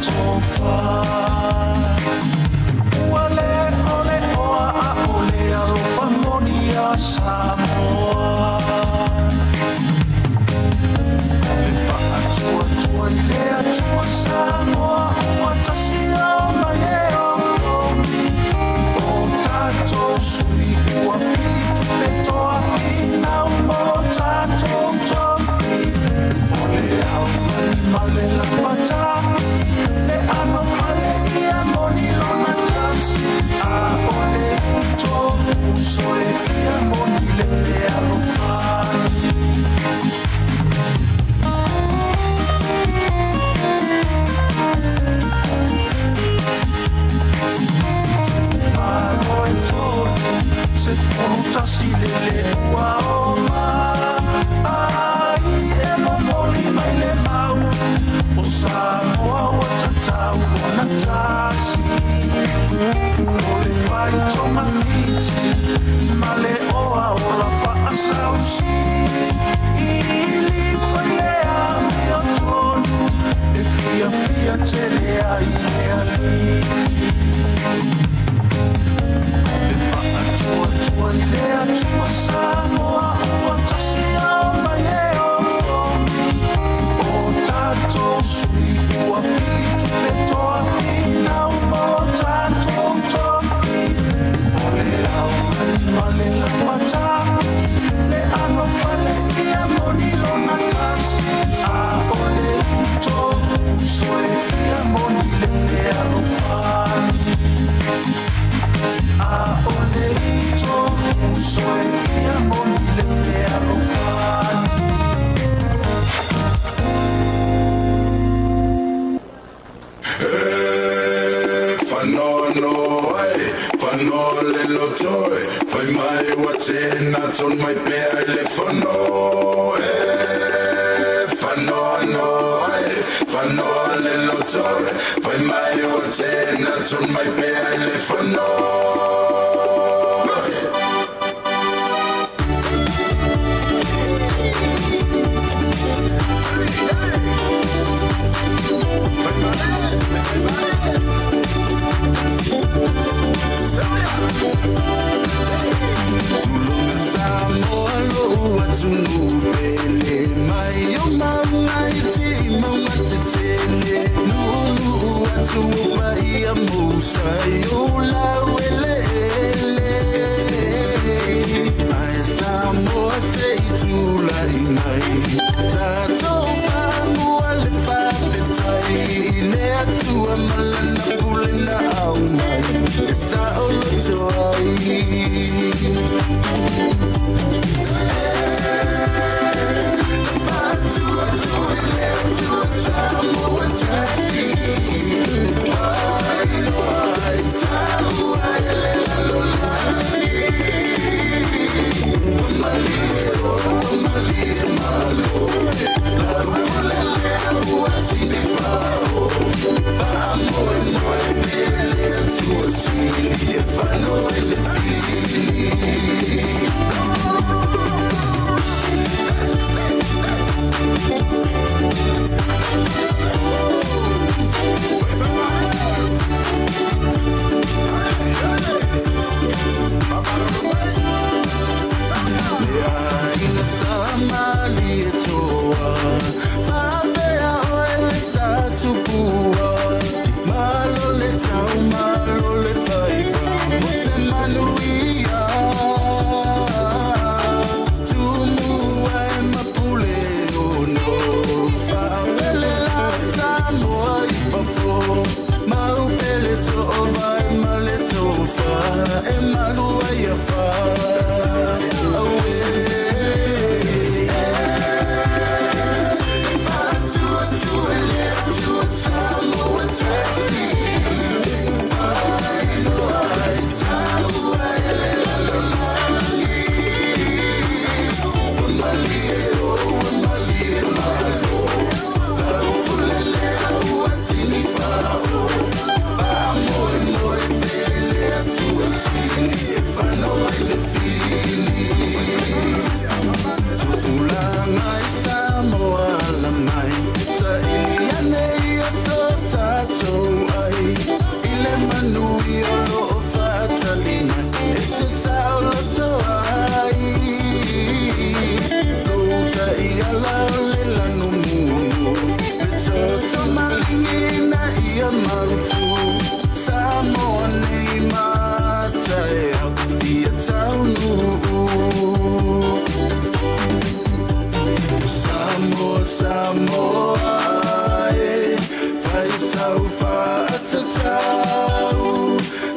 Tofa. Ua le o le oa a o le alofa moni a Samoa. Le faatuatua i le Atua Samoa ua tasi o mai e o togi o tatou sui ua filitupe toa finau mo tatou tofi. O le aogalima le lapata'i le ano fale ia moni lona tasi a o le to'uso e ia moni le fealofani. Malo e tolu se fulu tasi le le ua o ai e momoli mai le mau o Samoa ua tatau ona tasi o le faitogafiti ma le oa ola faasausi ili failea amiotonu e fiafia tele ai le alii. Le faatuatua i le Atua Samoa ua tasi o mai e o togi o tatou sui ua filitupe toa finau mo tatou tofi. O le aogalima le lapata'i le ano fale ia moni lona tasi a o le to'uso e ia moni le fealofani. A o le to'uso e ia moni le fealofani. Whanoa no ai, whanoa le lotoi, whai mai ua tēnā ton mai pea i le whano, e whanoa no ai, whanoa le lotoi, whai mai ua tēnā ton mai pea i le whano. Tulunga Samoa lo'u atunuu pele mai o mauga iti i mauga tetele nuunuu atu o paia mousa i ou laueleele ae Samoa se i tulai mai tatou faamua le faafetai i le Atua ma lana pule na aumai e saoloto ai. Samoa tasi ai loa ai taua e le lalolagi ua malie o ua malie malo. ala o le lanumunu Le toto maligi na ia mautu Samoa nei mataeo ia taunuu Samoa, Samoa, e fai sau faatatau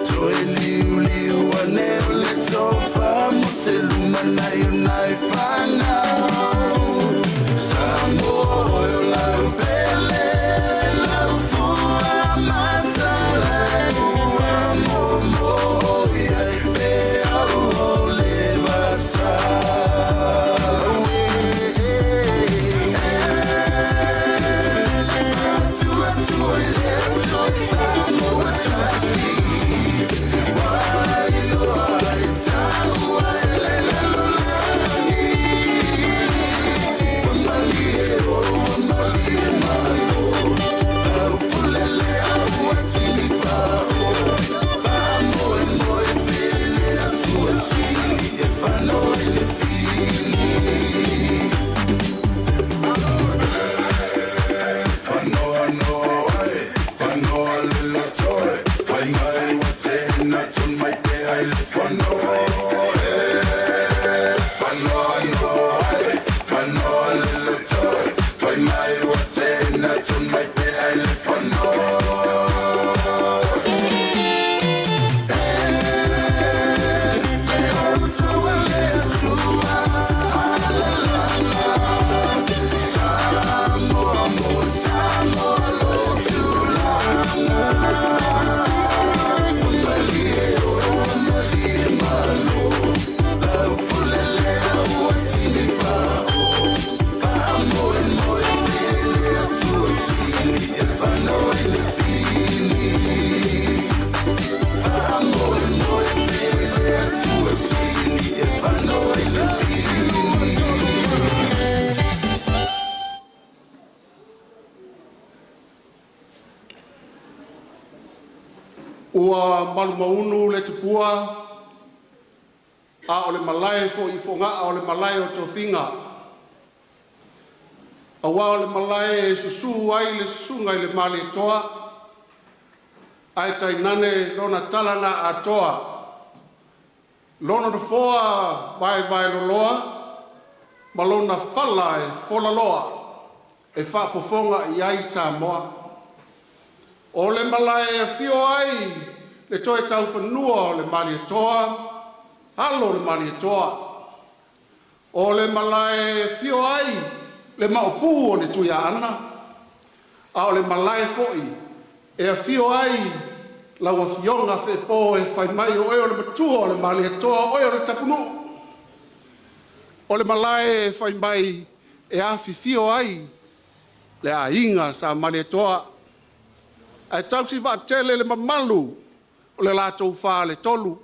Toe liuliu ane o le tofa mo se lumanai o nai fanau Samoa oe o lau pele, lau fua matalai Ua momo i ai pe au o le vasa Ue, Samoa tasi Fanoa noa ai, fanoa le lotoe, fai mai wa tena tun mai te ai le fanoa e. Fanoa noa ai, fanoa le lotoe, fai mai wa tena tun mai te ai le fanoa. Samoa mo Samoa lo tulaga Malie o malie malo Lau pule lea ua tini pao Faamoe moe pele atua sili E fano i le fili Faamoe moe pele atua sili E fano i le fili. Ua malumaunu le tupua a o le malae foi i Fogaa o le malae o tofiga. Aua o le malae e susu ai le susuga i le Malietoa, ae tainane lona tala na atoa, lona nofoa vaevaeloloa ma lona fala e folaloa e faafofoga i ai Samoa. O le malae e afio ai le Toetaufanua o le Malietoa, alo o le Malietoa. O le malae e afio ai le Maopu o le Tuiaana, a o le malae foi e afio ai lau Afioga Feepo e fai mai o oe o le Matua o le Malietoa, oe o le Tapunuu. O le malae e fai mai e afifio ai le aiga Sa Malietoa, ae tausi vaatele le mamalu o le latou faletolu,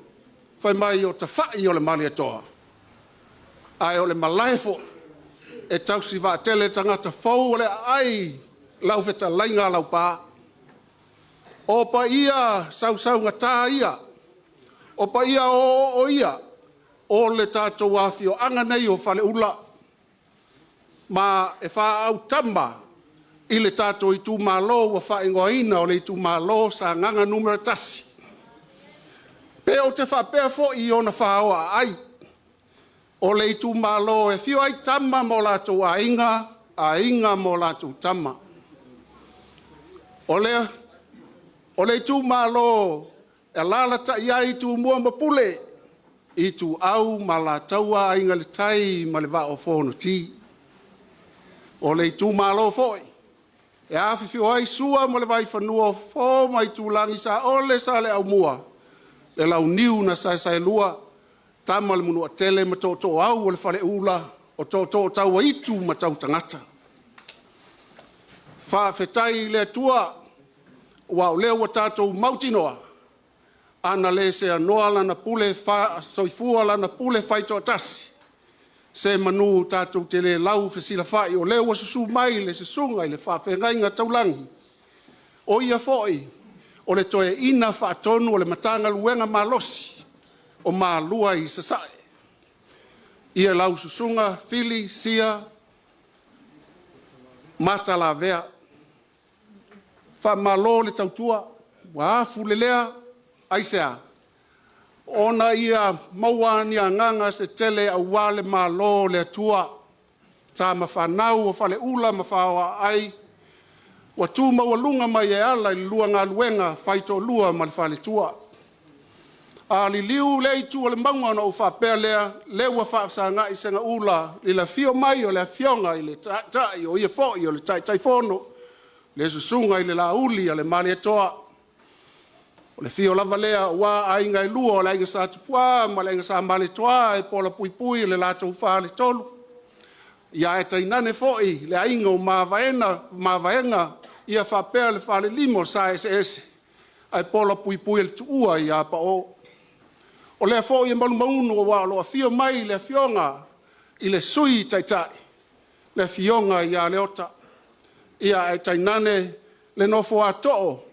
fai mai o tafai o le Malietoa, ae o le malae foi e tausi vaatele tagata fou o le aai lau fetalaiga Laupa. O paia sausaugata ia, o paia oooo ia o le tatou afioaga nei o Faleula, ma e faaautama i le tatou itumalo ua faaigoaina o le itumalo o Sagaga Nu.1. Pe ou te faapea foi i ona faoaaai, o le itumalo e afio ai Tama ma o latou Aiga, Aiga ma o latou Tama. O le itumalo e alaalatai ai Tumua ma Pule, Ituau ma Alataua, Aiga i le Tai ma le Vaa o Fonoti. O le itumalo foi e afifio ai Sua ma le Vaifanua, o Fofo ma Aitulagi, Saole, Saleaaumua, le Launiu na Saesaelua, Tama a le Manuatele ma Tootooau o le Faleula, o Tootoo Tauaitu ma Tautagata. Faafetai i le Atua aua o lea ua tatou mautinoa, ana le seanoa Lana pule faasoifua Lana pule faitoatasi, se manu tatou te le laufesilafai, o lea ua susu mai le susuga i le Faafeagaiga Taulagi, o ia foi o le Toeaina Faatonu o le Matagaluega malosi o Malua i Sasae. Ia lau Susuga Fili Sia Matalavea. Faamalo le tautua, ua afulelea, aisea? Ona ia maua ni agaga se tele aua le Malo o le Atua. Tama fanau o Faleula ma Faoaai, ua tu maualuga mai e ala i le lua galuega faitoalua ma le faletua. A liliu lea itu o le mauga ona ou faapea lea, lea ua faafesagai segaula i le afio mai o le Afioga i le Taitai o ia foi o le Taitaifono, le Susuga i le Laauli a le Malietoa. O le afio lava lea aua Aiga e Lua, o le Aiga Sa Tupua ma le Aiga Sa Malietoa e pola puipui le latou Faletolu, ae tainane foi le Aiga o Mavaega, ia faapea le Falelima o Saeseese, ae pola puipui e le Tuua ia Pao. O lea foi e malumaunu aua o lo o afio mai le Afioga i le Sui Taitai, le Afioga ia Leota, ae tainane le nofo a too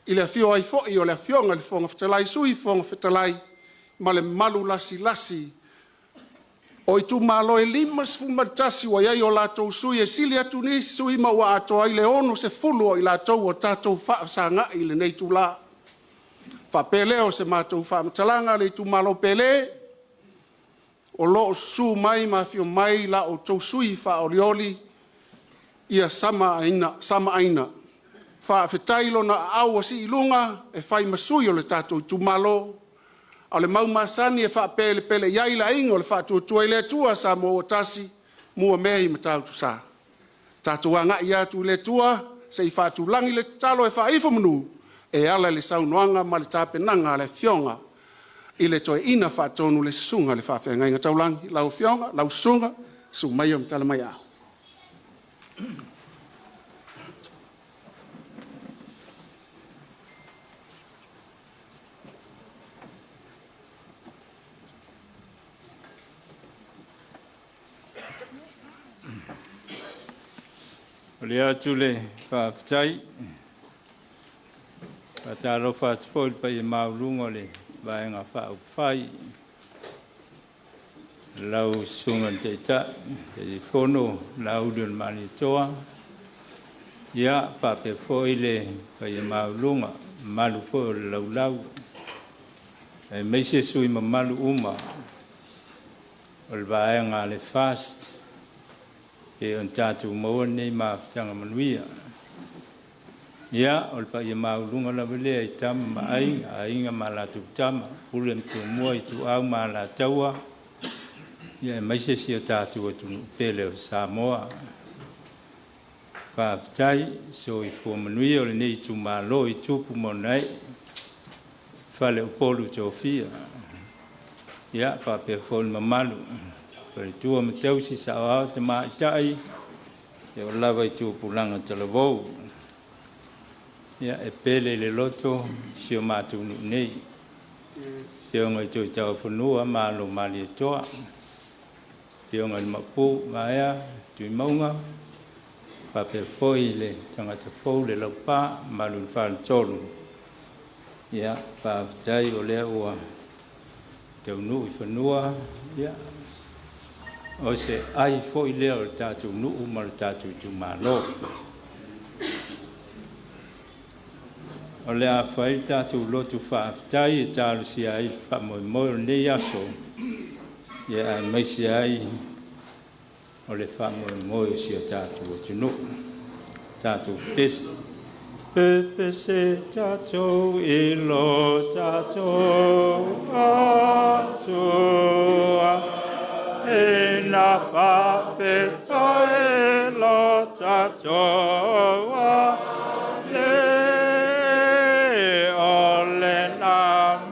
i le afio ai foi o le Afioga i le Fofoga Fetalai, Sui Fofoga Fetalai ma le mamalu lasilasi o itumalo e 51 ua i ai o latou sui e sili atu nisi sui ma ua atoa ai le 60 o i latou ua tatou faafesagai i lenei itula. Faapea lea o se matou faamatalaga le itumalo pele, o lo o susu mai ma afio mai la outou sui usufono faaolioli, ia Samaaina. Faafetai i lona aau ua sii i luga e fai ma sui o le tatou itumalo. A o le mau masani e faapelepele i ai le Aiga o le Faatuatua i le Atua Samoa ua tasi, Muamea i Matautu Sa. Tatou agai atu i le Atua se i faatulagi le tatalo e faaifo manu e ala i le saunoaga ma le tapenaga a le Afioga i le Toeaina Faatonu, le Susuga i le Faafeagaiga Taulagi. Lau Afioga, lau Susuga, susu maia ma tala mai aao. Momoli atu le faafetai. E faatalofa atu foi i le paia maualuga o le Vaega Faaupufai, lau Susuga i le Taitai, Taitaifono Laauli o le Malietoa, ia, faapea foi le paia maualuga, le mamalu foi o le laulau, aemaise sui usufono mamalu uma o le Vaega a le FAST pei ona tatou maua lenei mafutaga manuia. Ia, o le paia maualuga lava lea i Tama ma Aiga, Aiga ma latou Tama, Pule ma Tumua, Ituau ma Alataua, aemaise si o tatou atunuu pele o Samoa. Faafetai. Soifua manuia lenei itumalo i tupu ma ona ee, faleupolu tofia, ia faapea foi le mamalu i faletua ma tausi, saoao, tamaitai, e oo lava i tupulaga talavou. Ia, e pele i le loto si o matou nuu nei, le afioga i Tuitauafanua ma alo o Malietoa, afioga i le Maopu Vaea Tuimauga, faapea foi le tagata fou le Laupa, mamalu i le Faletolu. Ia, faafetai o lea ua taunuu i fanua, ia, o se ai foi lea o le tatou nuu ma le tatou itumalo. O le a fai le tatou loto faafetai e talosia ai le faamoemoe o lenei aso, ia aemaise ai o le faamoemoe o si o tatou atunuu. Tatou pepese. Pepese tatou i lo tatou Atua, ina faafetai lo tatou Alii, o lena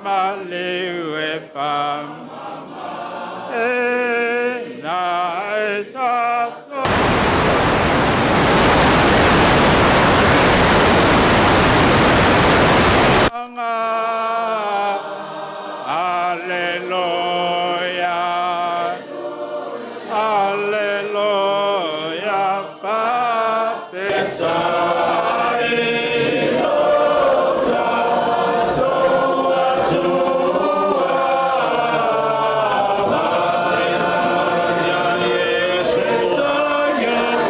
maliu e faamamaina ai tatou. Alleluia, Alleluia, faafetai lo tatou Atua. Faafetai ia Iesu,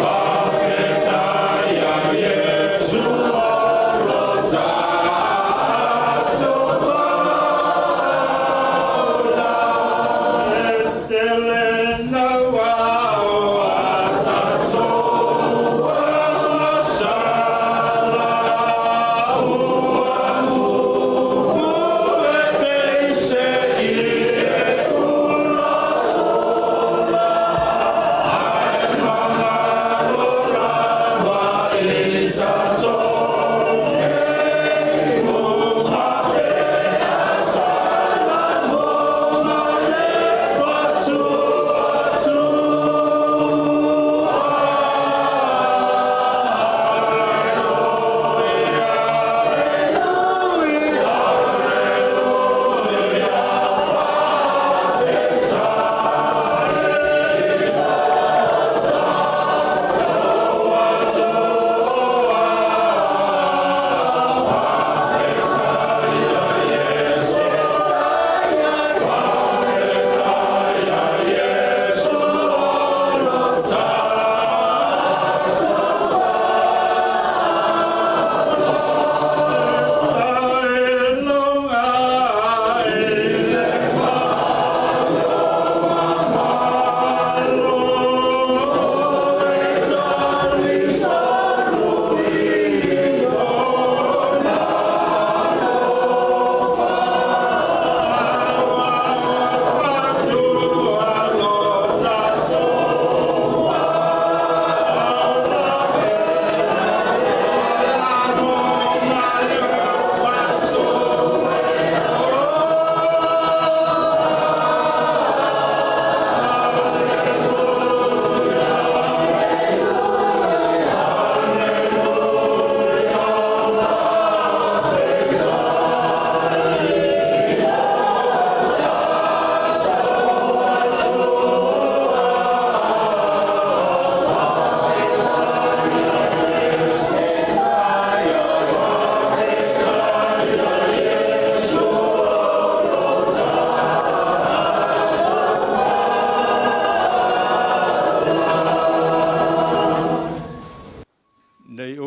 faafetai.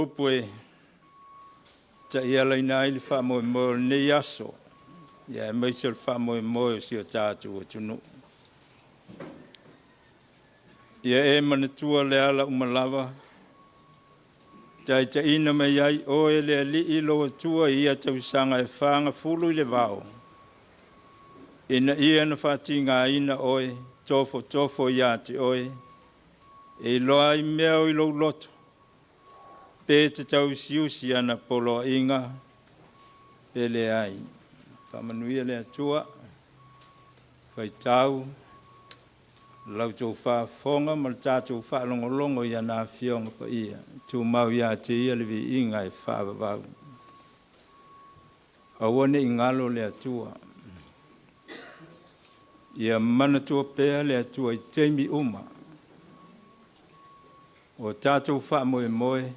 Upu e ta'ialaina ai le faamoemoe o lenei aso, ia aemaise o le faamoemoe o si o tatou atunuu. Ia e manatua le ala uma lava, taitaiina mai ai oe le Alii lou Atua i ia tausaga e fagafulu i le vao, ina ia na faatigaina oe, tofotofo ia te oe, e iloa ai mea o i lou loto, pe te tauusiusi ana poloaiga, pe leai. Faamanuia le Atua, faitau la outou faafofoga ma le tatou faalogologo i ana Afioga Paia, tumau ia te Ia le viiga e faavavau. Aua ne i galo le Atua. Ia manatua pea le Atua i taimi uma o tatou faamoemoe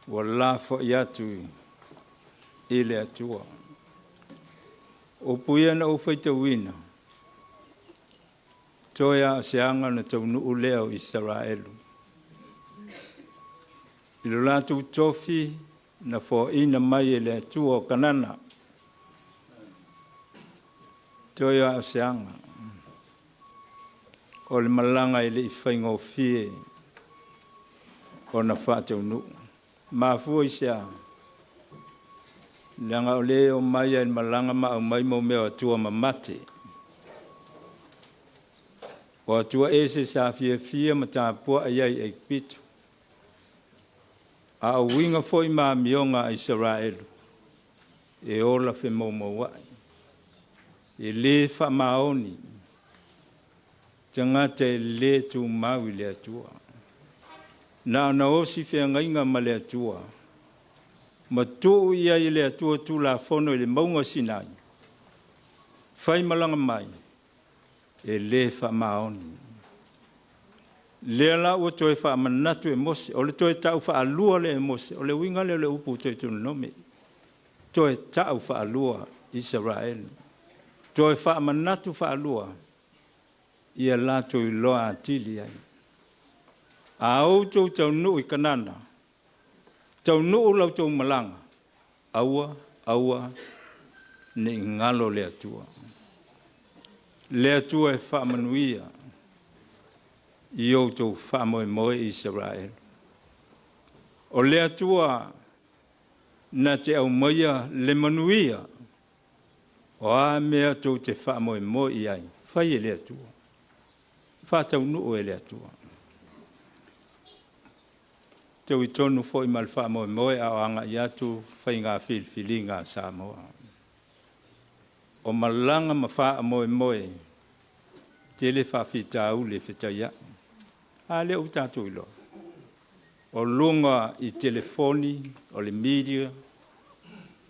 ua lafoai atu i le Atua. O upu ia na ou faitauina, toe lava o se aga ona taunuu lea o Isaraelu i lo latou tofi na foaina mai e le Atua o Kanana. Toe lava o se aga, o le malaga e le i faigofie ona faataunuu. Mafua i se a? Leaga o lea e omai lava i le malaga ma aumai mo mea o atua mamate. O atua ese sa fiafia ma tapuai ai i Aikupito. A o uiga foi ma amioga a Isaraelu, e ola femoumouai, e le faamaoni, tagata e le tumau i le Atua. Na ona osi feagaiga ma le Atua, ma tuu i ai e le Atua Tulafono i le mauga o Sinai, fai malaga mai, e le faamaoni. Lea la ua toe faamanatu e Mose, o le toe tau faalua lea e Mose, o le uiga lea o le upu Deuteronome, toe tau faalua Isaraelu, toe faamanatu faalua, ia latou iloa atili ai. A outou taunuu i Kanana, taunuu la outou malaga, aua, aua ne i galo le Atua. Le Atua e faamanuia i outou faamoemoe Isaraelu. O le Atua na te aumaia le manuia, o a mea tou te faamoemoe i ai, fai e le Atua, faataunuu e le Atua. Tauitonu foi ma le faamoemoe a o agai atu faiga filifiliga a Samoa. O malaga ma faamoemoe, tele faafitauli e fetaiai. A lea ua tatou iloa, o luga i telefoni, o le media,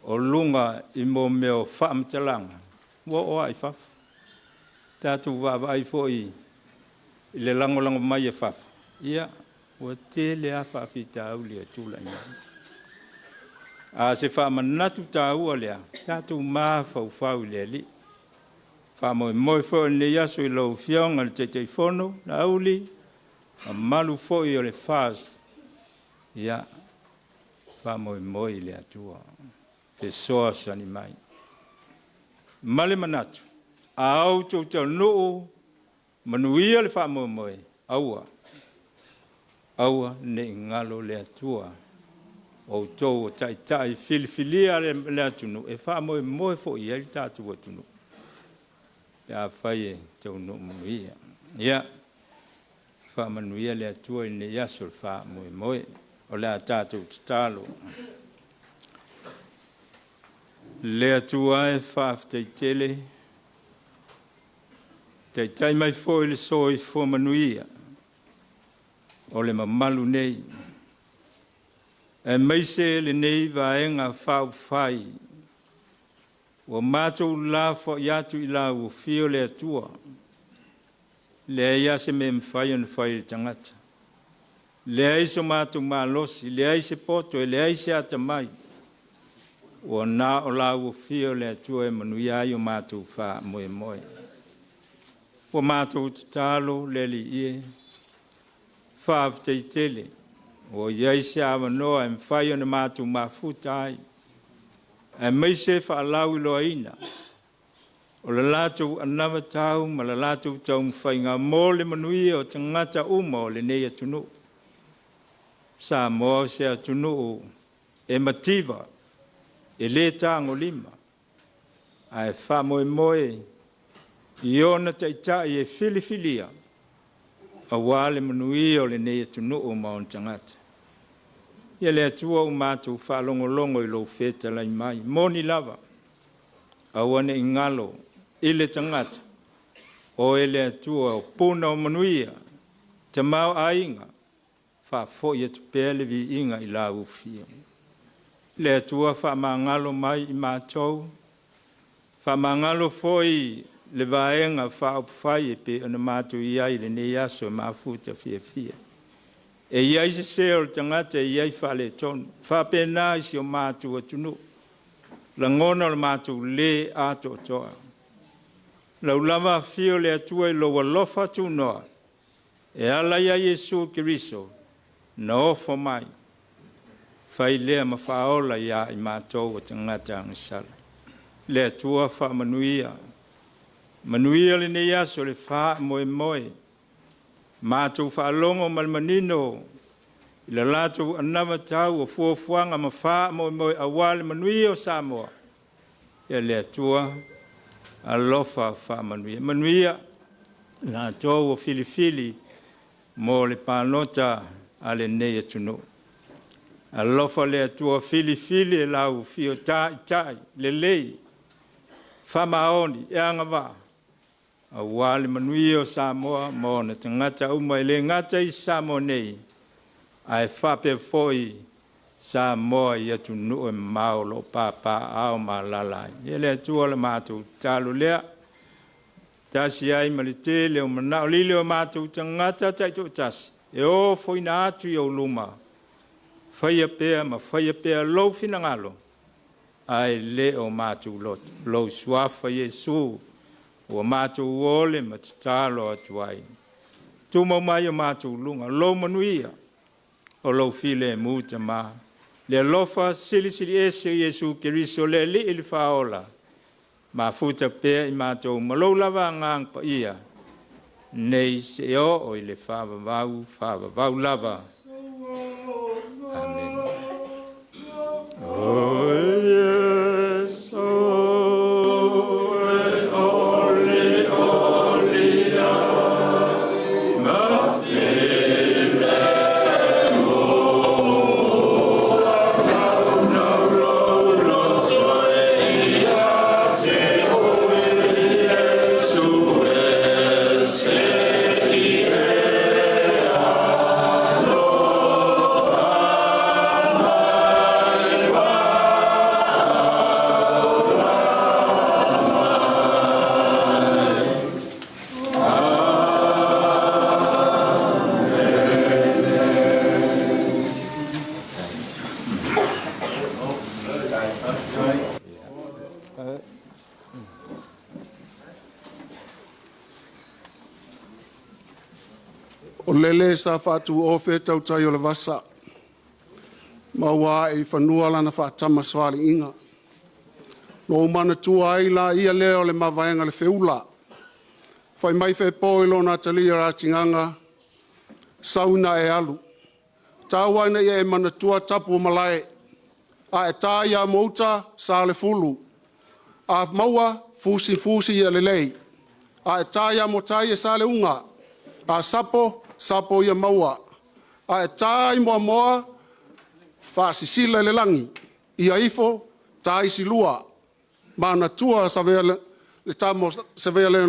o luga i mea o faamatalaga, ua oo lava i fafo. Tatou vaavaai foi i le lagolago mai a fafo, ia, ua tele lava faafitauli e tulai mai. A o se faamanatu taua lea, tatou mafaufau i le Alii. Faamoemoe foi o lenei aso i lau Afioga i le Taitaifono, Laauli, mamalu foi o le FAST, ia, faamoemoe i le Atua, fesoasoani mai. Ma le manatu, a outou taunuu manuia le faamoemoe, aua, aua ne i galo le Atua. Outou o taitai filifilia le atunuu, e faamoemoe foi i ai le tatou atunuu, pe afai e taunuu manuia. Ia, faamanuia le Atua i lenei aso i le faamoemoe. O le a tatou tatalo. Le Atua e, faafetai tele, taitai mai foi le soifua manuia o le mamalu nei, aemaise lenei Vaega Faaupufai ua matou lafoai atu i lau afio le Atua. Leai lava se mea e mafai ona fai e le tagata, leai so matou malosi, leai se poto, e leai se atamai, ua na o lau afio le Atua e manuia ai o matou faamoemoe. Ua matou tatalo le Alii e, faafetai tele. Ua i ai se avanoa e mafai ona matou mafuta ai, aemaise faalauiloaina o le latou anavatau ma le latou taumafaiga mo le manuia o tagata uma o lenei atunuu. Samoa o se atunuu e mativa, e le tagolima, ae faamoemoe i ona taitai e filifilia aua le manuia o lenei atunuu ma ona tagata. Ia le Atua ua matou faalogologo i lou fetalai mai, moni lava, aua ne i galo i le tagata, oe le Atua o puna o manuia, tamaoaiga, faafoi atu pea le viiga i lau Afioga. Le Atua faamagalo mai i matou, faamagalo foi le Vaega Faaupufai e pei ona matou i ai i lenei aso e mafuta fiafia. E i ai sese o le tagata e i ai faaletonu, e faapena i si o matou atunuu, lagona o le matou lē atoatoa. I lau lava afio le Atua i lou alofa tunoa e ala ia Iesu Keriso na ofo mai, fai lea ma Faaola ia i matou o tagata agasala. Le Atua faamanuia, manuia lenei aso le faamoemoe, matou faalogo ma le manino i le latou anavatau o fuafuaga ma faamoemoe aua le manuia o Samoa. Ia le Atua alofa faamanuia. Manuia i latou ua filifili mo le palota a lenei atunuu. Alofa le Atua filifili e lau afio taitai lelei, faamaoni e agavaa aua le manuia o Samoa ma ona tagata uma, e le gata i Samoa nei, ae faapea foi Samoa i atunuu e mamao o lo o papaaao ma alaala ai. Ia le Atua la matou tatalo lea, tasi ai ma le tele o manaolile o matou tagata taitoatasi, e ofoina atu i ou luma, faia pea ma faia pea lou finagalo, ae le o matou loto. Lou Suafa Iesu ua matou ole ma tatalo atu ai. Tumau mai o matou luga, lou manuia, o lou filemu Tama, le alofa silisiliese o Iesu Keriso le Alii le Faaola, mafuta pea i matou ma lou lava Agaga Paia, nei seia oo i le faavavau, faavavau lava. Amene. O Iesu e olioli ai ma filemu, Ua lou loto e ia te oe Iesu e se i e alofa mai faaola mai. Amene. O lele sa faatuofe tautai o le vasa, ma ua ae i fanua lana faatamasoaliiga. Na ou manatua ai la ia lea o le mavaega a le feula, fai mai fepo i lona atalia o atigaga, sau ina e alu, tau lava ina e manatua tapu o malae, a e ta i Amouta, Salefulu, a maua, fusifusi ia lelei, a e ta i Amotai e Saleuga, a sapo, sapo ia maua, a e ta i Moamoa, faasisila i le lagi, ia ifo, ta isi lua, manatua savea le, le tama o savea le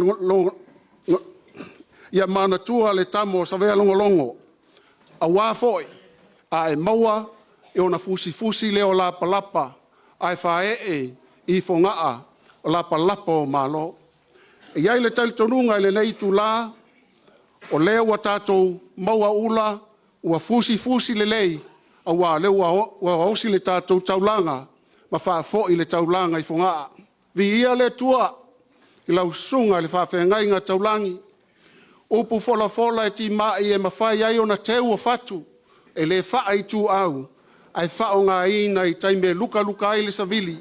ia manatua le tama o Savealogologo, aua foi a e maua e ona fusifusi lea o lapalapa ae faaee i fogaa o lapalapa o Malo. E i ai le talitonuga i lenei itula, o lea ua tatou maua ula ua fusifusi lelei, aua o lea ua osi le tatou taulaga ma faafoi le taulaga i Fogaa. Viia le Atua i lau susuga i le faafeagaiga taulagi, upu folafola e timai e mafai ai ona teu o fatu, e le faaituau ae faaaogaina i taimi e lukaluka ai le savili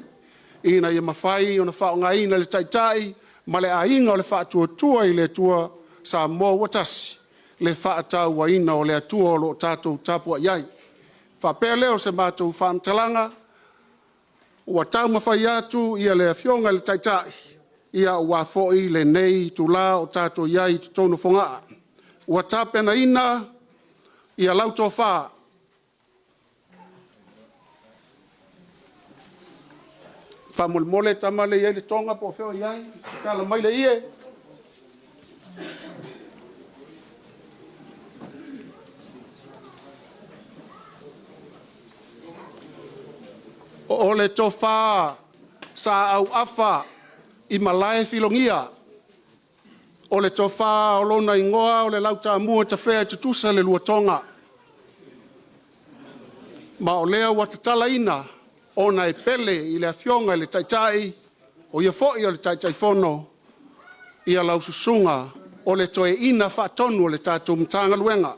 ina ia mafai ona faaaogaina e le Taitai ma le Aiga o le Faatuatua i le Atua Samoa ua Tasi le faatauaina o le Atua o lo o tatou tapuai ai. Faapea lea o se matou faamatalaga, ua taumafai atu le Afioga i le Taitai aua foi lenei itula o tatou i ai i totonu o Fogaa. Ua tapenaina lau tofa faamolemole tama lea e i ai le toga po o fea o i ai, tatala mai le ie. O le tofa sa auafa i malae filogia, o le tofa o lona igoa o le Lautaamua Tafea e tutusa le lua toga, ma o lea ua tatalaina ona e pele i le Afioga i le Taitai, o ia foi o le Taitaifono, ia lau susuga o le Toeaina Faatonu o le tatou Matagaluega.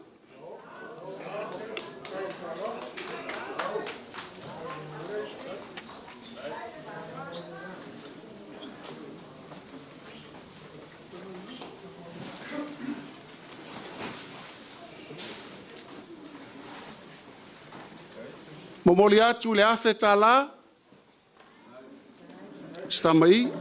Momoli atu le $1,000 si tamai.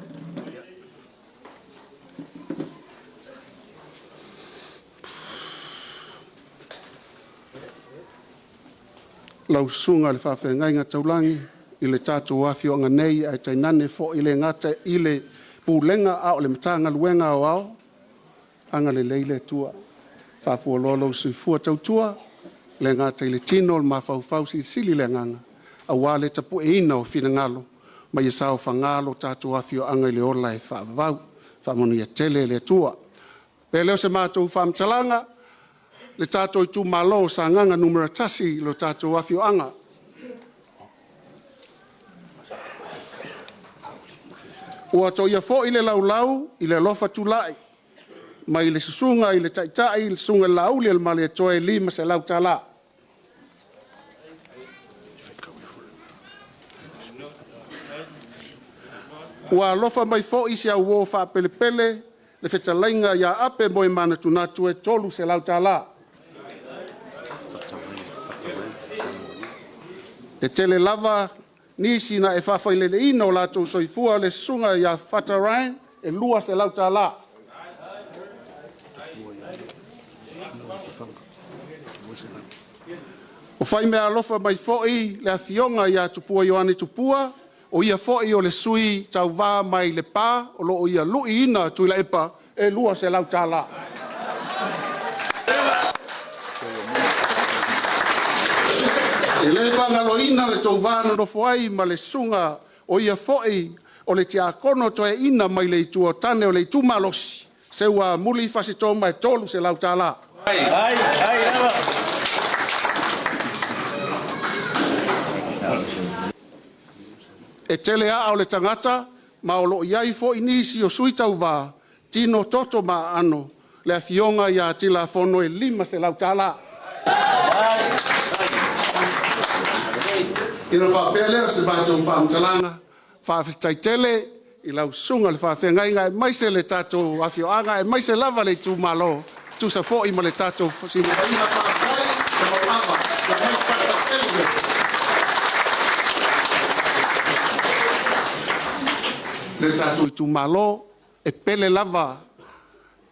Lau Susuga i le Faafeagaiga Taulagi i le tatou afioaga nei ae tainane foi le gata i le Pulega a o le Matagaluega Aoao, agalelei le Atua, faafualoa lou soifua tautua, e le gata i le tino, o le mafaufau, silisili le agaga aua le tapueina o finagalo ma ia saofaga lo tatou afioaga i le ola e faavavau. Faamanuia tele le Atua. Ona faapea lea o se matou faamatalaga, le tatou itumalo o Sagaga 1 i lo tatou afioaga. Ua toia foi le laulau i le alofa tulai mai le susuga i le Taitai le Susuga i le Laaulialemalietoa e $500. Ua alofa mai foi si au uo faapelepele le fetalaiga ia Ape Moemanatunatu e $300. E tele lava nisi na e faafaileleina o latou soifua, le susuga ia Fata Ryan e $200. O fai meaalofa mai foi le afioga ia Tupua Ioane Tupua, o ia foi o le sui tauva mai Lepa o lo o ia lu'iina Tuilaepa e $200. E le faagaloina le tou va nonofo ai ma le susuga o ia foi o le tiakono toeaina mai le Itu o Tane o le Itumalosi, Seuamuli Fasi Toma e $300. E tele aa o le tagata ma o lo o i ai foi nisi o sui tauva, tino toto ma aano, le afioga ia Tilafono e $500. Ia ona faapea lea o se matou faamatalaga, faafetai tele i lau susuga i le faafeagaiga aemaise le tatou afioaga aemaise lava le itumalo, tusa foi ma le tatou sinoiga. Faafetai le mauava. Le tatou itumalo e pele lava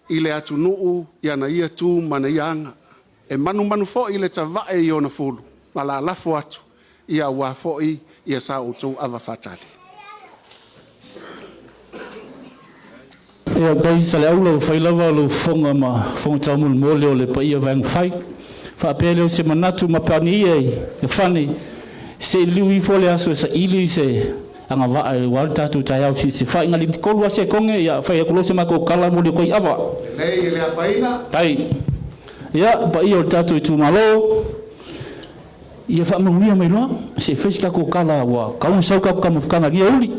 i le atunuu i ana ia tu ma ana ia aga. E manumanu foi i le tavae i ona fulu ma lalafo atu aua foi sa outou avafatali. Ia, faafetai Saleaula, ua fai lava lou fofoga ma fofoga taumolimoli o le paia o Vaega 4. Faapea lea o se manatu ma Papalii ia fane, se i liliu ifo le aso e saili se agavaa aua le tatou taeao silisili. Na o le 3 lava sekone, ia fai atu loa se matou tala momoli atu ai ava. Lelei e le afaina. Tai. Ia, paia o le tatou itumalo, ia faamanuia mai loa, se i fai se tatou tala ua tau ona sau tatou taumafataga i lenei aoauli.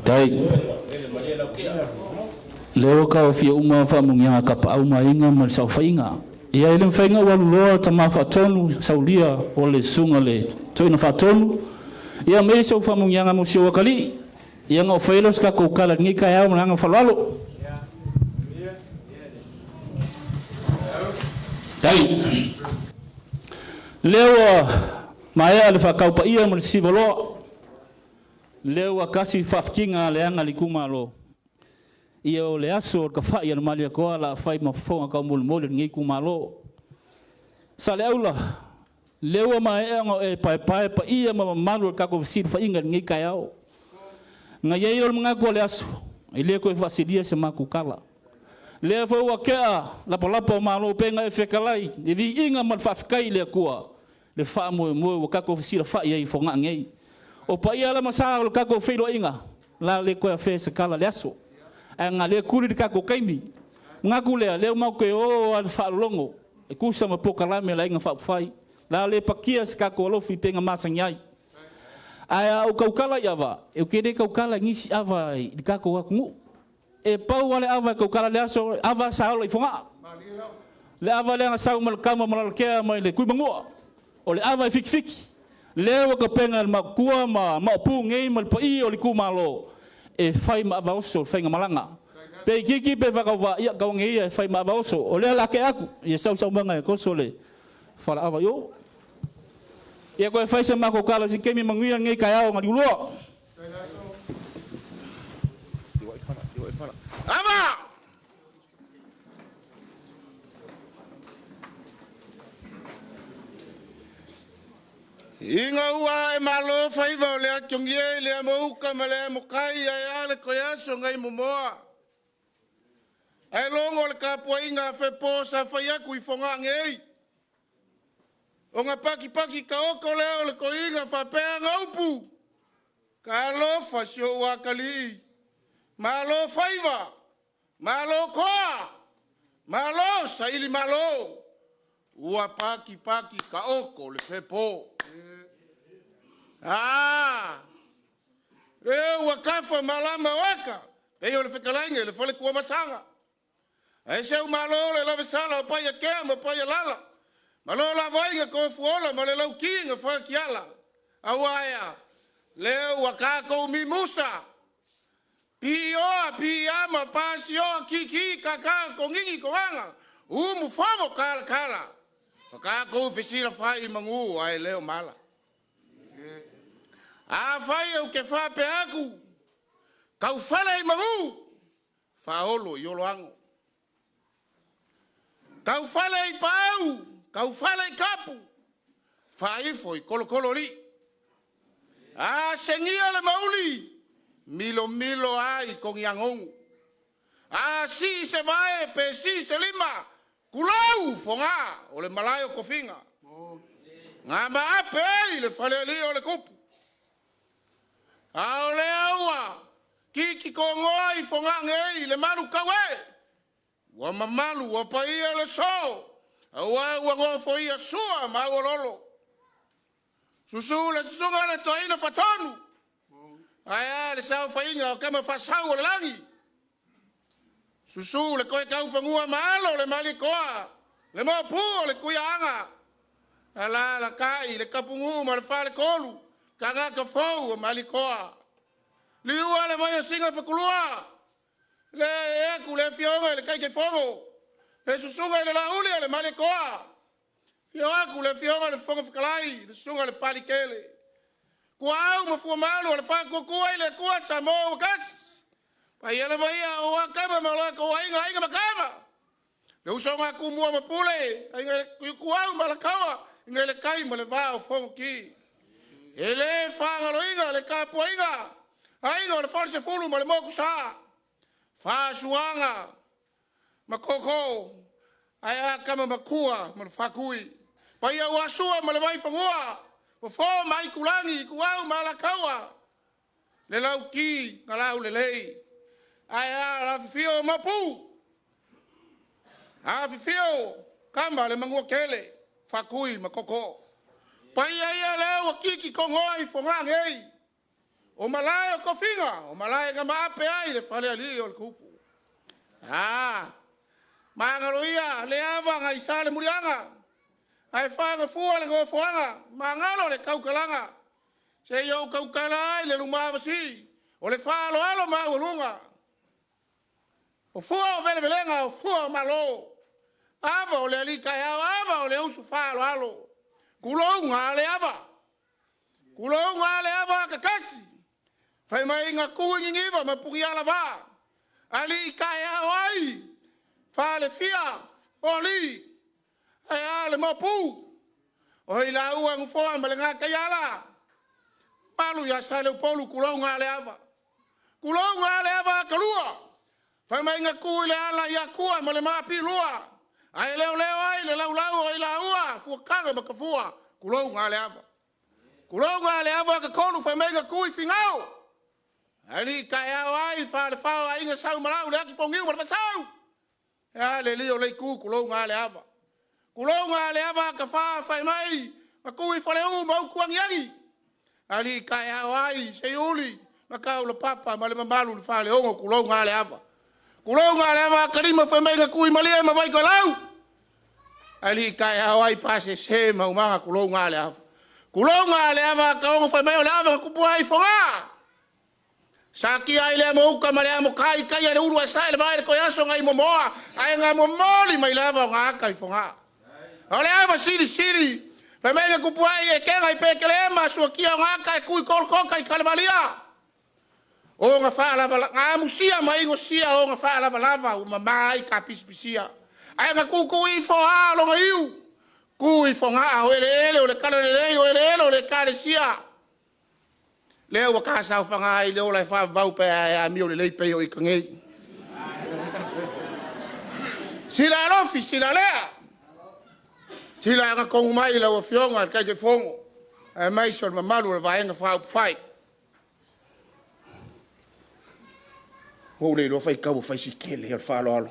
Tai. Lea ua taofia uma faamanuiaga a Tapaau ma Aiga ma le Saofaiga. Ia e le mafai ona ou alu loa Tama Faatonu Saulia o le Susuga i le Toeaina Faatonu, ia aumai sau faamanuiaga mo si ou atalii, ia ona ou faia lea o se tatou tala i lenei taeao ma le agaga faaaloalo. Faafetai. Lea ua maea le faataupaia ma le sisivaloa, lea ua tasi le faafitiga a le aga i le itumalo, ia o le aso o le tafai a le Malietoa o le a fai ma fofoga taumolimoli o lenei itumalo. Saleaula, lea ua maea ona e paepae paia ma mamalu o le tatou fesilafaiga i lenei taeao. Na i ai lea o le manatu o le aso, e le toe faasilia se matou tala. Lea foi ua tea lapalapa o malo pei ona e fetalai i le viiga ma le faafetai i le Atua le faamoemoe ua tatou fesilafai ai i Fogaa nei. O paia la ma sa o le tatou feiloaiga, o le a le toe afea e se tala le aso, ae ona o lea e tuli le tatou taimi. Manatu lea, lea matou te o lava i le faalologo e tusa ma polokalame a le Aiga Faaupufai. O le a le pakia se tatou alofi pei ona masani ai. Ae a ou tautala i ava, ou te le tautala i nisi ava i le tatou atunuu. E pau lava le ava e tautala i le aso, o le ava sa ola i Fogaa. Le ava lea na sau ma le tama Malalatea mai le Tuimanua, o le ava e fitifiti. Lea ua tapena e le Maotua ma Maopu nei ma le paia o le itumalo e fai ma ava oso le faigamalaga. Pe itiiti pe faatauvaa, ia tau ane ia e fai ma ava oso. O lea o le a tea atu, ia sau saumaga e toso le falaava i o. Ia toe fai se matou tala i se taimi manuia lenei taeao Galiuloa. Ava! Ina ua ae malo faiva o le atiogie i le amouka ma le amokai ae a le toe aso nai Momoa. Ae logo le tapuaiga a Fepo sa fai atu i Fogaa nei, ona patipati taoto lea o le toeaina faapea ana upu, “Talofa si ou atalii, malo faiva, malo toa, malo saili malo, ua patipati taoto le fepo.” A, lea ua tafa malama o ata, pei o le fetalaiga i le Faletuamasaga. Ae seu malo le lavesala o Paiatea ma Paialala, ma lo la vai na tofuola ma le lauti na fatiala. Aua e a? Lea ua tatou mimusa, piioa piiama pasioa kiki kaka togigi togaga umufono talatala, ma tatou fesilafai i manu ae le o mala. Afai ou te faapea atu, taufale i manu, faaolo i oloago. Taufale i paau, taufale i kapu, faaifo i tolotoloalii. A segia le mauli, milomilo ai togiagogu. A sii se vae pe sii se lima, tulou Fogaa o le malae o tofiga. Na maape ai le falealii o le tupu. A o lea ua tititogoa i Fogaa nei le malu tauee, ua mamalu ua paia le so, aua ua nofoia Sua ma Auoloolo. Susu le susuga i le toeaina Fatonu, ae a le saofaiga o tama faasau o le lagi. Susu le toe taufanua ma alo le Malietoa, le Maopu o le Tuiaana, alaalatai le Tapunuu ma le Faletolu, tagata fou o Malietoa. Liua le vai o Sina Fatulua, le ee atu le afioga i le Taitaifono, le susuga i le Laauli o le Malietoa, afio atu le afioga i le Fofoga Fetalai, le susuga i le Palikele, Tuaau ma Fuamalu o le Faatuatua i le Atua Samoa ua tasi. Paia lava ia aua Tama ma o latou Aiga, Aiga ma Tama, le usoga a Tumua ma Pule, Aiga Ituau ma Alataua, Aiga i le Tai ma le Vaa o Fonoti. E le faagaloina le tapuaiga Aiga o le Falesefulu ma le Motusa, Faasuaga ma Tootoo, ae a Tama Matua ma le Faatui. Paia aua Sua ma le Vaifanua, Fofo ma Aitulagi, Ituau ma Alataua, le Lauti na Laulelei, ae a le afifio o Maopu, afifio Tama a le Manuatele, Faatui ma Tootoo. Paia ia lea ua tititogoa i Fogaa nei, o malae o tofiga, o malae na maape ai le falealii o le tupu. A magalo ia le ava gaisa le muliaga ae fagafua le gofoaga magalo le tautalaga seia ou tautala ai le lumavasii o le faaaloalo maualuga. O fua o velevelega o fua o malo, ava o le alii taeao, ava o le uso faaaloalo, tulouna le ava, tulouna le ava agatasi, fai mai na tu i Niniva ma Punialavaa, alii taeao ai, falefia o alii, ae a le Maopu, o i laua Nufoa ma le Gataiala, malu ia Saleupolu, tulouna le ava. Tulouna le ava atalua, fai mai na tu i le ala i Atua ma le Maapilua, ae leoleo ai le laulau o i laua, fuataga ma tafua, tulouna le ava. Tulouna le ava atatolu, fai mai na tu i Finao, alii taeao ai, falefao aiga Saumalau, le atipouniu ma le faasau, e a le alii o le itu, tulouna le ava. Tulouna le ava atafa, fai mai na tu i Faleu ma Utuagiagi, alii taeao ai, Seiuli ma Taulapapa ma le mamalu i le Faleono, tulouna le ava. Tulouna le ava atalima, fai mai na tu i Malie ma Vaitoelau, alii taeao ai, pasese ma aumaga, tulouna le ava. Tulouna le ava ataono, fai mai o le ava na tupu ai i Fogaa, satia ai le amouta ma le amotai, taia le ulu ae sae le vai le toe aso nai momoa, ae na momoli mai lava o na ata i Fogaa. O le ava silisili, fai mai na tupu ai e kega i Petelema, suakia o na ata e tui Kolokota i Kalevalia. O na faalavalava, na amusia ma inosia o na faalavalava, ua mama ai ka pisipisia. Ae na tutu ifo a lona iu, tu i Fogaa o eleele o le talalelei o eleele o le ekalesia. Lea ua tasaofaga ai le ola e faavavau pe a e amio lelei pei o ita nei. Sila alofi, sila lea. Sila agatonu mai lau Afioga i le Taitaifono, aemaise o le mamalu o le Vaega Faaupufai. Ua ou le iloa faitau ua fai si tele o le faaaloalo.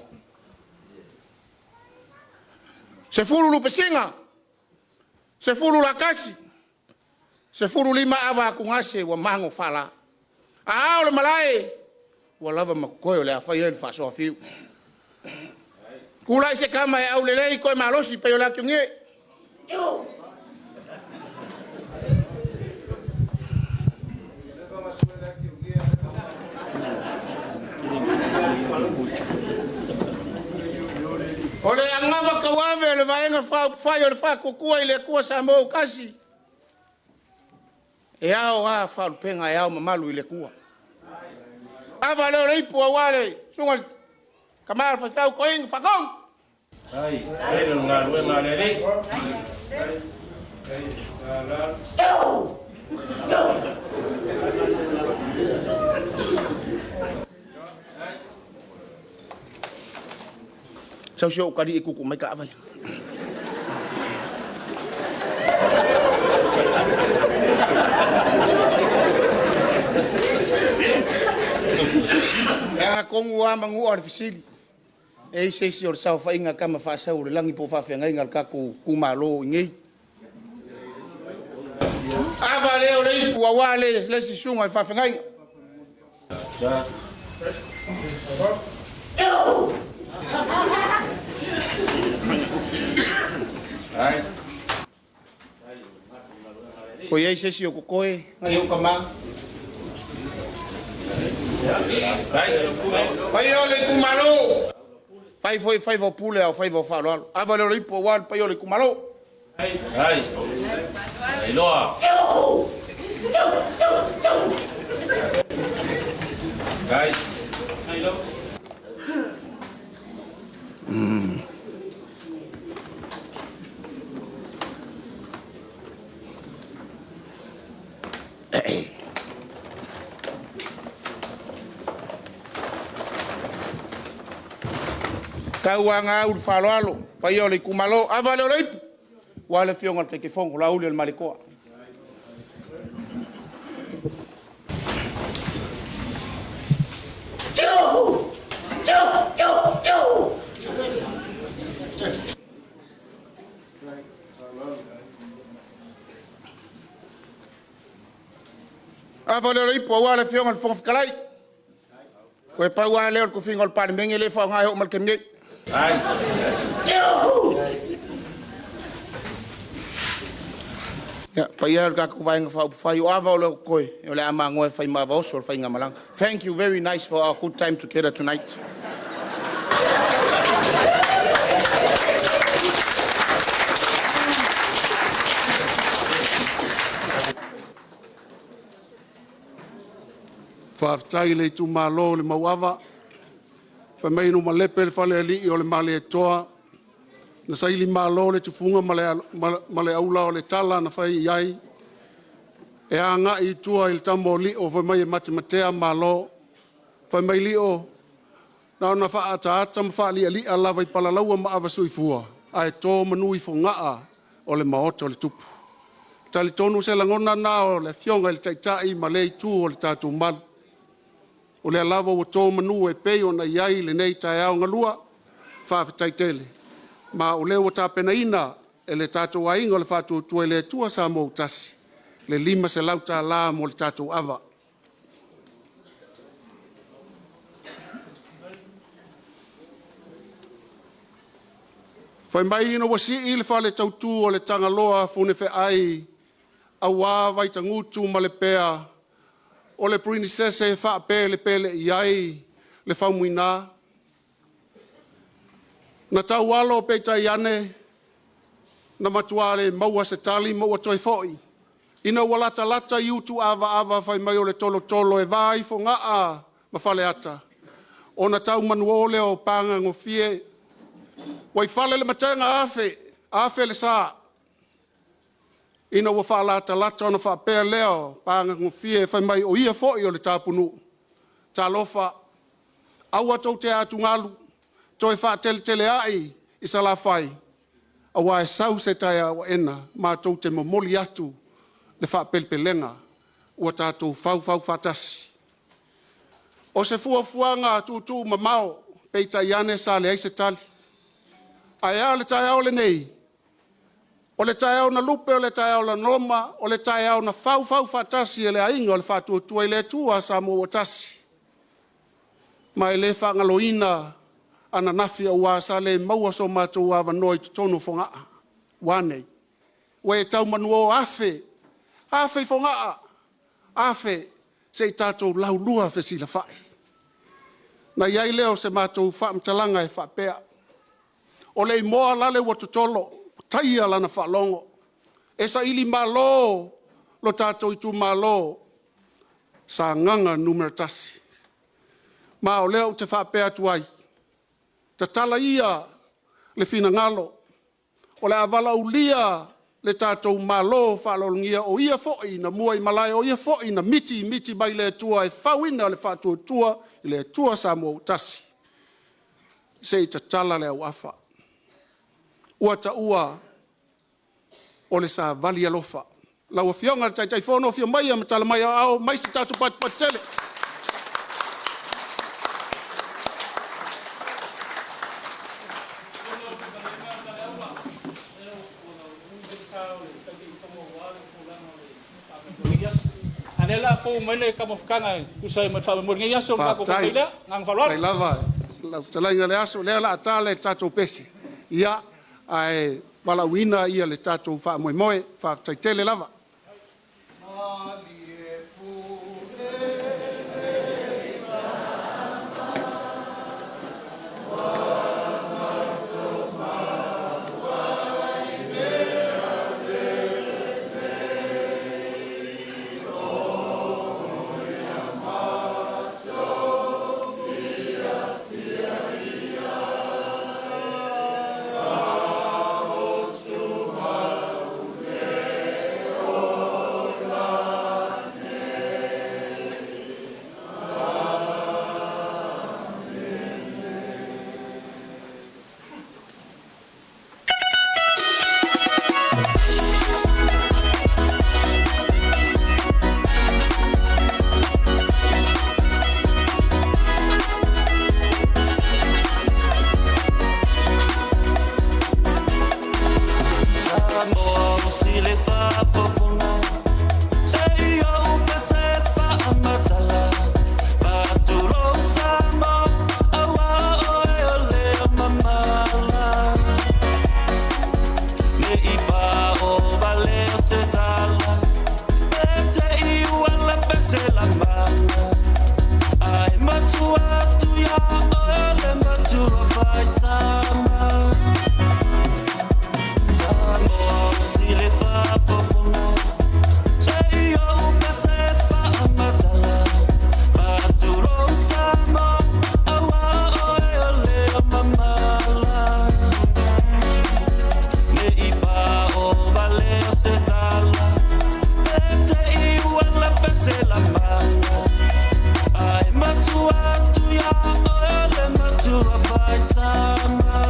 10 lupesina, 10 latasi, 15 ava atugase ua mago faala. A ao le malae, ua lava ma totoe o le a fai ai le faasoa fiu. Tulai se tama e aulelei toe malosi pei o le atiogie. O le anava tauave o le Vaega Faaupufai o le Faatuatua i le Atua Samoa ua Tasi, e ao a faalupega e ao mamalu i le Atua. Ava lea o le ipu aua le susuga i le tama o le faifeau toeaina Faatonu. Ai, ai le galuega a le Alii. Sau si ou kali e kuku mai ka avai. E aga tonu lava manua o le fesili. E i ai se isi o le saofaiga a Tama Faasau o le Lagi po o faafeagaiga a le tatou itumalo i inei. Ava lea o le ipu aua le isi susuga i le faafeagaiga. O i ai se isi o totoe nai ou tama. Paia o le itumalo, fai foi faiva o pule a o faiva o faaaloalo. Ava lea o le ipu aua le paia o le itumalo. Ai, ai loa. Ai. Tauaga au le faaaloalo, paia o le itumalo, ava lea o le ipu, aua le afioga i le Taitaifono, Laauli o le Malietoa. Ava lea o le ipu aua le afioga i le Fofoga Fetalai. Toe pau lava lea o le tofiga o le Palemene lea e faaaoga e oo mai i le taimi nei. Ia, le paia e o le tatou Vaega Faaupufai, o ava o lo o totoe, o le a magoa e fai ma ava oso le faigamalaga. Thank you very nice for our good time together tonight. Faafetai i le itumalo o le Mauava, fai mai na malepe le falealii o le Malietoa, na saili malo le tufuga ma le aula o le tala na fai i ai, e agai i tua i le tama o Lio fai mai e matematea Malo. Fai mai Lio, na ona faaataata ma faalialia lava i palalaua ma ava soifua, ae to manu i fogaa o le maota o le tupu. E talitonu o se lagona lena o le Afioga i le Taitai ma lea itu o le tatou malu. O lea lava ua to manu e pei ona i ai lenei taeao galua, faafetai tele. Ma o lea ua tapenaina e le tatou aiga o le Faatuatua i le Atua Samoa ua Tasi le $500 mo le tatou ava. Fai mai ina ua sii le fale tautu o le Tagaloa Funefeai aua Vaitagutu ma Lepea, o le Pirinisiese e faapelepele i ai le faumuina. Na tau alo peitai ane, na matua le maua se tali ma ua toe foi. Ina ua latalata i Utuavaava fai mai o le tolotolo e va ai Fogaa ma Faleata, ona tau manuo lea o Pagagofie. Ua i fale le matega afe, afe le sa. Ina ua faalatalata ona faapea lea o Pagagofie fai mai o ia foi o le tapunuu. Talofa, aua tou te atugalu, toe faateleteleai i Salafai, aua e sau se taeao aena matou te momoli atu le faapelepelega ua tatou faufau faatasi. O se fuafuaga tuutuumamao, peitai ane sa leai se tali. Ae a le taeao lenei? O le taeao na lupe, o le taeao na loma, o le taeao na faufau faatasi e le aiga o le Faatuatua i le Atua Samoa ua tasi. Ma e le faagaloina ananafi aua sa le maua so matou avanoa i totonu o Fogaa. Ua a nei? Ua e tau manuo afe, afe i Fogaa, afe se i tatou laulua fesilafai. Na i ai lea o se matou faamatalaga e faapea, o le imoa lale ua totolo, ua taia lana faalogo, e saili malo lo tatou itumalo Sagaga 1. Ma o lea ou te faapea atu ai, tatala ia le finagalo, o le a valaaulia le tatou Malo faaaloalogia, o ia foi na muaimalae, o ia foi na mitimiti mai le Atua e fauina le faatuatua i le Atua Samoa ua tasi, se i tatala le auafa. Ua taua o le savali alofa. Lau Afioga i le Taitaifono, afio maia ma tala mai o au aao, aumai se tatou patipati tele. A o lea o le a fou mai le taumafataga e tusa ai ma le faamoemoe o lenei aso ona tatou Faafetai. taumafai lea. Ma le agaga faaaloalo. Faafetai lava i lau fetalaiga Leaso, o lea o le a ta le tatou pese, ia, ae valaauina le tatou faamoemoe. Faafetai tele lava. Matua atu ia oe le matua faitama. Samoa o sile faafofoga seia upa se faamatala. Faatulou Samoa, auā oe o le mamala. Ne i pao vale o se tala, pe te i ua la pese la mana. Ai matua atu ia oe le matua faitama.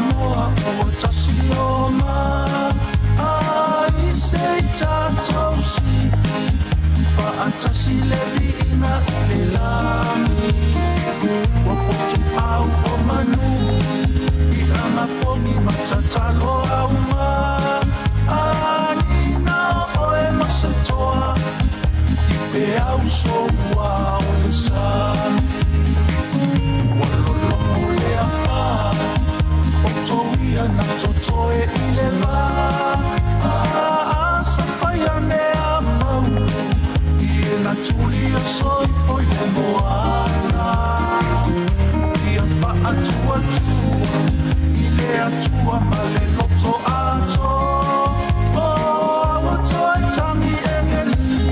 Samoa ua tasi o maai se i tatou sii faatasi le viiga i le lagi. Ua fotuau o manu i agapogi ma tatalo auma anina o oe ma se toa i peau soua o le sami. Ua lologo le afā o touia na totoe i le vā. Safaia ne a mau i e na tuli o soifo i le moana. Ia faatuatua i le Atua ma le loto ato. O aua toe tagi egeli,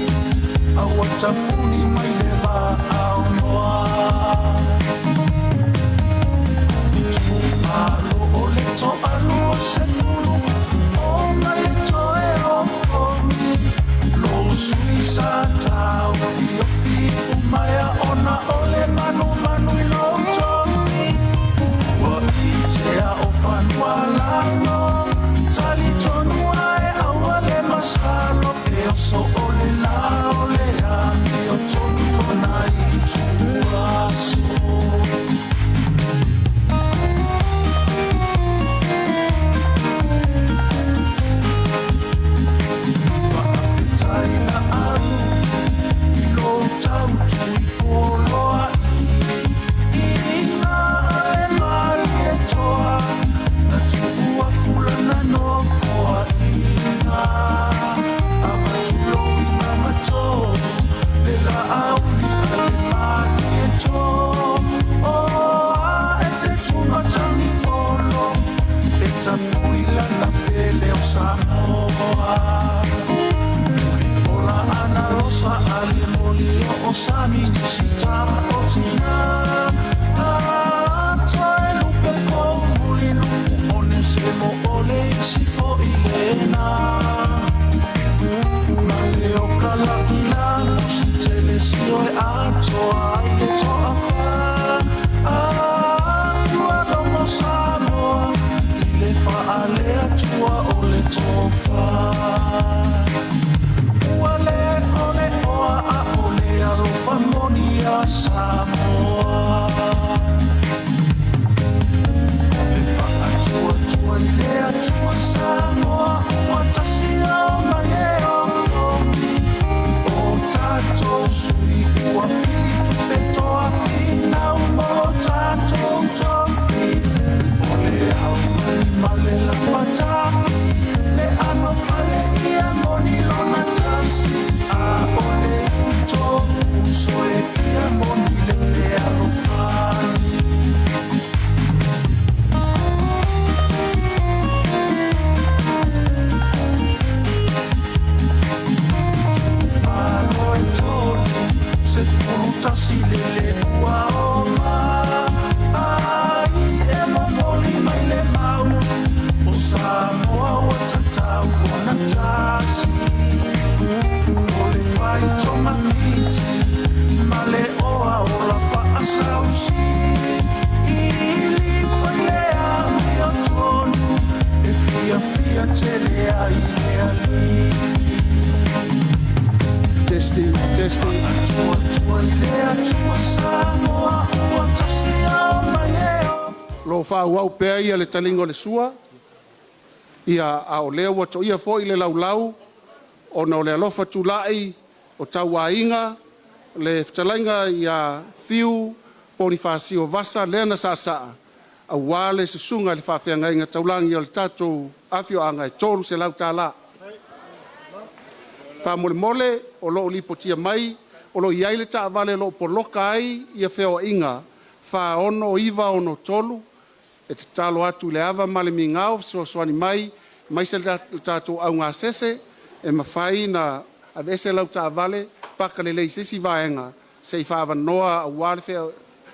aua tapuni mai le vaao noa. Itumalo o le toalua sefulu o mai e toe opogi. Lou sui sa taofiofi umaea ona o le manumanu i lou tofi. Ua itea o fanua lalo, talitonu ae aua le masalo. E oso o le la o le amio tonu lona ituaso. Faafetai na alu i lou tau tuipoloai iga ale malie toa na tuua fulana nofoaiga. Avatulou i magato le laauli ale malie to o a e te tumatagi olo e tapui lana pele o Samoa. Ola ana rosa ali moli o sami ni sita o tina. Atoe lupe kou muli lupu one se mo ole isi fo i lena. Ma le o kalakila si tele si oe atoa ai le toa fa. Ua lomo Samoa i le faalea tua o le tofa. Ua le ole oa a ole alofa moni a Samoa. E faatuatua i le Atua Samoa ua tasi o mai e opogi. O tatou sui ua fili tupe toa finau mo lo tatou tofi. O le au mai ma le lapatai le ano fale ia moni lona tasi. A o le topuso e ia moni le fealofani. Malo e tolu se fulu tasi lele ua o ai e momoli mai le mau o Samoa ua tatau ona tasi. O le fai togafiti ma le oa o la faasausi ili fai le amio tonu e fiafia tele ai le alii. Testing, testing. Atuatua i le Atua Samoa ua tasi o mai e o. Lo faaauau pea ia le taliga o le sua, ia a o lea ua toia foi le laulau ona o le alofa tulai o tauaiga le fetalaiga ia Fiu Ponifasio Vasa lea na saasaa auā le susuga i le faafeagaiga taulagi o le tatou afioaga e $300 tala. Faamolemole o loo lipotia mai o lo o i ai le taavale o lo o poloka ai ia feoaiga 46963. E tatalo atu i le ava ma le migao fesoasoani mai aemaise le tatou augasese e mafai ona aveese lau taavale paka lelei i se isi vaega se i faaavanoa aua le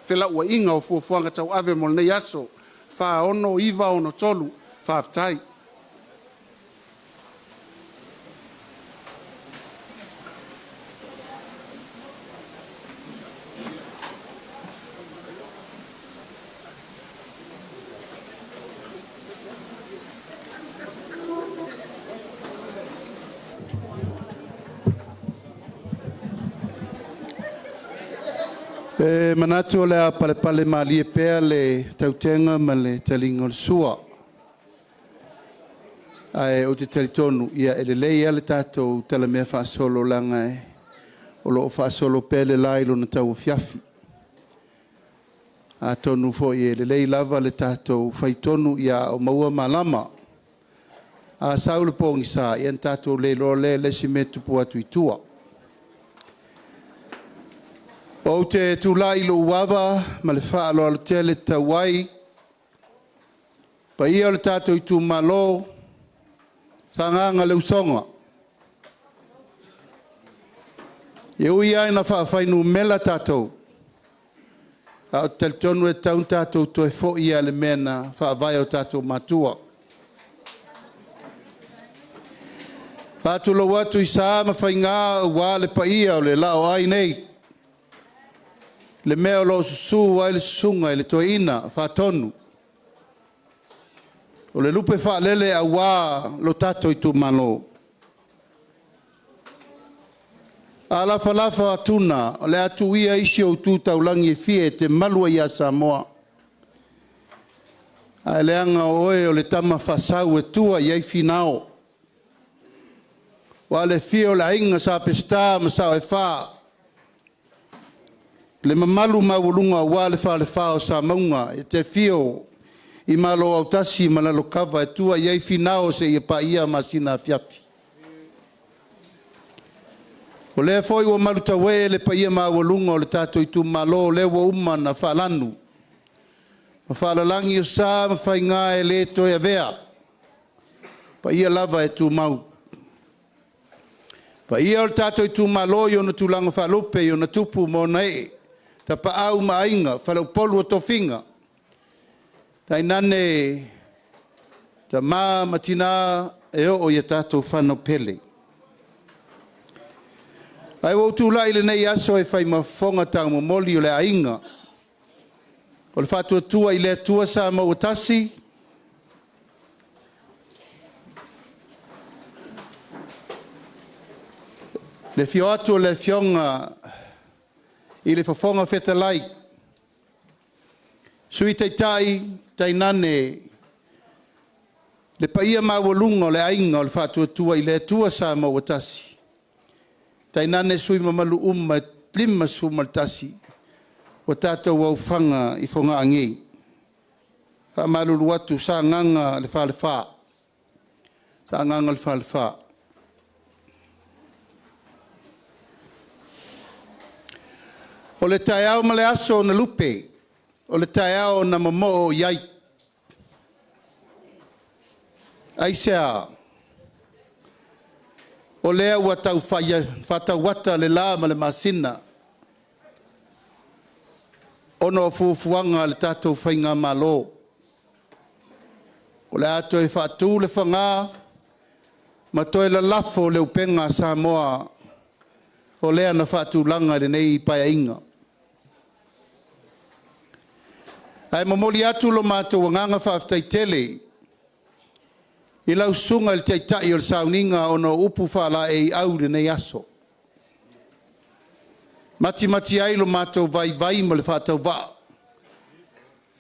felauaiga o fuafuaga tauave mo lenei aso 46963. Faafetai. E manatu o le a palepale malie pea le tautega ma le taliga o le sua. Ae ou te talitonu, ia e lelei lava le tatou talamea faasolo leaga o lo o faasolo pea le la i lona tauafiafi. Atonu foi e lelei lava le tatou faitonu a o maua malama. A sau le pogisa, ia ona tatou le iloa lea i le isi mea e tupu atu i tua. Ou te tulai i lou ava ma le faaaloalo tele e tatau ai paia o le tatou itumalo, Sagaga le Usoga, e ui lava ina faafuainumera tatou, ae ou te talitonu e tatau ona tatou toe foi lava i le mea na faavae i o tatou matua. E faatulou atu i sa ma faiga aua le paia o le Laoai nei, le mea o lo o susu ai le susuga i le Toeaina Faatonu, o le lupe faalele aua lo tatou itumalo. A lafalafa tuna, o le a tuu ia isi ou tu taulagi e fia e te malu ai ia Samoa, ae leaga o oe o le tama faasau e tua i ai Finao. Aua le afio o le Aiga Sa Peseta ma Sao e Fa, le mamalu maualuga aua le falefa o Samauga, e te afio i Malo Autasi ma Lalokava e tua i ai Finao seia paia Masina Afiafi. O lea foi ua malutauee le paia maualuga o le tatou itumalo o lea ua uma ona faalanu ma faalalagi o sa ma faiga e le toe avea, o paia lava e tumau. O paia o le tatou itumalo i ona tulaga faalupe i ona tupu ma ona ee, Tapaau ma Aiga, Faleupolu o Tofiga, tainane tama ma tina e oo i a tatou fanau pele. Ae ua ou tulai i lenei aso e fai ma fofoga taumomoli o le aiga o le Faatuatua i le Atua Samoa ua Tasi le afio atu o le Afioga i le Fofoga Fetalai, Sui Taitai tainane le paia maualuga o le Aiga o le Faatuatua i le Atua Samoa ua Tasi, tainane sui usufono mamalu uma e 51 ua tatou aofaga i Fogaa nei. E faamalulu atu, Sagaga le Falefa, Sagaga le Falefa. O le taeao ma le aso na lupe, o le taeao na momoo i ai. Aisea? O lea ua tau faatauata le la ma le masina ona o fuafuaga a le tatou Faigamalo, o le a toe faatu le FAGA ma toe lalafo le upega a Samoa o lea na faatulaga i lenei Paeaiga. Ae momoli atu lo matou agaga faafetai tele i lau Susuga i le Taitai o le Sauniga ona o upu faalaeiau i lenei aso, matimati ai lo matou vaivai ma le faatauvaa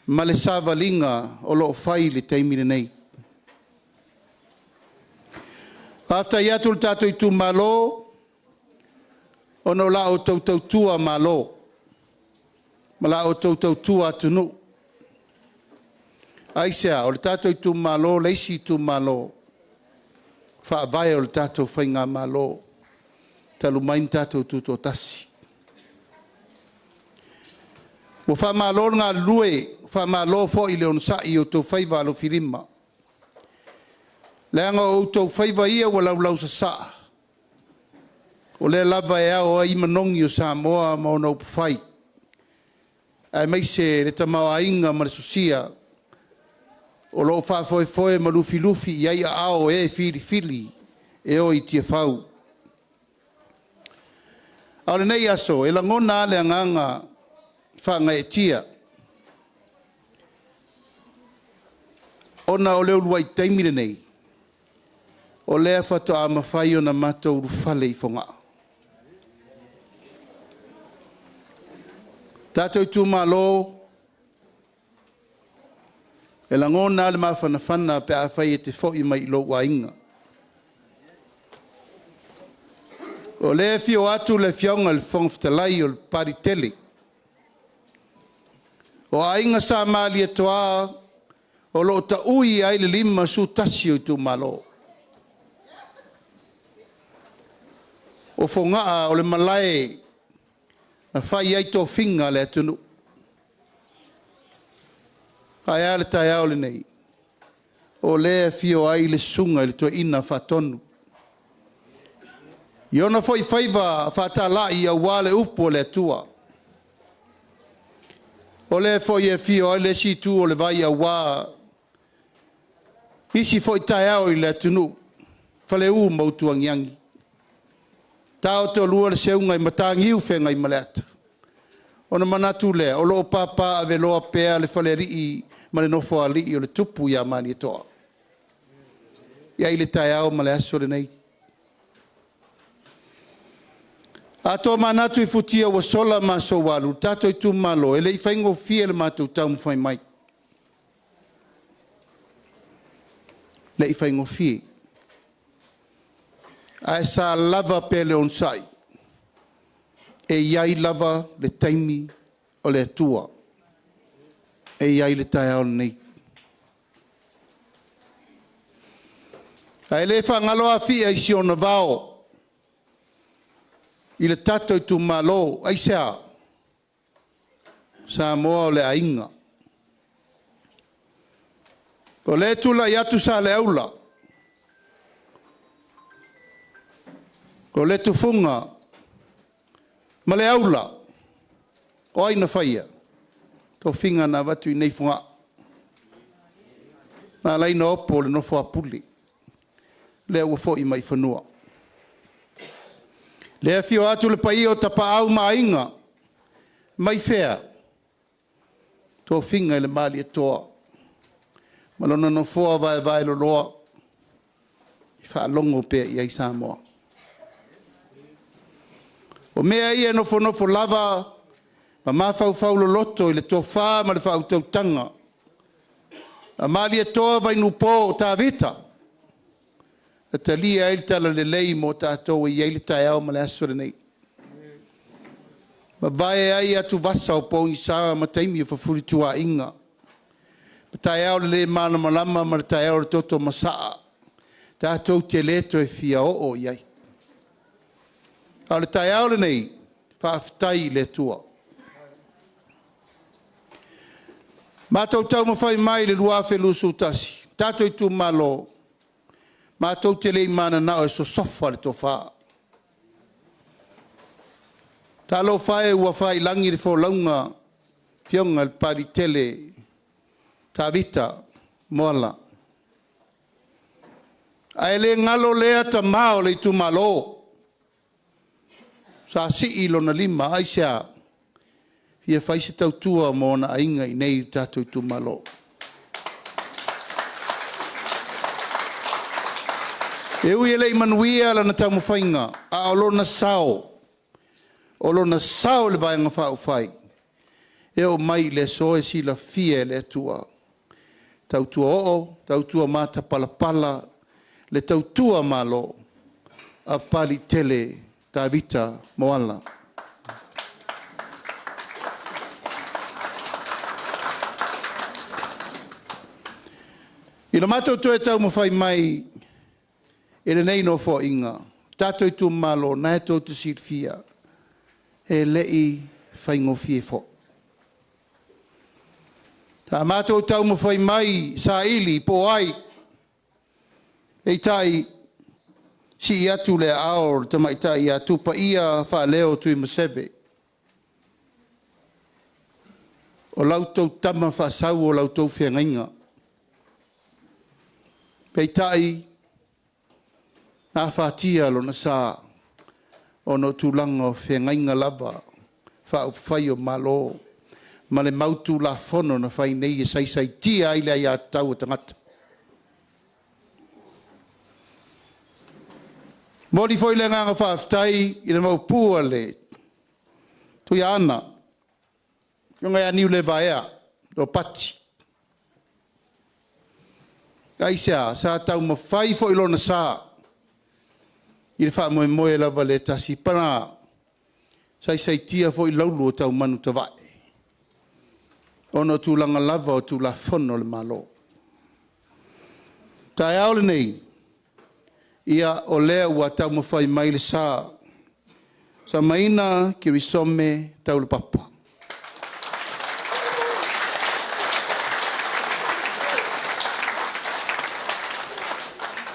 ma le savaliga o lo o fai i le taimi lenei. Faafetai atu i le tatou itumalo ona o la outou tautua Malo ma la outou tautua atunuu. Aisea? O le tatou itumalo le isi itumalo faavae o le tatou faigamalo talu mai ona tatou tutoatasi. Ua faamalo le galulue, faamalo foi le onosai i outou faiva alofilima, leaga o outou faiva ia ua laulausasaa, o lea lava e ao ai manogi o Samoa ma ona upufai, aemaise le tamaoaiga ma le sosia o lo o faafoefoe ma lufilufi i ai aao o e filifili e o i Tiafau. A o lenei aso, e lagona lava le agaga faagaeetia ona o le uluai taimi lenei o lea faatoa mafai ona matou ulufale i Fogaa. Tatou itumalo, e lagona lava le mafanafana pe afai e te foi mai i lou aiga. O lea e afio atu le Afioga i le Fofoga Fetalai o Papaliitele, o Aiga Sa Malietoa o lo o taui ai le 51 o itumalo. O Fogaa o le malae na fai ai tofiga a le atunuu. Ae a le taeao lenei? O lea e afio ai le susuga i le Toeaina Faatonu i ona foi faiva faatalai aua le upu a le Atua. O lea foi e afio ai le isi itu o le vai aua isi foi taeao i le atunuu, Faleu ma Utuagiagi. Taotolua le seuga i Mataniu Feagaimaleata. Ona manatu lea, o lo o papaaveloa pea le falealii ma le nofoalii o le tupu ia Malietoa. E i ai le taeao ma le aso lenei. A tomanatu i futia ua sola ma aso ua alu, le tatou itumalo, e le i faigofie le matou taumafai mai. E le i faigofie. Ae sa lava pea le onosai, e i ai lava le taimi o le Atua. E i ai le taeao lenei. Ae le faagalo Afia i si ona vao i le tatou itumalo. Aisea? O Samoa o le aiga. O lea e tulai atu Saleaula, o le tufuga ma le aula, o ai na faia? Tofiga na avatu i inei i Fogaa, na ala ai ona opo le nofo a Pule, lea ua foi mai i fanua. Le afio atu le paia o Tapaau ma Aiga, mai fea? Tofiga i le Malietoa ma lona nofoa vaevaeloloa e faalogo pea i ai Samoa. O mea ia e nofonofo lava ma mafaufau loloto i le tofa ma le faautautaga a Malietoa Vainupo Tavita na talia ai le talalelei mo tatou e i ai le taeao ma le aso lenei. Mavae ai atuvasa o pogisa ma taimi o fefulituaaiga, o taeao o le le malamalama ma le taeao o le toto masaa, tatou te le toe fia oo i ai. A o le taeao lenei, faafetai i le Atua. Matou taumafai mai i le 2021, tatou itumalo, matou te le i mananao e sosofa le tofa. Talofa e ua faiilagi le folauga a le Afioga i le Papaliitele Tavita Moala, ae le galo lea tama o le itumalo, sa sii lona lima, aisea? Fia fai se tautua mo ona aiga i inei i le tatou itumalo. E ui e le i manuia lana taumafaiga, a o lona sao, o lona sao i le Vaega Faaupufai, e oo mai i le aso e silafia e le Atua, tautua oo, tautua matapalapala, le tautua Malo a Papaliitele Tavita Moala. I le matou toe taumafai mai i lenei Nofoaiga, tatou itumalo, o lena tou te silafia, e le i faigofie foi. Sa matou taumafai mai e saili po o ai, peitai, sii atu le aao o le tamaitai ia Tupaia Faaleo Tuimaseve, o la outou tama faasau o la outou feagaiga. Peitai, na afatia lona sa ona o tulaga o feagaiga lava faaupufai o Malo ma le mau Tulafono na fai nei e saisaitia ai le aiatatau a tagata. E momoli foi le agaga faafetai i le Maopu a le Tuiaana. Afioga ia Niulevaea Ropati. Aisea? Sa taumafai foi lona sa i le faamoemoe lava lea e tasi. Paga, saisaitia foi laulu o taumanutavae ona o tulaga lava o Tulafono a le Malo. O le taeao lenei, ia o lea ua taumafai mai le sa, Samaina Kirisome Taulapapa.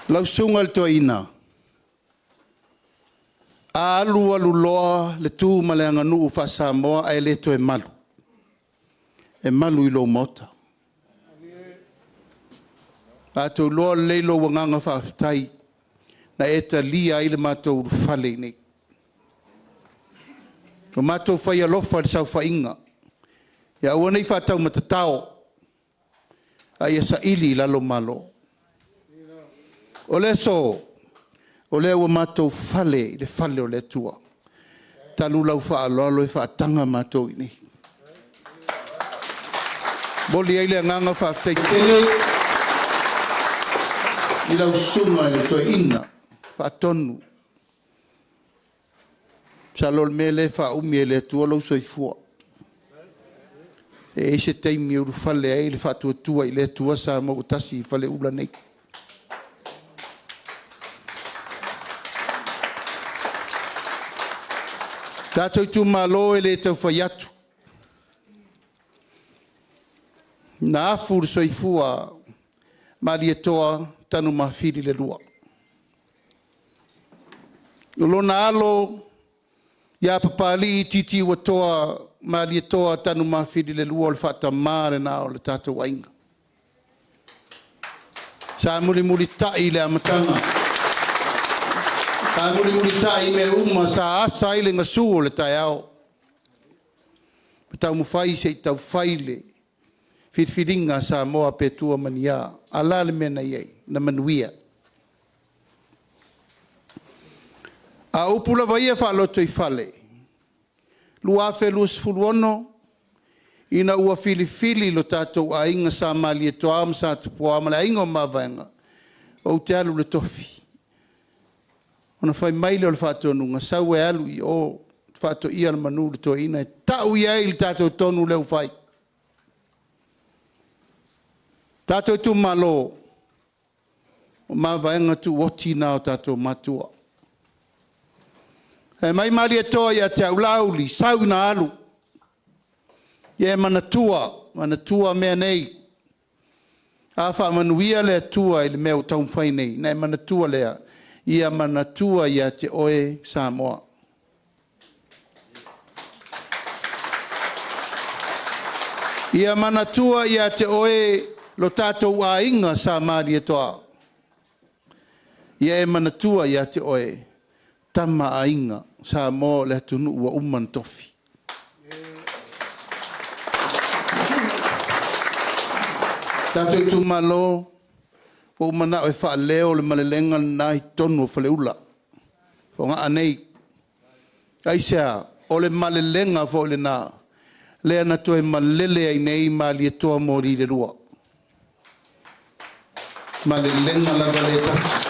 Lau Susuga i le Toeaina, a alu alu loa le tu ma le aganuu faa-Samoa ae le toe malu, e malu i lou maota. Matou te iloa lelei lou agaga faafetai na e talia ai le matou ulufale i inei. Ua matou fai alofa i le saofaiga, ia aua ne i faataumatatao, a ia saili i lalo malo. O le aso, o lea ua matou fale i le fale o le Atua, talu lau faaaloalo e faataga matou i inei. E momoli ai le agaga faafetai tele i lau Susuga i le Toeaina Faatonu. Masalo o le mea lea e faaumi e le Atua lou soifua. E i ai se taimi e ulufale ai le Faatuatua i le Atua Samoa ua Tasi i Faleula nei. Tatou itumalo e le tau fai atu, na afu le soifua Malietoa Tanumafili II. O lona alo ia Papalii Titiuatoa Malietoa Tanumafili II, o le faatama lena o le tatou aiga. Sa mulimulitai i le amataga, sa mulimulitai i mea uma sa asa ai le gasu o le taeao ma taumafai se i tau fai le filifiliga a Samoa pe tua ma ni a. A o le a le mea na i ai? Na manuia. A o upu lava ia faalotoifale, 2026 ina ua filifili lo tatou aiga Sa Malietoa ma Sa Tupua ma le Aiga o Mavaega, ou te alu i le tofi, ona fai mai lea o le faatonuga, sau e alu i o faatoia le manu i le toeaina e tau i ai le tatou tonu lea ua fai. Tatou itumalo, o mavaega tuoti na a tatou matua. Fai mai Malietoa ia te au, “Laauli, sau ina alu, ia e manatua, manatua mea nei. A faamanuia le Atua i le mea ua taumafai nei, ona e manatua lea, ia manatua ia te oe Samoa.” Ia manatua ia te oe lo tatou aiga Sa Malietoa, ia e manatua ia te oe Tama a Aiga, o Samoa o le atunuu ua uma ona tofi. Tatou itumalo, ua ou manao e faaleo le malelega lena i totonu o Faleula, Fogaa nei. Aisea? O le malelega foi lena lea na toe malele ai nei Malietoa Moli II. Malelega lava lea e tasi.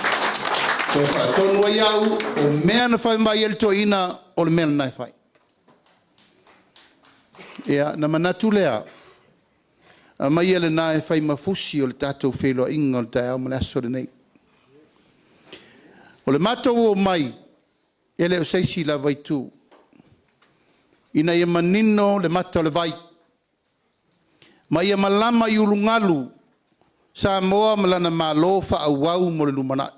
Toe faatonu ai au, o mea na fai mai ai le toeaina, o le mea lena e fai. Ia, ona manatu lea, aumaia lena e fai ma fusi o le tatou feiloaiga o le taeao ma le aso lenei. O le matou omai, e le o se isi lava itu, ina ia manino le mata o le vai, ma ia malama i ulugalu Samoa ma lana Malo faaauau mo le lumanai.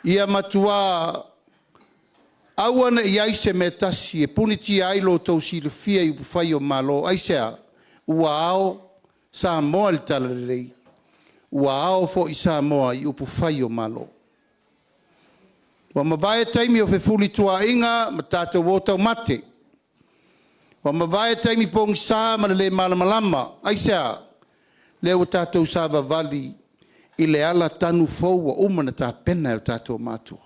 Ia matua aua ne i i ai se mea e tasi e punitia ai lo outou silafia i upufai o Malo. Aisea? Ua ao Samoa i le talalelei, ua ao foi Samoa i upufai o Malo. Ua mavae taimi o fefulituaa'iga ma tatou o taumate. Ua mavae taimi pogisa ma le le malamalama. Aisea? Lea ua tatou savavali i le ala tanu fou ua uma ona tapena e o tatou matua.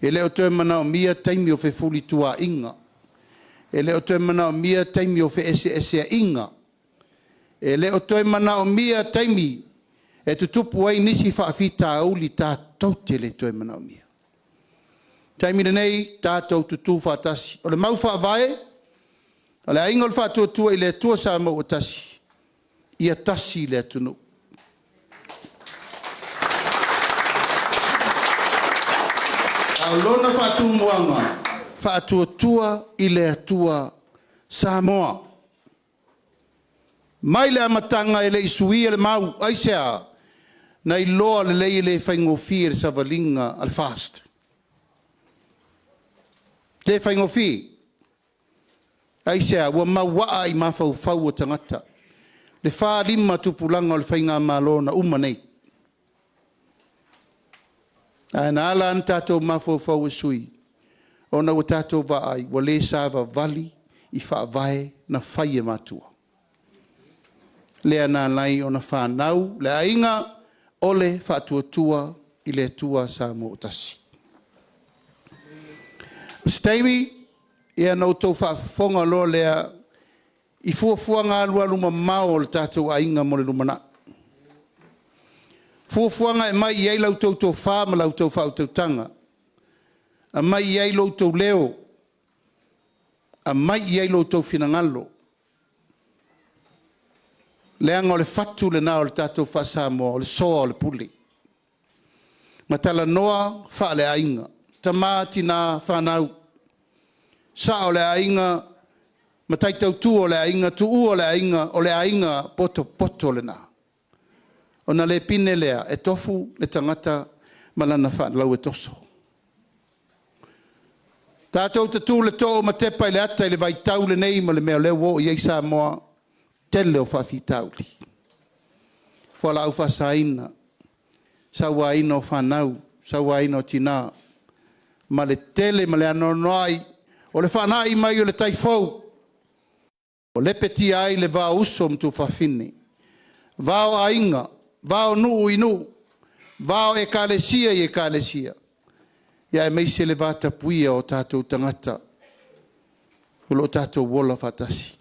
E le o toe manaomia taimi o fefulituaa'iga. E le o toe manaomia taimi o feeseeseaiga. E le o toe manaomia taimi e tutupu ai nisi faafitauli tatou te le toe manaomia. O le taimi lenei, tatou tutu faatasi. O le mau faavae a le Aiga o le Faatuatua i le Atua Samoa ua Tasi, ia tasi le atunuu. A o lona faatumuaga, Faatuatua i le Atua Samoa. Mai le amataga e le i suia le mau. Aisea? Na iloa lelei e le faigofie le savaliga a le FAST. E le faigofie. Aisea? Ua mauaa i mafaufau o tagata le 45 tupulaga o le Faigamalo na uma nei. Ae na ala ona tatou mafaufau e sui, ona ua tatou vaai ua le savavali i faavae na fai e matua. Lea na ala ai ona fanau le aiga o le Faatuatua i le Atua Samoa ua Tasi. O se taimi ona outou faafofoga loa lea i fuafuaga alualumamao a le tatou aiga mo le lumanai. Fuafuaga e aumai i ai la outou tofa ma la outou faautautaga, aumai i ai lo outou leo, aumai i ai lo outou finagalo, leaga o le fatu lena o le tatou faa-Samoa, o le soa o le pule. Ma talanoa faaleaiga, tama, tina, fanau, sao o le aiga, matai tautua o le aiga, tuua o le aiga, o le aiga potopoto lena. Ona le pine lea, e tofu le tagata ma lana fanau e toso. Tatou te tu i le too ma tepa i le ata i le vaitau lenei ma le mea o lea ua oo i ai Samoa, tele o faafitauli, fualaau faasaina, sauaina o fanau, sauaina o tina, ma le tele ma le anoanoai o le faanai mai o le tai fou ua lepetia ai le va o uso ma tuafafine, va o aiga, va o nuu i nuu, va o Ekalesia i Ekalesia, aemaise le vatapuia o tatou tagata o lo o tatou ola faatasi.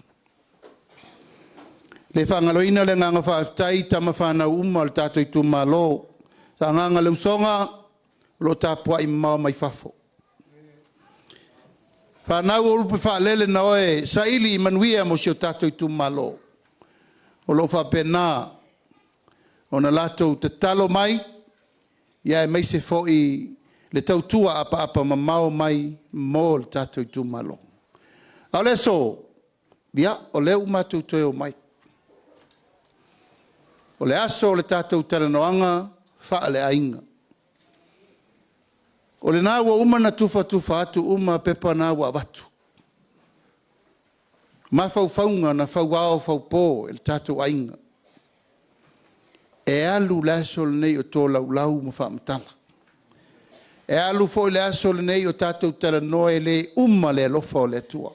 E le faagaloina le agaga faafetai i tama fanau uma a le tatou itumalo, Sagaga le Usoga, o lo o tapuai mamao mai fafo. Fanau o ulugalefaalele na e saili manuia mo si o tatou itumalo, o lo o faapena ona latou tatalo mai, aemaise foi le tautua apaapa mamao mai mo le tatou itumalo. A o le aso, ia, o lea ua matou toe omai. O le aso o le tatou talanoaga faaleaiga. O lena ua uma ona tufatufa atu uma pepa na ua avatu, mafaufauga na fauao faupo e le tatou aiga. E alu le aso lenei o tolaulau ma faamatala. E alu foi le aso lenei o tatou talanoa, e le uma le alofa o le Atua.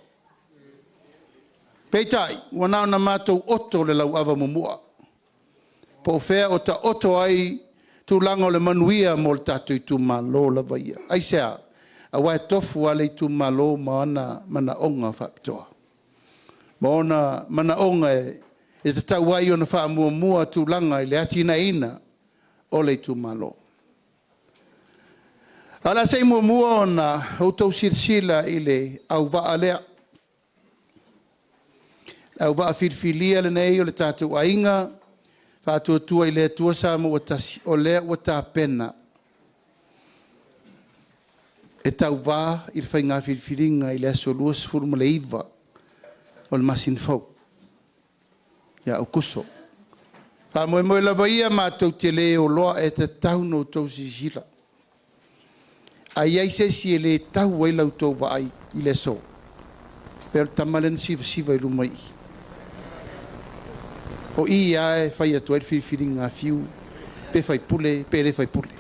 Peitai, ua na ona matou oto le lauava muamua, po o fea o taoto ai tulaga o le manuia mo le tatou itumalo lava ia. Aisea? Aua e tofu lava le itumalo ma ona manaoga faapitoa, ma ona manaoga e tatau ai ona faamuamua tulaga i le atinaeina o le itumalo. Ae o le a se i muamua ona outou silasila i le auvaa lea, le auvaa filifilia lenei o le tatou Aiga Faatuatua i le Atua Samoa ua Tasi, o lea ua tapena e tauva i le faiga filifiliga i le aso 29 o le masina fou ia Aokuso. O le faamoemoe lava ia matou te le o iloa, e tatau ona outou silasila. A i ai se isi e le tau ai la outou vaai i le aso, pei o le tama lea na sivasiva i luma i i. O i lava e fai atu ai le filifiliga a Fiu, pe faipule pe le faipule.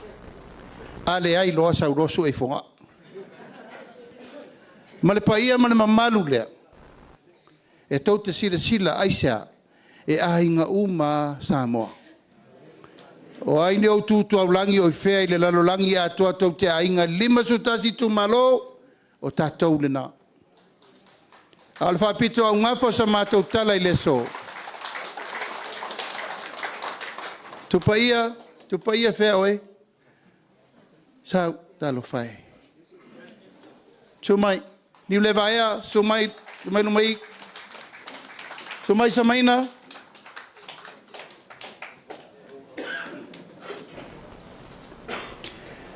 A leai loa sau loa sue i Fogaa. Ma le paia ma le mamalu lea, e tou te silasila, aisea? E aiga uma lava Samoa. O ai ni ou tu taulagi o i fea i le lalolagi atoa tou te aiga e 51 itumalo, o tatou lena. A o le faapito augafa o sa matou tala i le aso, Tupaia, Tupaia fea oe? Sau, talofa e. Susu mai, Niulevaea, susu mai, susu mai luma i i. Susu mai Samaina.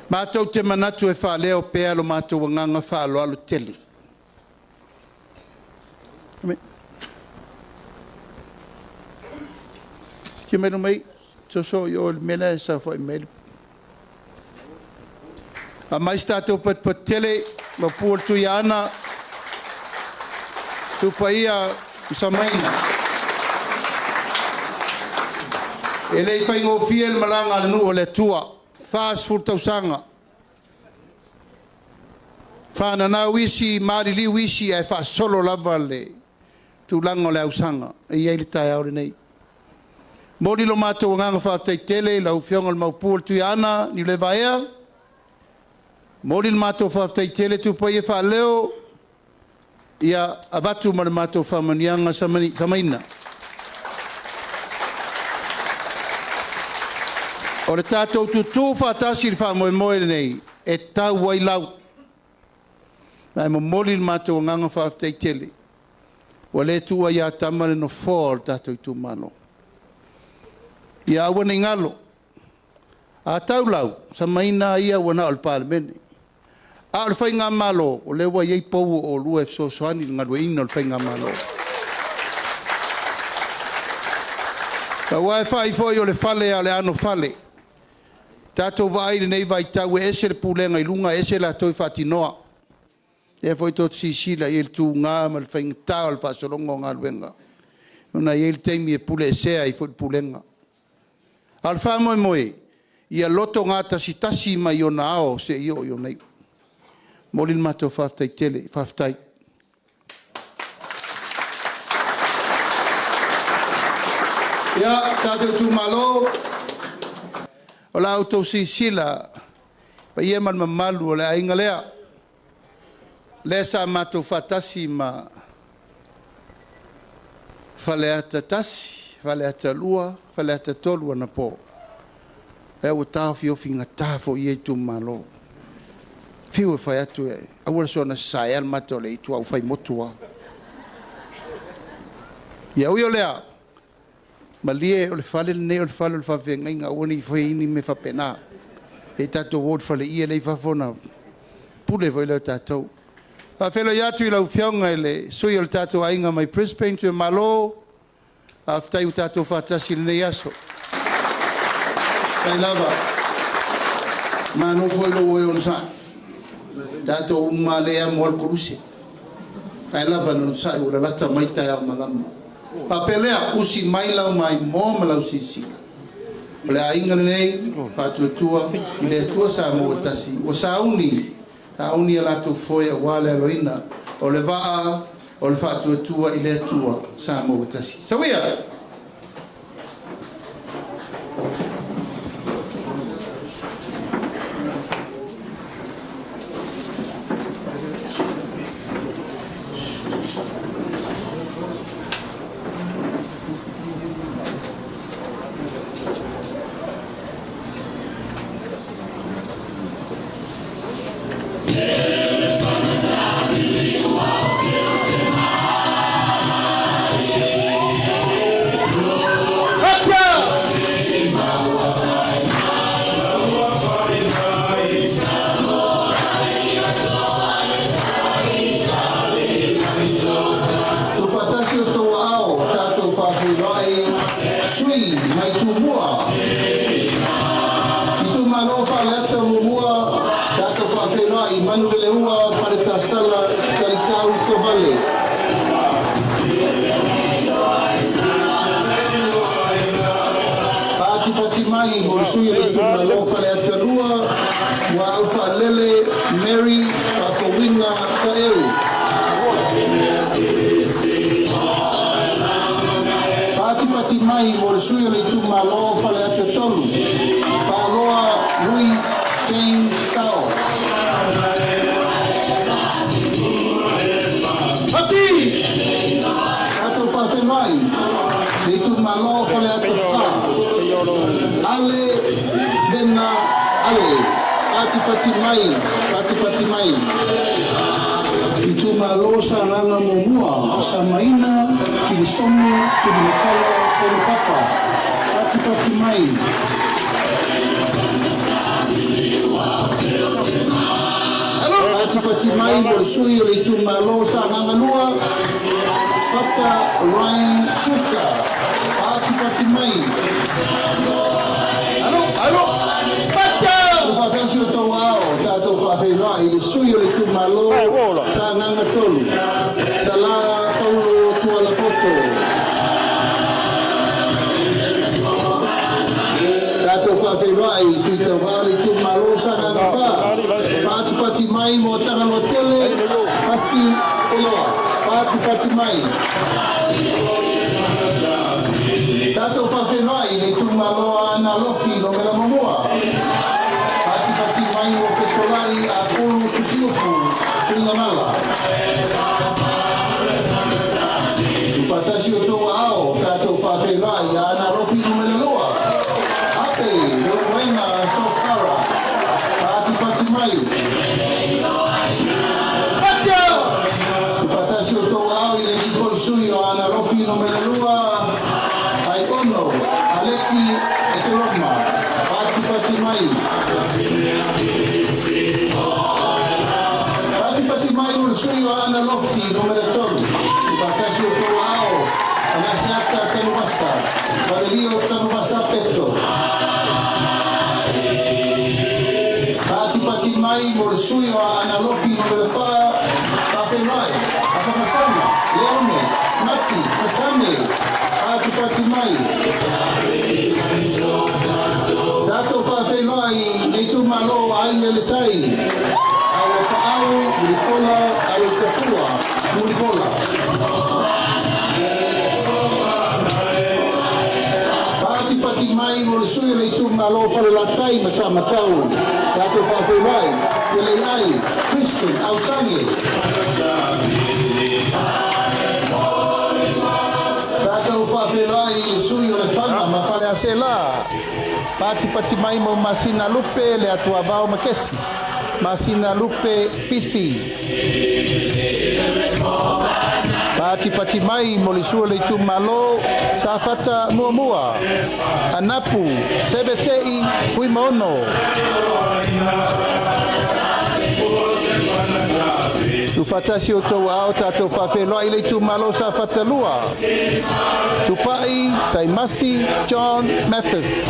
Matou te manatu e faaleo pea lo matou agaga faaaloalo tele. Afio mai luma i i, soso i o i le mea la e saofai mai ai le... Aumai se tatou patupatu tele, Maopu o le Tuiaana, Tupaia ma Samaina. E le i faigofie le malaga a le nuu o le Atua, 40 tausaga. Faananau isi, maliliu isi, ae faasolo lava le tulaga o le ausaga e i ai le taeao lenei. E momoli lo matou agaga faafetai tele i lau Afioga i le Maopu o le Tuiaana Niulevaea, momoli le matou faafetai tele Tupaia Faaleo, ia avatu ma le matou faamanuiaga Samaina. O le tatou tutu faatasi i le faamoemoe lenei, e tau ai lau. Ma e momoli le matou agaga faafetai tele, ua le tuua ia tama le nofoa o le tatou itumalo. Ia aua ne i galo, a tau lau, Samaina a ia ua na o le Palemene. A o le Faigamalo, o lea ua i ai pou o oulua e fesoasoani i le galueaiina o le Faigamalo. Aua e fai foi o le fale a o le anofale. Tatou vaai i lenei vaitau e ese le pulega i luga ese latou e faatinoa. O lea foi tou te silasila i ai i le tuga ma le faigata o le faasologa o galuega, ona e i ai le taimi e puleesea ai foi le pulega. A o le faamoemoe, ia loto gatasitasi mai ona ao seia oo i ona iu. E momoli le matou faafetai tele, faafetai. Ia, tatou itumalo, o la outou silasila i le paia ma le mamalu o le aiga lea, lea sa matou faatasi ma Faleata 1, Faleata 2, Faleata 3 anapo, lea ua taofiofigata foi ia itumalo. Fiu e fai atu, aua le soona saea le mata o le aitu, a ua fai motu lava. Ia ui o lea, malie o le fale lenei o le fale o le faafeagaiga, aua ne i faia ni mea faapena. Se i tatou o i le faleie la e i fafo ona pule foi lea o tatou. E faafeiloai atu i lau Afioga i le sui o le tatou aiga mai Brisbane, Tuiamalo, faafetai ua tatou faatasi i lenei aso. Faafetai lava. Malo foi lou onosai. O tatou uma lava o lea e amo lava le koluse. Ae lava le onosai ua lalata mai taeao malama. Faapea lea, usi mai lau maimoa ma lau silasila. O le aiga lenei, Faatuatua i le Atua Samoa ua tasi, ua sauni, sauni a latou foe aua le aloina o le vaa o le Faatuatua i le Atua Samoa ua tasi. Soia! Tuufaatasi o outou aao, tatou faafeiloai sui mai Tumua. Itumalo Faleata 1, tatou faafeiloai Manuleleua Paletasala Talikau Tovale. Patipati mai mo le sui o le itumalo Faleata 2, Muaau Faalele Mary Faafouina Taeu. Patipati mai mo le sui o le itumalo Faleata 3, Paaloa Louis James Stiles. Pati! Vena Ale. Patipati mai, patipati mai. Itumalo Sagaga Muamua, Samaina, Kilisoni, Tulimatala, Papa, Patipati mai. Patipati mai mo le sui o le itumalo Sagaga 2, Pata Ryan Shufka. Patipati mai. Alo, alo, Pata! O faatasi o tou ao, tatou faafeiloai i le sui o le itumalo Sagaga 3, Sala Paulo Tualapoto. Tatou faafeiloai i sui tauvā o le itumalo Sagaga 4, patipati mai mo Tagaloa Tele, Pasi Oloa. Patipati mai. Tatou faafeiloai i le itumalo Aana Alofi Numera 1. Patipati mai o Fesolai a Pulu Tusiupu, Tuigamala. Ufatasi o tou ao, tatou faafeiloai ia Aana Alofi Numera 2. Ape, Leuluaina Sofara. Patipati mai. Patia! Ufatasi o tou ao i le isi foi sui o Aana Alofi Numera 2. Ai ono, Aleki Eteloma. Patipati mai. Patipati mai o le sui o Aana Alofi Numera 3. Ufatasi o tou ao, Agaseata Tanuvasa, Valelio Tanuvasa Peto. Patipati mai mo le sui o Aana Alofi Numera 4, Pafenai, Afamasama, Leone, Mati, Masame. Patipati mai. Tatou faafeiloai le itumalo Aiga i le Tai. Aua Paau, Mulipola, Alo Tafua, Mulipola. Patipati mai mo le sui o le itumalo Falelatai ma Samatau. Tatou faafeiloai, Teleiai, Kristen, Ausangi. Tatou faafeiloai i le sui o Lefaga ma Faleaseela. Patipati mai mo Masina Lupe le Atuavao Makesi. Masina Lupe Pisi. Patipati mai mo le sua le itumalo Safata Muamua. Anapu Sebetei Fuimaono. Ufatasi o tou ao tatou faafeiloai le itumalo Safata 2. Tupai Saimasi John Mathis.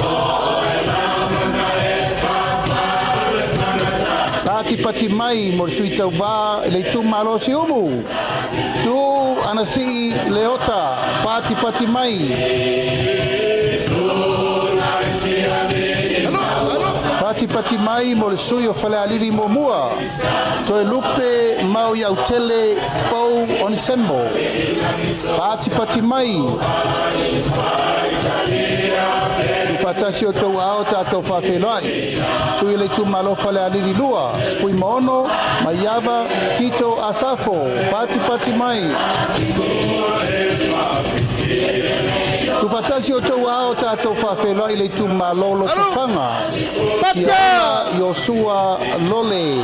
Patipati mai mo le sui tauvā le itumalo Siumu. Tu Anasii Leota. Patipati mai. Patipati mai mo le sui o Falealili Muamua. Toe Lupe Mau Iautele Pau Onisemo. Patipati mai. Ufatasi o tou ao tatou faafeiloai. Sui le itumalo Falealili 2, Fuimaono, Maiava, Tito Asafo. Patipati mai. Ufatasi o tou ao tatou faafeiloai le itumalo Lotofaga. Kiaola Iosua Lole.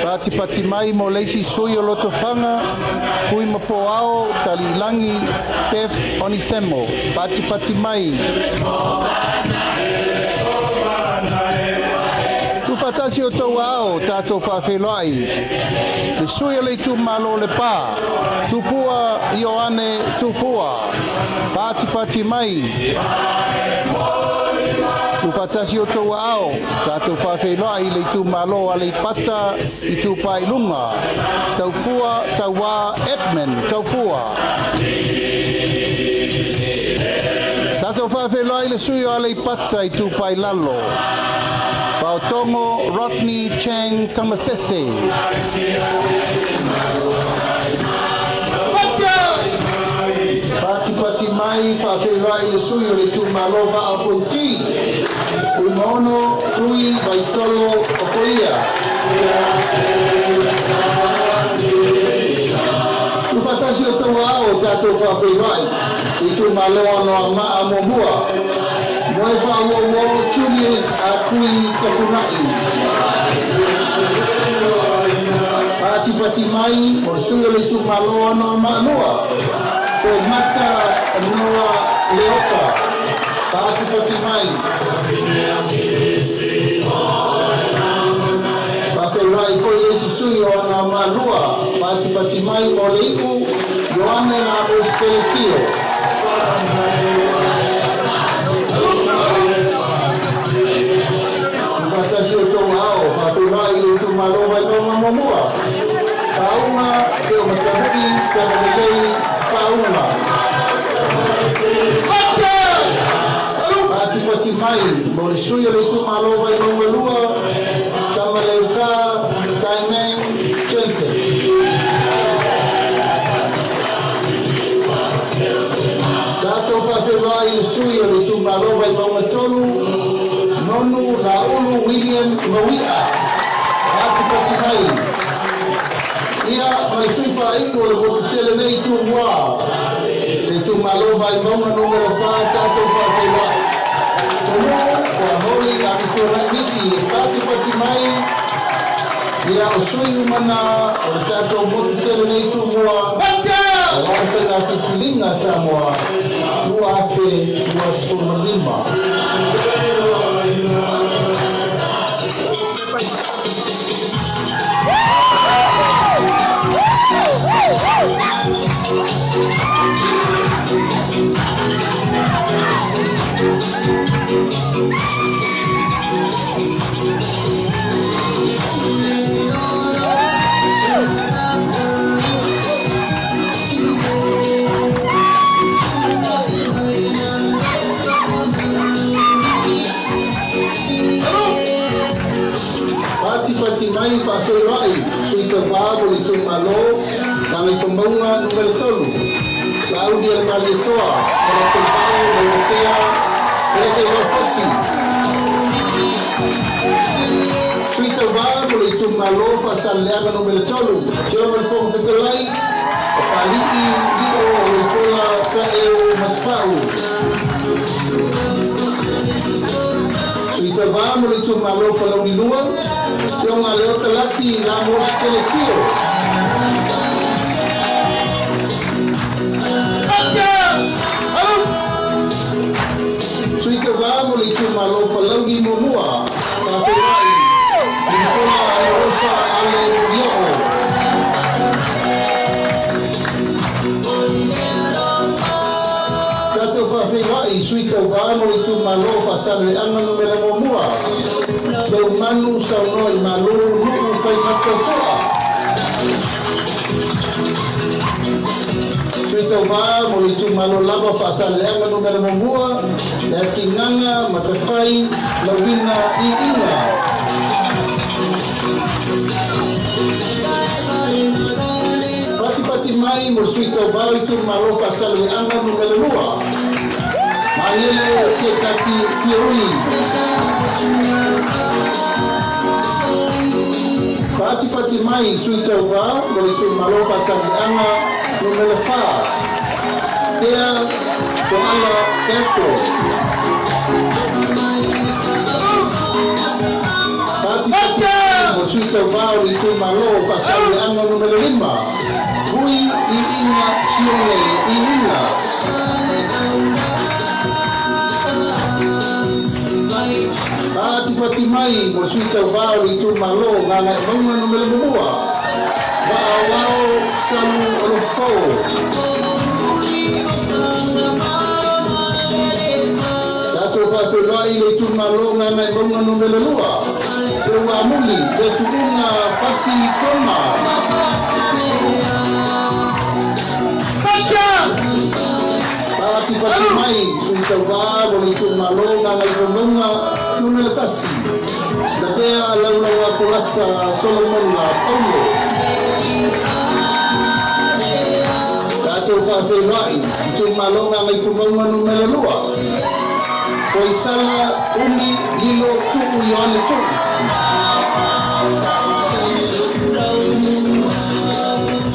Patipati mai mo le isi sui o Lotofaga, Fui Mapoao, Talilangi, Pef Onisemo. Patipati mai. Ufatasi o tou ao, tatou faafeiloai. Le sui o le itumalo Lepa, Tupua Ioane Tupua. Patipati mai. Ufatasi o tou ao, tatou faafeiloai le itumalo Aleipata Itupa i Luga. Taufua Tauā Edmund Taufua. Tatou faafeiloai le sui o Aleipata Itupa i Lalo. Paotogo Rodney Chang Tamasese. Patipati mai faafeiloai le sui o le itumalo Vaa Fonoti. Fuimaono Tui Vaitolo Okoia. Ufatasi Tuufatasi o outou aao tatou faafeiloai i itumalo Anoamaa 1. Moefaauouo Julius Akui Tapunai. Patipati mai o le sui o le itumalo Anoamaa 2, Toemata Noa Leota. Patipati mai. Faafeiloai foi le isi sui o Anoamaa 2, patipati mai o le Iu Ioane Lamos Pelesio. Tuufaatasi o outou aao faafeiloai i le itumalo Vaimauga 1, Pauga Peomatamu'i Tamalelei Pauga. Patipati mai mo le sui o le itumalo Vaimauga 2, Tamaleuta Taimeng Jensen. Tatou faafeiloai i le sui o le itumalo Vaimauga 3, Nonu Laulu William Maui'a. Patipati mai. Ia ma le sui faaiu o le motu tele nei Tumua, le itumalo Vaimauga Nu.4, tatou faafeiloai. Tonuu Fuamoli Amituanai Nisi e patipati mai. Ia o sui uma na o le tatou motu tele nei Tumua. O le faiga filifiliga a Samoa 2025. Patipati mai faafeiloai sui tauvā mo le itumalo Gagaifomauga Nu.3, Lauli Alemalietoa Falataivao Lauatea Felataivao. Sui tauvā mo le itumalo Faasaleleaga Nu.3, Afioga le Fofoga Fetalai o Fali'i Lio Aloipola Taeu Masefau. Sui tauvā mo le itumalo Palauli 2, Afioga Leota Laki Lamos Telesio. Sui tauvā mo le itumalo Palauli 1, faafeiloai Nicola Alerosa Ale Molioo. Tatou faafeiloai sui tauvā mo le itumalo Faasaleleaga Nu.1, Seumanu Saunoa i Malu Nuu Faimata Soa. Sui tauvā mo le itumalo lava Faasaleleaga Nu.1, le Atigaga Matafai Lauina Iiga. Patipati mai mo le sui tauvā o itumalo Faasaleleaga Nu.2, Maele Sietati Fiorui. Patipati mai sui tauvā mo le itumalo Faasaleleaga Nu.4, Tea Toala Eto. Patipati mai mo le sui tauvā o le itumalo Faasaleleaga Nu.5, Hui Iiga Sione Iiga. Patipati mai mo le sui tauvā o le itumalo Gagaemauga Nu.1, Va'aoao Salu Olofou. Tatou faafeiloai le itumalo Gagaemauga Nu.2, Seuamuli Letuuga Pasi Toma. Patipati mai sui tauvā mo le itumalo Gagaifomauga Nu.1, Latea Laulaua Kolasa Solomon Paulo. Tatou faafeiloai itumalo Gagaifomauga Nu.2, Poisala Umi Lilo Tuu Ioane Tuu.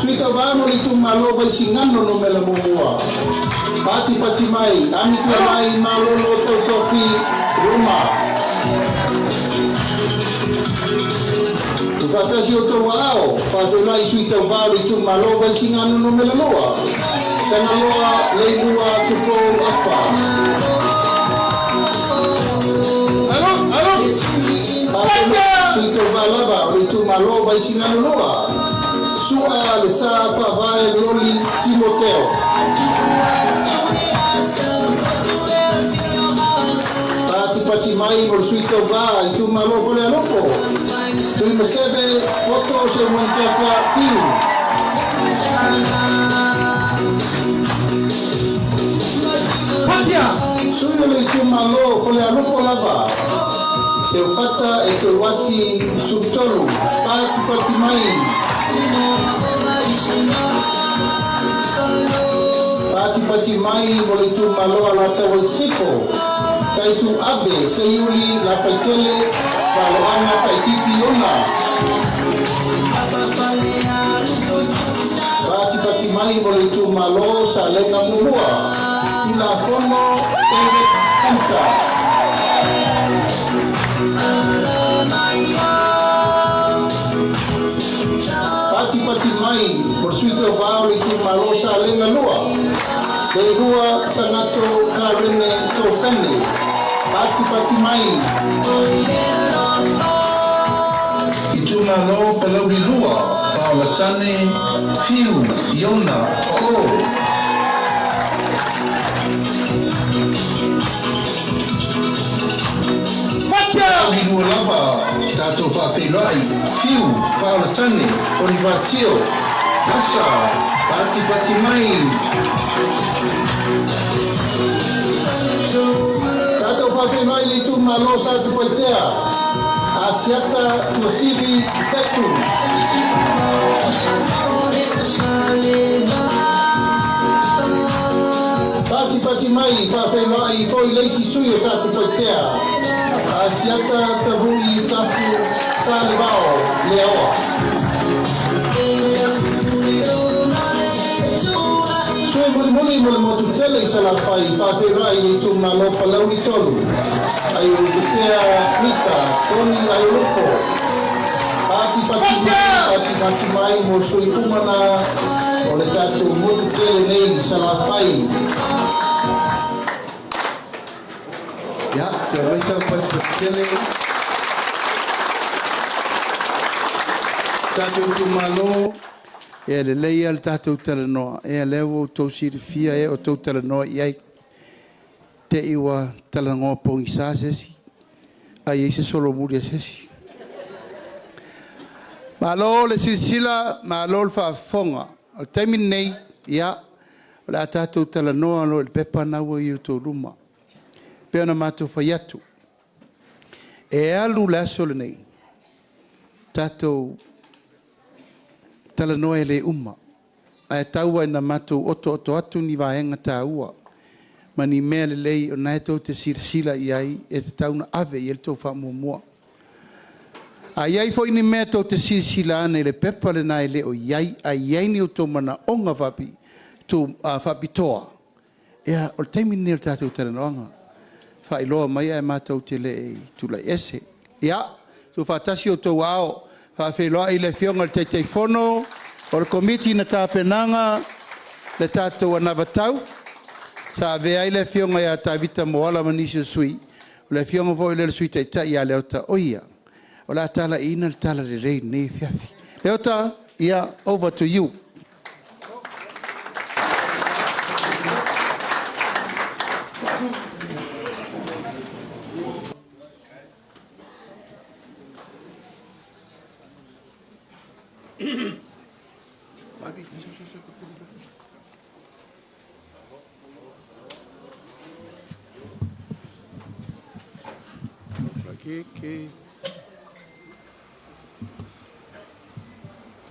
Sui tauvā mo le itumalo Vaisigano 1. Patipati mai, Amituanai Malolo Tautofi Roma. Tuufaatasi o outou aao, faafeiloai sui tauvā o le itumalo Vaisigano 2, Tagaloa Leilua Tupou Afa. Faafeiloai sui tauvā lava o le itumalo Vaisigano 2, Su'a Le Sa Faavae Loli Timoteo. Patipati mai mo le sui tauvā itumalo Falealupo, Tuimaseve Poto Seumanutafa Fiu. Sui o le itumalo Falealupo lava, Seufata Eteuati Sutolu. Patipati mai. Patipati mai mo le itumalo Alataua i Sisifo, Taitu Ave Seiuli Lafaitele Valoaga Taititi Ona. Patipati mai mo le itumalo Salega 1, Tilafono David Hunter. Patipati mai mo le sui tauvā o le itumalo Salega 2, Leilua Sagato Karene Tofene. Patipati mai. Itumalo Palauli 2, Paolatane Fiu Iona Pa'o. Palauli 2 lava, tatou faafeiloai Fiu Paolatane Ponifasio Lasa. Patipati mai. Tatou faafeiloai le itumalo Satupaitea, Asiata Tuasivi Setu. Patipati mai, faafeiloai foi le isi sui o Satupaitea, Asiata Tavui Tafu Salevao Leaoa. Sui mulimuli mo le motu tele i Salafai, faafeiloai le itumalo Palauli 3, Aiolukutea Misa Tony Aiolupo. Patipati mai, patipati mai mo sui umana o le tatou motu tele nei i Salafai. Ia, toe mai sau patipati tele. Tatou itumalo, e lelei ia le tatou talanoa. E lea ua outou silafia e o tou talanoa i ai. Te i ua talanoa pogisa se isi, ai ai se solomuli a se isi. Malo le silasila, malo le faafofoga. O le taimi lenei, ia, o le a tatou talanoa loa i le pepa lena ua i outou luma. Pei ona matou fai atu, e alu le aso lenei, tatou talanoa e le uma, ae tau lava ina matou otooto atu ni vaega taua ma ni mea lelei o lena e tou te silasila i ai e tatau ona ave i ai le tou faamuamua. A i ai foi ni mea tou te silasila ane i le pepa lena e le o i ai, ae i ai ni outou manaoga faapitoa, ia, o le taimi lenei o le tatou talanoaga. Faailoa mai ae matou te le i tulai ese. Ia, tuufaatasi outou aao, faafeiloai le Afioga i le Taitaifono o le Komiti na tapenaga le tatou anavatau, sa avea ai le Afioga ia Tavita Moala ma nisi o sui, o le Afioga foi lea o le Sui Taitai ia Leota, o ia o le a talaiina le talalelei i lenei afiafi. Leota, ia, over to you.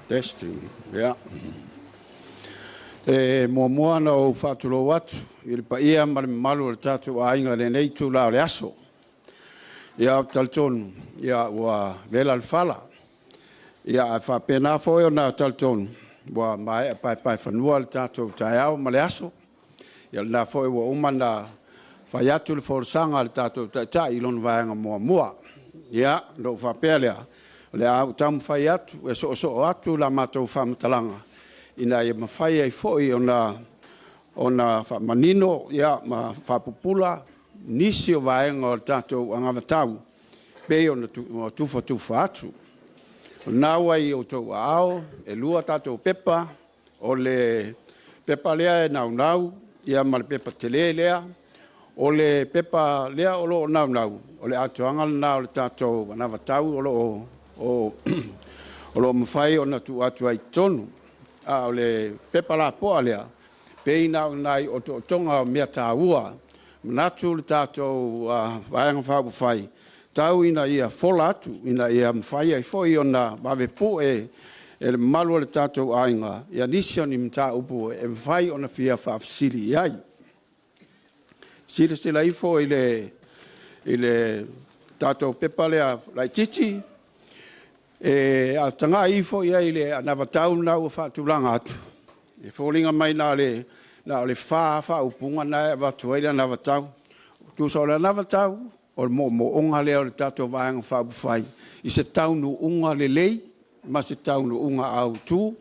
Testing, yeah. E muamua ona ou faatulou atu i le paia ma le mamalu o le tatou aiga i lenei itula o le aso. Ia, ou te talitonu, ia, ua vela le fala. Ia, ae faapena foi ona talitonu, Ua maea paepaefanua le tatou taeao ma le aso. Ia o lena foi ua uma ona fai atu le folasaga a le tatou Taitai i lona vaega muamua. Ia, ona ou faapea lea, o le a ou taumafai atu e soosoo atu la matou faamatalaga ina ia mafai ai foi ona faamanino ma faapupula nisi o vaega o le tatou anavatau e pei ona tufatufa atu. O lena ua i o outou aao, e 2 tatou pepa, o le pepa lea e naunau ma le pepa tele lea. O le pepa lea o lo o naunau, o le atoaga lena o le tatou anavatau o lo o mafai ona tuu atu ai i totonu. A o le pepa lapoa lea, pei na o ni nai otootoga o mea taua, e manatu le tatou Vaega Faaupufai, tau ina ia fola atu ina ia mafai ai foi ona vave pue e le mamalu o le tatou aiga nisi o ni mataupu e mafai ona fia faafesili i ai. Silasila ifo i le tatou pepa lea laitiiti, a tagai ifo i ai i le anavatau lena ua faatulaga atu, e foliga mai na o le 4 lava faaupuga na e avatu ai le anavatau. Tusa o le anavatau, o le moomooga lea o le tatou Vaega Faaupufai i se taunuuga lelei ma se taunuuga autu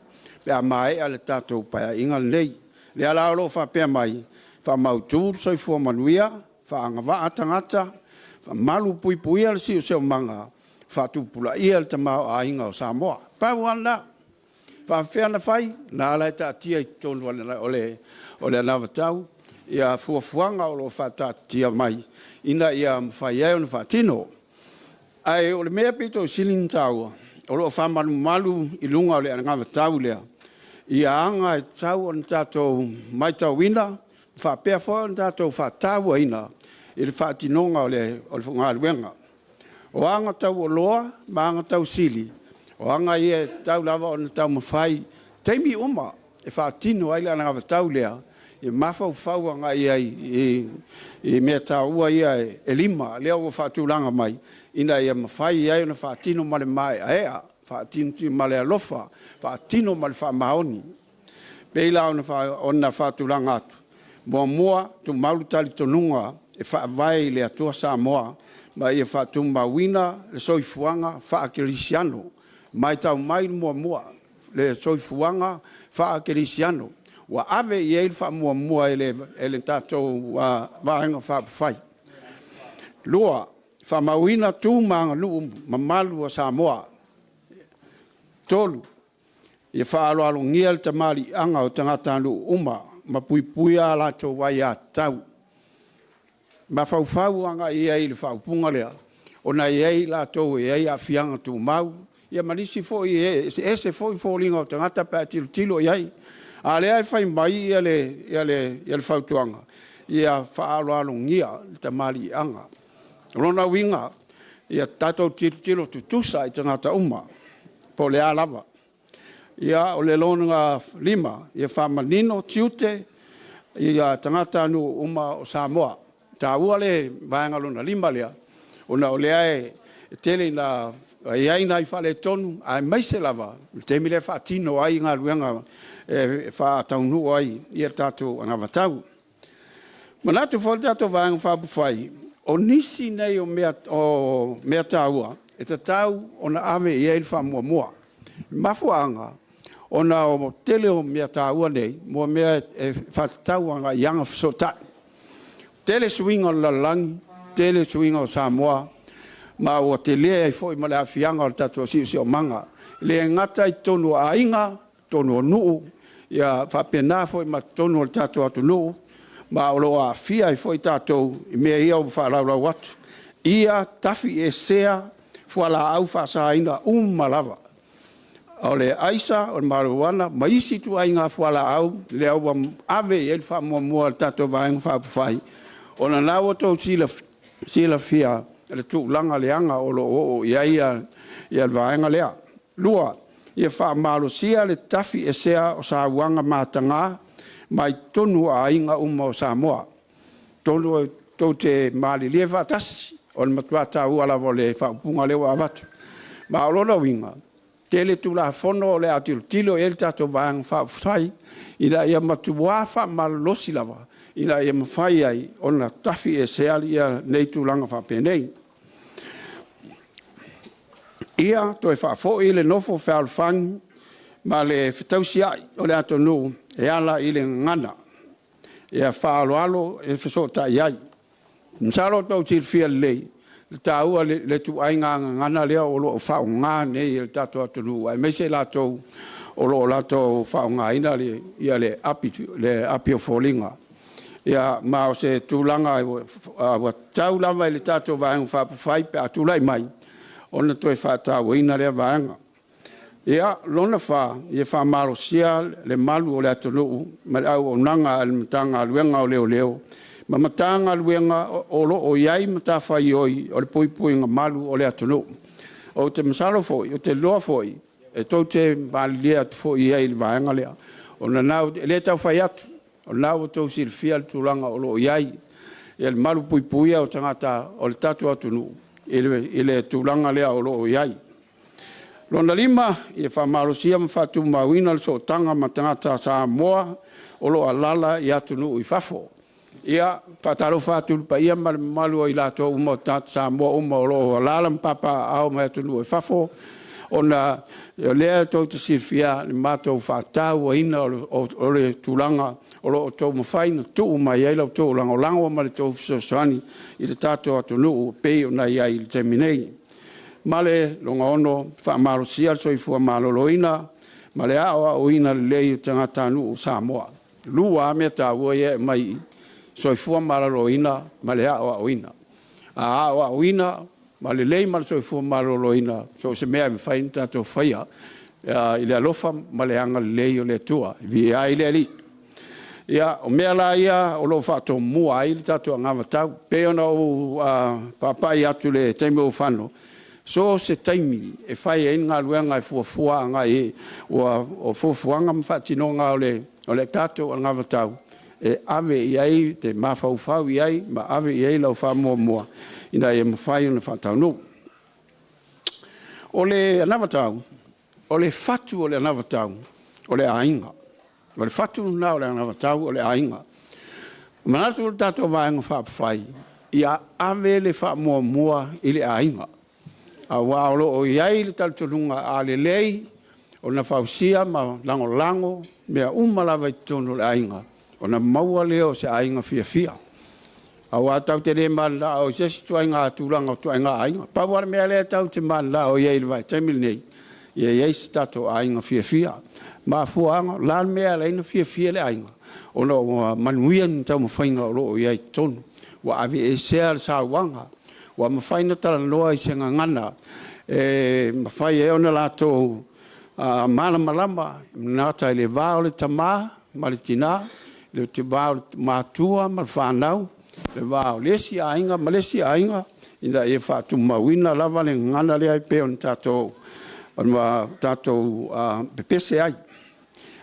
pe a maea le tatou Paeaiga lenei. O lea la o lo o faapea mai, faamautu le soifua manuia, faaagavaa tagata, malupuipuia le siosiomaga, faatupulaia le tamaoaiga o Samoa. Pau lava lena. E faapefea ona fai? O lena la e taatia i totonu o le anavatau fuafuaga o lo o faataatitia mai ina ia mafai ai ona faatino. Ae o le mea e pito i sili ona taua, o lo o faamalumalu i luga o le anavatau lea aga e tatau ona tatou matauina faapea foi ona tatou faatauaina i le faatinoga o le galuega. O aga taualoa ma aga tausili, o aga ia e tatau lava ona taumafai i taimi uma e faatino ai le anavatau lea, e mafaufau agai i ai i mea taua ia e 5 lea ua faatulaga mai ina ia mafai ai ona faatino ma le maeaea, faatino ma le alofa, faatino ma le faamaoni. E pei la ona faatulaga atu, muamua, tumau le talitonuga e faavae i le Atua Samoa ma ia faatumauina le soifuaga faakerisiano. Matau mai le muamua, le soifuaga faakerisiano ua ave i ai le faamuamua e le tatou Vaega Faaupufai. 2, faamauina tu ma aganuu mamalu a Samoa. 3, ia faaaloalogia le tamaliiaga o tagatanuu uma ma puipuia a latou aiatatau. Mafaufau agai i ai i le faaupuga lea, ona e i ai i latou e i ai aafiaga tumau, ia ma nisi foi e eseese foi foliga o tagata pe a tilotilo i ai. A o lea e fai mai le fautuaga, ia faaaloalogia le tamaliiaga. O lona uiga, ia tatou tilotilo tutusa i tagata uma, po o le a lava. Ia, o le lona 5, ia faamanino tiute i tagatanuu uma o Samoa. E taua le vaega lona 5 lea, ona o lea e tele ina i ai nai faaletonu, aemaise lava le taimi lea e faatino ai galuega e faataunuu ai le tatou anavatau. E manatu foi le tatou Vaega Faaupufai, o nisi nei o mea taua e tatau ona ave i ai le faamuamua. O le mafuaaga, ona o le tele o mea taua nei mo mea e faatatau agai i agafesootai. E tele suiga o le lalolagi, tele suiga o Samoa, ma ua tele ai foi ma le aafiaga o le tatou siosiomaga. E le gata i totonu o aiga, totonu o nuu, ia faapena foi ma totonu o le tatou atunuu, ma o lo o aafia ai foi tatou i mea ia ua faalaulau atu. Ia tafiesea fualaau faasaina uma lava, o le aisa, o le mariuana ma isi ituaiga fualaau lea ua ave i ai le faamuamua a le tatou Vaega Faaupufai, ona o lena ua outou silafia le tulaga leaga o lo o oo i ai le vaega lea. 2, ia faamalosia le tafiesea o sauaga mataga mai totonu o aiga uma o Samoa. Atonu tou te malilie faatasi, o le matua taua lava o le faaupuga lea ua avatu. Ma o lona uiga, Tele Tulafono o le a tilotilo i ai le tatou Vaega Faaupufai ina ia matua faamalolosi lava ina ia mafai ai ona tafiesea nei tulaga faapenei. Ia toe faafoi le nofo fealofani ma le fetausiai o le atunuu e ala i le gagana. Ia faaaloalo e fesootai ai. Masalo o tou silafia lelei le taua o le ituaiga gagana lea o lo o faaaoga nei e le tatou atunuu aemaise i latou o lo o latou faaaogaina le api o foliga. Ia, ma o se tulaga ua tatau lava i le tatou Vaega Faaupufai pe a tulai mai ona toe faatauaina lea vaega. Ia, lona fa, ia faamalosia le malu o le atunuu ma le auaunaga a le Matagaluega o Leoleo ma Matagaluega o lo o i ai matafaioi o le puipuiga malu o le atunuu. Ou te masalo foi, ou te iloa foi, e tou te malilie atu foi i ai i le vaega lea, e le tau fai atu, o lena ua outou silafia le tulaga o lo o i ai le malupuipuia o tagata o le tatou atunuu i le tulaga lea o lo o i ai. Lona lima, ia faamalosia ma faatumauina le sootaga ma tagata Samoa o lo o alaala i atunuu i fafo. Ia, e faatalofa atu i le paia ma le mamalu o i latou uma o tagata Samoa uma o lo o alaala ma papaaao mai atunuu i fafo, ona o lea tou te silafia le matou faatauaina o le tulaga o lo o taumafai ona tuu mai ai la outou lagolago ma le tou fesoasoani i le tatou atunuu e pei ona i ai i le taimi nei. Ma le lona ono, faamalosia le soifua maloloina ma le aoaoina lelei o tagatanuu o Samoa. E lua lava mea taua ia e aumai i i, soifua maloloina ma le aoaoina. A aoaoina ma lelei ma le soifua maloloina, so o se mea lava e mafai ona tatou faia i le alofa ma le agalelei o le Atua. Viia ai le Alii. Ia, o mea la ia o lo o faatomua ai le tatou anavatau. E pei ona ou faapai atu i le taimi ua fano, so o se taimi e fai ai ni galuega e fuafua agai i ai fuafuaga ma faatinoga o le tatou anavatau, e ave i ai, e mafaufau i ai ma ave i ai lau faamuamua ina ia mafai ona faataunuu. O le anavatau, o le fatu o le anavatau, o le aiga. O le fatu lena o le anavatau o le aiga. E manatu le tatou Vaega Faaupufai, ia ave le faamuamua i le aiga, aua o lo o i ai le talitonuga a lelei ona fausia ma lagolago mea uma lava i totonu o le aiga, ona maua lea o se aiga fiafia. Aua tatou te le mananao i se isi ituaiga tulaga o ituaiga aiga. Pau lava le mea lea tatou te mananao i ai i le vaitaimi lenei, ia i ai so tatou aiga fiafia. E mafua o le a le mea e ala ai ona fiafia le aiga? Ona ua manuia ni taumafaiga o lo o i ai i totonu, ua aveesea le sauaga, ua mafai ona talanoa i se gagana e mafai ai ona latou malamalama, e le gata i le va o le tama ma le tina, le va o matua ma fanau, le va o le isi aiga ma le isi aiga, ina ia faatumauina lava le gagana lea e pei ona tatou pepese ai.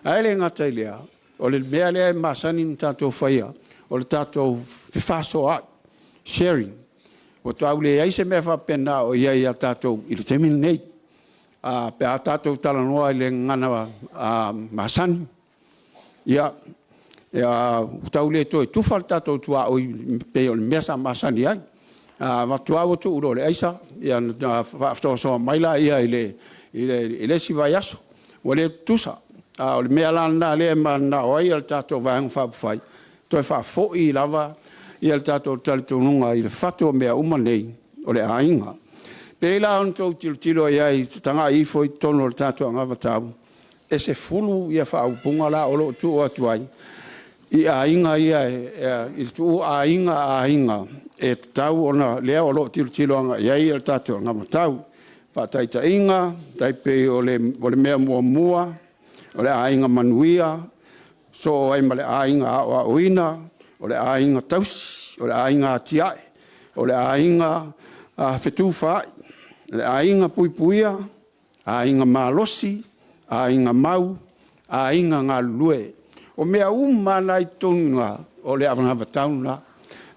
Ae le gata i lea, o le mea lea e masani ona tatou faia, o le tatou fefaasoaai, sharing. Ua tau leai se mea faapena o i ai ia tatou i le taimi lenei. Pe a tatou talanoa i le gagana masani, ia, ua tau le toe tufa le tatou tuaoi e pei o le mea sa masani ai. A avatu lava ua tuu loa i le aisa, ia ona faasoasoa mai lea i le isi vaiaso, ua le tutusa. A o le mea la lena o lea e mananao ai le tatou Vaega Faaupufai, toe faafoi lava le tatou talitonuga i le fatu o mea uma nei, o le aiga. E pei la ona outou tilotilo i ai e tagai ifo i totonu o le tatou anavatau, e 10 faaupuga la o lo o tuu atu ai i aiga ia i le tuu aiga aiga e tatau ona, lea o lo o tilotilo agai i ai le tatou anavatau. Faataitaiga, e tai pei o le mea muamua, o le aiga manuia, sosoo ai ma le aiga aoaoina, o le aiga tausi, o le aiga atiae, o le aiga fetufaai, o le aiga puipuia, aiga malosi, aiga mau, aiga galulue. O mea uma lava na e i totonu i ina, o le anavatau lena.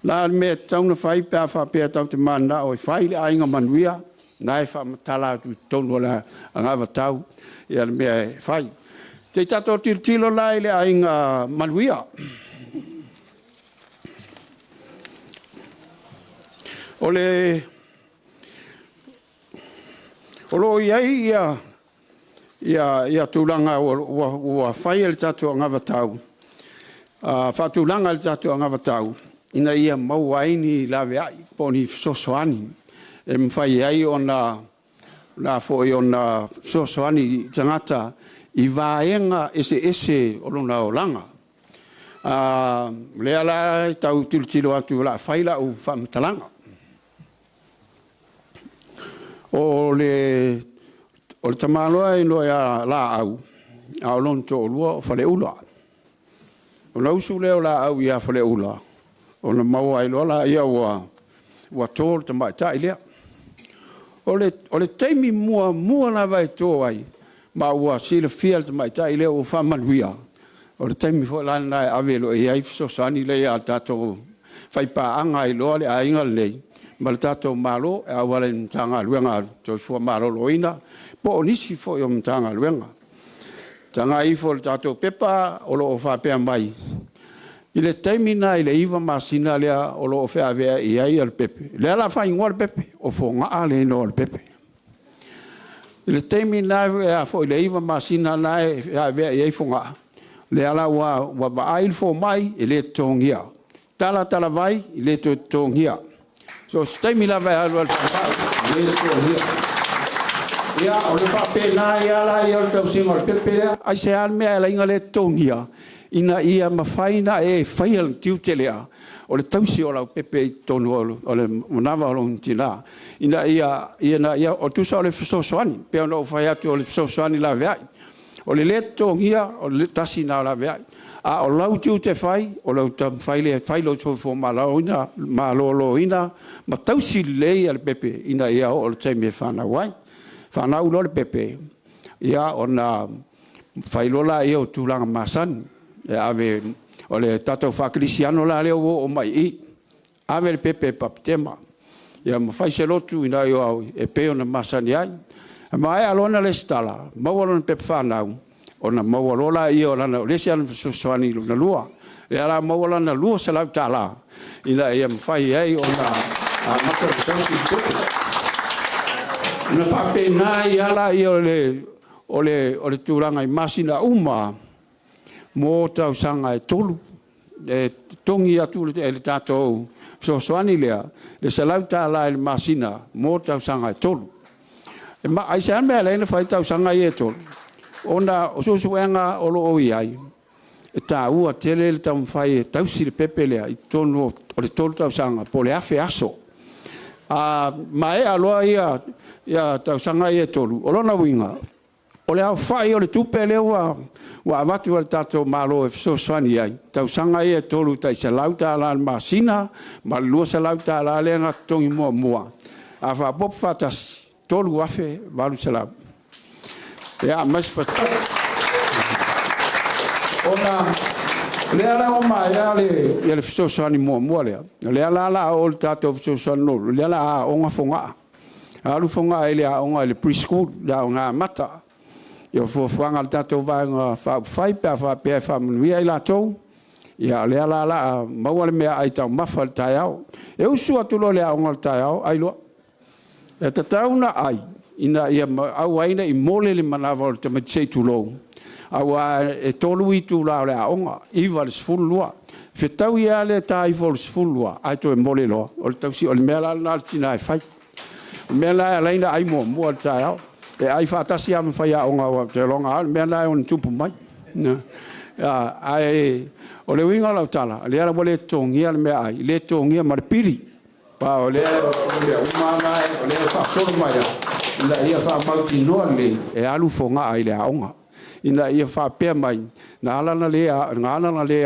O le a le mea e tatau ona fai pe a faapea tatou te mananao e fai le aiga manuia? Na e faamatala atu i totonu o le anavatau ia le mea e fai. Se i tatou tilotilo la i le aiga manuia. O le o lo o i ai ia tulaga ua fai e le tatou anavatau, faatulaga e le tatou anavatau ina ia maua ai ni laveai po o ni fesoasoani e mafai ai ona fesoasoani i tagata i vaega eseese o lona olaga. O lea la e tau tilotilo atu o le a fai lau faamatalaga. O le tamaloa e igoa ia Laau, a o lona toalua o Faleula. Ona usu lea o Laau ia Faleula, ona maua ai loa lea ua to le tamaitai lea. O le taimi muamua lava e to ai, ma ua silafia e le tamaitai lea ua faamanuia, o le taimi foi la lena e ave loa i ai fesoasoani ia a le tatou faipaaga ai loa le aiga lenei ma le tatou Malo e auala i le Matagaluega a le Soifua Maloloina po o nisi foi o Matagaluega. Tagai ifo i le tatou pepa o lo o faapea mai, i le taimi lena i le 9 masina lea o lo o feaveai ai le pepe, lea o le a faaigoa le pepe, o Fogaa le igoa o le pepe. I le taimi lena i le 9 masina lena e feaveai ai Fogaa, lea la ua vaai le fomai e le totogia, talatala vai e le toe totogia. So o se taimi lava e alu ai i le falemai, e le totogia. Ia, ona faapena ai lava lea o le tausiga o le pepe lea. Aisea le mea e ala ai ona le totogia? Ina ia mafai ona e faia le tiute lea o le tausi o lau pepe i totonu o le manava o lona tina, ina ia… Tusa o le fesoasoani, pei ona ou fai atu o le fesoasoani laveai. O le le totogia, o le tasi lena o laveai, a o lau tiute fai, o lau taumafai lea e fai lou soifua maloloina ma tausi lelei le pepe ina ia oo i le taimi e fanau ai. Fanau loa le pepe, ia ona fai loa lea o tulaga masani, e ave… O le tatou faakerisiano la lea ua oo mai i i, ave le pepe e papitema, ia ma fai se lotu ina ia e pei ona masani ai. E maea loa ona resitala, maua lona pepa fanau, ona maua loa lea o le isi ana fesoasoani lona lua. O lea o le a maua lana $200 ina ia mafai ai ona amata ona tausi le pepe. Ona faapena ai lava lea o le tulaga i masina uma lava mo tausaga e 3, e totogi atu e le tatou fesoasoani lea le $100 i le masina mo tausaga e 3. Aisea le mea e ala ai ona fai tausaga ia e 3? Ona o suesuega o lo o i ai, e taua tele le taumafai e tausi le pepe lea i totonu o le 3 tausaga po o le 1,000 aso. A maea loa ia tausaga ia e 3, o lona uiga, o le aofai o le tupe lea ua avatu e le tatou Malo e fesoasoani ai i tausaga ia e 3 e tai $100 i le masina ma le $200 lea na totogi muamua, a faaopoopo faatasi, e $3,800. Ia ma isi Ona o lea la ua maea le fesoasoani muamua lea, o lea la o le a oo i le tatou fesoasoani lona lua, lea o le a aoga Fogaa. Alu Fogaa i le aoga i le pre-school, le aoga amata. Ia o fuafuaga a le tatou Vaega Faaupufai pe a faapea e faamanuia i latou, ia o lea la o le a maua le meaai taumafa i le taeao. E usu atu loa i le aoga i le taeao, ai loa. E tatau ona ai, ina ia aua ai ne i mole le manava o le tamaitiiti se i tulou, aua e 3 itula o le aoga, 9 i le 12. E fetaui lava le ta ifo o le 12 ae toe mole loa. O le mea la lena a le tina e fai. O le mea lena e ala ai ona ai muamua i le taeao. E ai faatasi lava ma faiaoga aua ou te iloa lava o le mea lena e ono tupu mai. Ae o le uiga o lau tala, o lea ua le totogia le meaai, le totogia ma le pili. Aua o mea uma lava na o lea e faasolo mai lava, ina ia faamautinoa lelei e alu Fogaa i le aoga, ina ia faapea mai, na ala ona le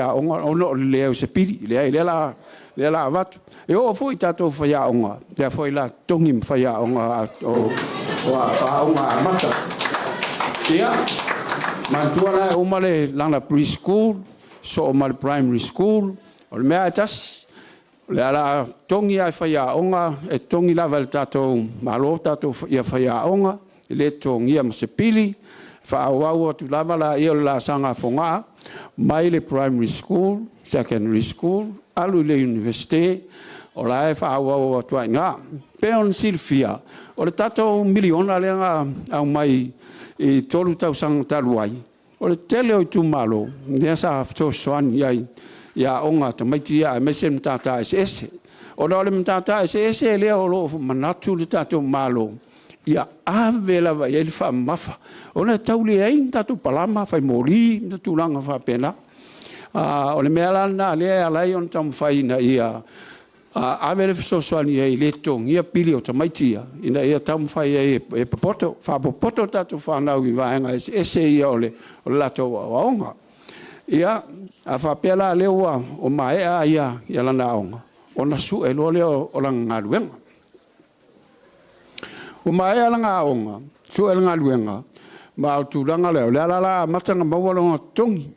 aoga ona o le leai o se pili. Leai, o lea o le a avatu. E oo foi i tatou faiaoga, lea foi o le a totogi ma faiaoga o aoga amata. Ia, manatua la e uma lana pre-school, sosoo ma le primary school, o le mea lava e tasi. O le a totogi lava e faiaoga, e totogi lava e le tatou Malo faiaoga, e le totogia ma se pili, faaauau atu lava laia o le laasaga a Fogaa mai le primary school, secondary school, alu i le Iunivesite, o la e faaauau atu lava i ina. E pei ona silafia, o le tatou $1miliona lea na aumai i le 3 tausaga talu ai, o le tele o itumalo lea sa fesoasoani i ai i aoga a tamaiti ia aemaise le Matata Eseese. Ona o le Matata Eseese lea o lo o manatu le tatou Malo ia ave lava i ai le faamamafa, ona e tau leai ni tatou palama, fai moli ma tulaga faapena. O le mea la lena o lea e ala ai ona taumafai ina ia ave le fesoasoani i ai e le totogia pili o tamaiti ia, ina ia taumafai ai e popoto, faapopoto tatou fanau i vaega eseese ia o le latou aoaoga. Ia, a faapea la o lea ua maea lana aoga, ona sue loa lea o lana galuega. Ua maea lana aoga, sue le galuega, ma o le tulaga lea, o lea la o le a amata ona maua lona totogi. O le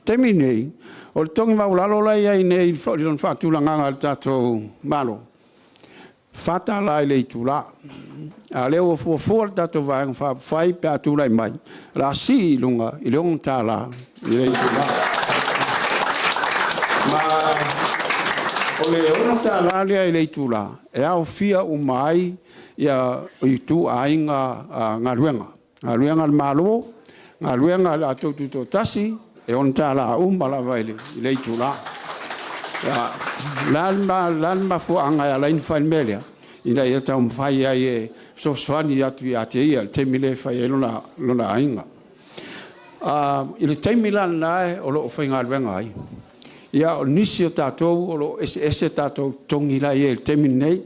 taimi lenei, o le totogi maualalo la e i ai nei i lona faatulagaga e le tatou Malo, e $4 i le itula. A o lea ua fuafua le tatou Vaega Faaupufai pe a tulai mai, o le a sii i luga i le $6 i le itula. Ma o le $6 lea i le itula, e aofia uma ai ituaiga galuega, galuega a le Malo, galuega a le latou tutoatasi, e $6 uma lava i le itula. O le a le mafuaaga e ala ai ona fai le mea lea? Ina ia taumafai ai e fesoasoani atu ia te ia i le taimi lea e fai ai lona aiga. I le taimi la lena o lo o faigaluega ai, ia o nisi o tatou o lo o eseese tatou totogi la e i ai i le taimi lenei.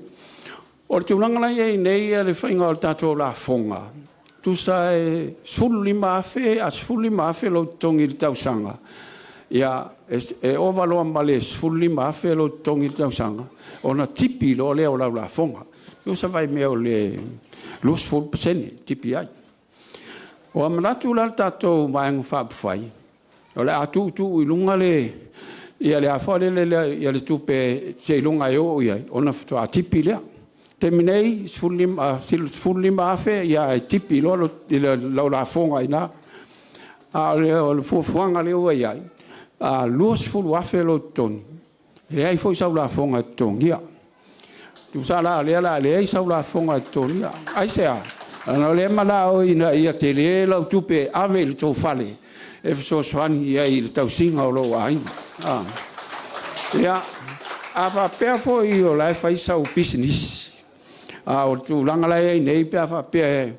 O le tulaga la e i ai nei le faiga o le tatou lafoga, tusa e $15,000 a $15,000 lou totogi i le tausaga, e ova loa ma le $15,000 lou totogi i le tausaga, ona tipi loa lea o lau lafoga. Tusa ma le mea o le 20% e tipi ai. Ua manatu la le tatou Vaega Faaupufai, o le a tuutuu i luga le tupe seiloga e oo i ai ona faatoa tipi lea. O le taimi nei, e $15,000 ae tipi loa lau lafoga i ina. A o le fuafuaga lea ua i ai, a $20,000 lou totogi, e leai foi sau lafoga e totogia. Tusa la o lea o le a leai sau lafoga e totogia. Aisea? Leaga o lea e manao ina ia tele lau tupe e ave i le tou fale e fesoasoani ai i le tausiga o lou aiga. Ia, a faapea foi o la e fai sau pisinisi, a o le tulaga la e i ai nei pe a faapea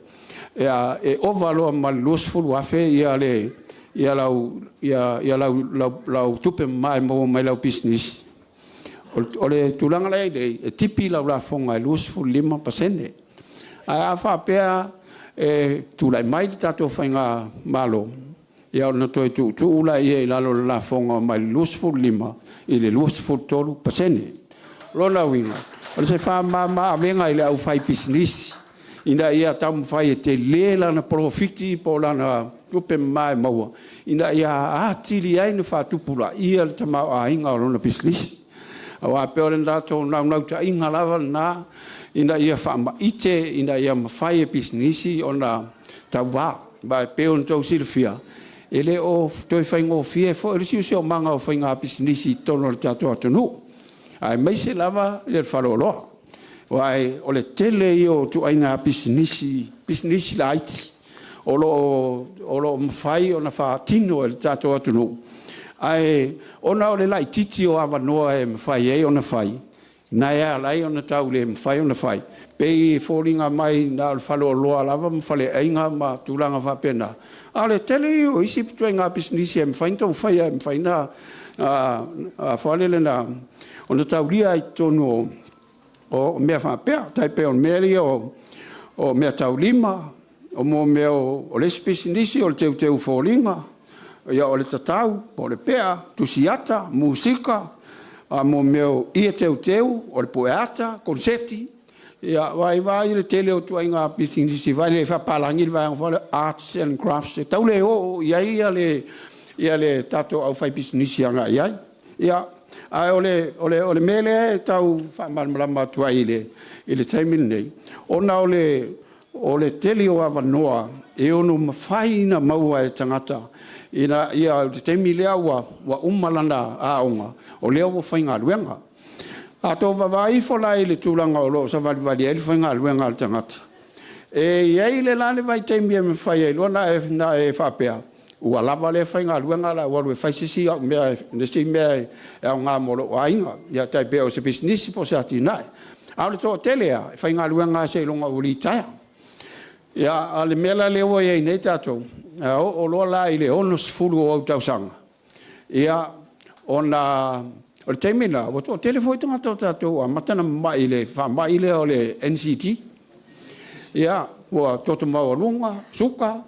e ova loa ma le $20,000 lau tupe mama e maua mai lau pisinisi, o le tulaga la e i ai nei, e tipi lau lafoga e 25%. Ae a faapea e tulai mai le tatou faigamalo, ia ona toe tuutuu lea i lalo o le lafoga mai le 25 i le 23%. O lona uiga, o se faamama-avega i le aufaipisinisi ina ia taumafai e tele lana polofiti po o lana tupe mama e maua ina ia atili ai ona faatupulaia le tamaoaiga o lona pisinisi. Aua e pei o le latou naunautaiga lava lena ina ia faamaite ina ia mafai e pisinisi ona tauva. Aua e pei ona outou silafia, e le o toe faigofie foi le siosiomaga o faiga pisinisi i totonu o le tatou atunuu, aemaise lava le faleoloa. Aua o le tele ia o ituaiga pisinisi, pisinisi laiti o lo o mafai ona faatino e le tatou atunuu, ae ona o le laitiiti o avanoa e mafai ai ona fai, lena e ala ai ona tau le mafai ona fai, pei e foliga mai na o le faleoloa lava ma faleaiga ma tulaga faapena, a o le tele ia o isi ituaiga pisinisi e mafai ona outou faia e mafai ona taulia ai i totonu o mea faapea. E tai pei o le mea lea o meataulima, o mea o le isi pisinisi o le teuteu foliga, o le tatau po o le pea, tusiata, musika, mea o ie teuteu, o le pueata, koneseti. Ia vaai le tele o ituaiga pisinisi foi lea faapapalagi le vaega foi lea o arts and crafts e tau le oo i ai le tatou aufaipisinisi agai i ai. Ia, Ae o le mea lea e tau faamalamalama atu ai i le taimi lenei, ona o le tele o avanoa e ono mafai ona maua e tagata ina ia le taimi lea ua uma lana aoga, o lea ua faigaluega. A outou vaavaai ifo la i le tulaga o lo o savalivali ai le faigaluega a le tagata, e i ai la le vaitaimi e mafai ai loa ona e faapea, ua lava lea faigaluega o le a ou alu e fai se isi au mea, le isi mea e aoga mo lou aiga, e tai pei o se pisinisi po o se atinae. A o le toatele lava, e faigaluega lava seiloga ua litaea. A o le mea la lea ua i ai nei tatou, a oo loa la i le 60 o ou tausaga, ia, ona o le taimi lena, ua toatele foi tagata o tatou ua amata ona mamai i le faamai lea o le NCD. Ia, ua toto maualuga, suka,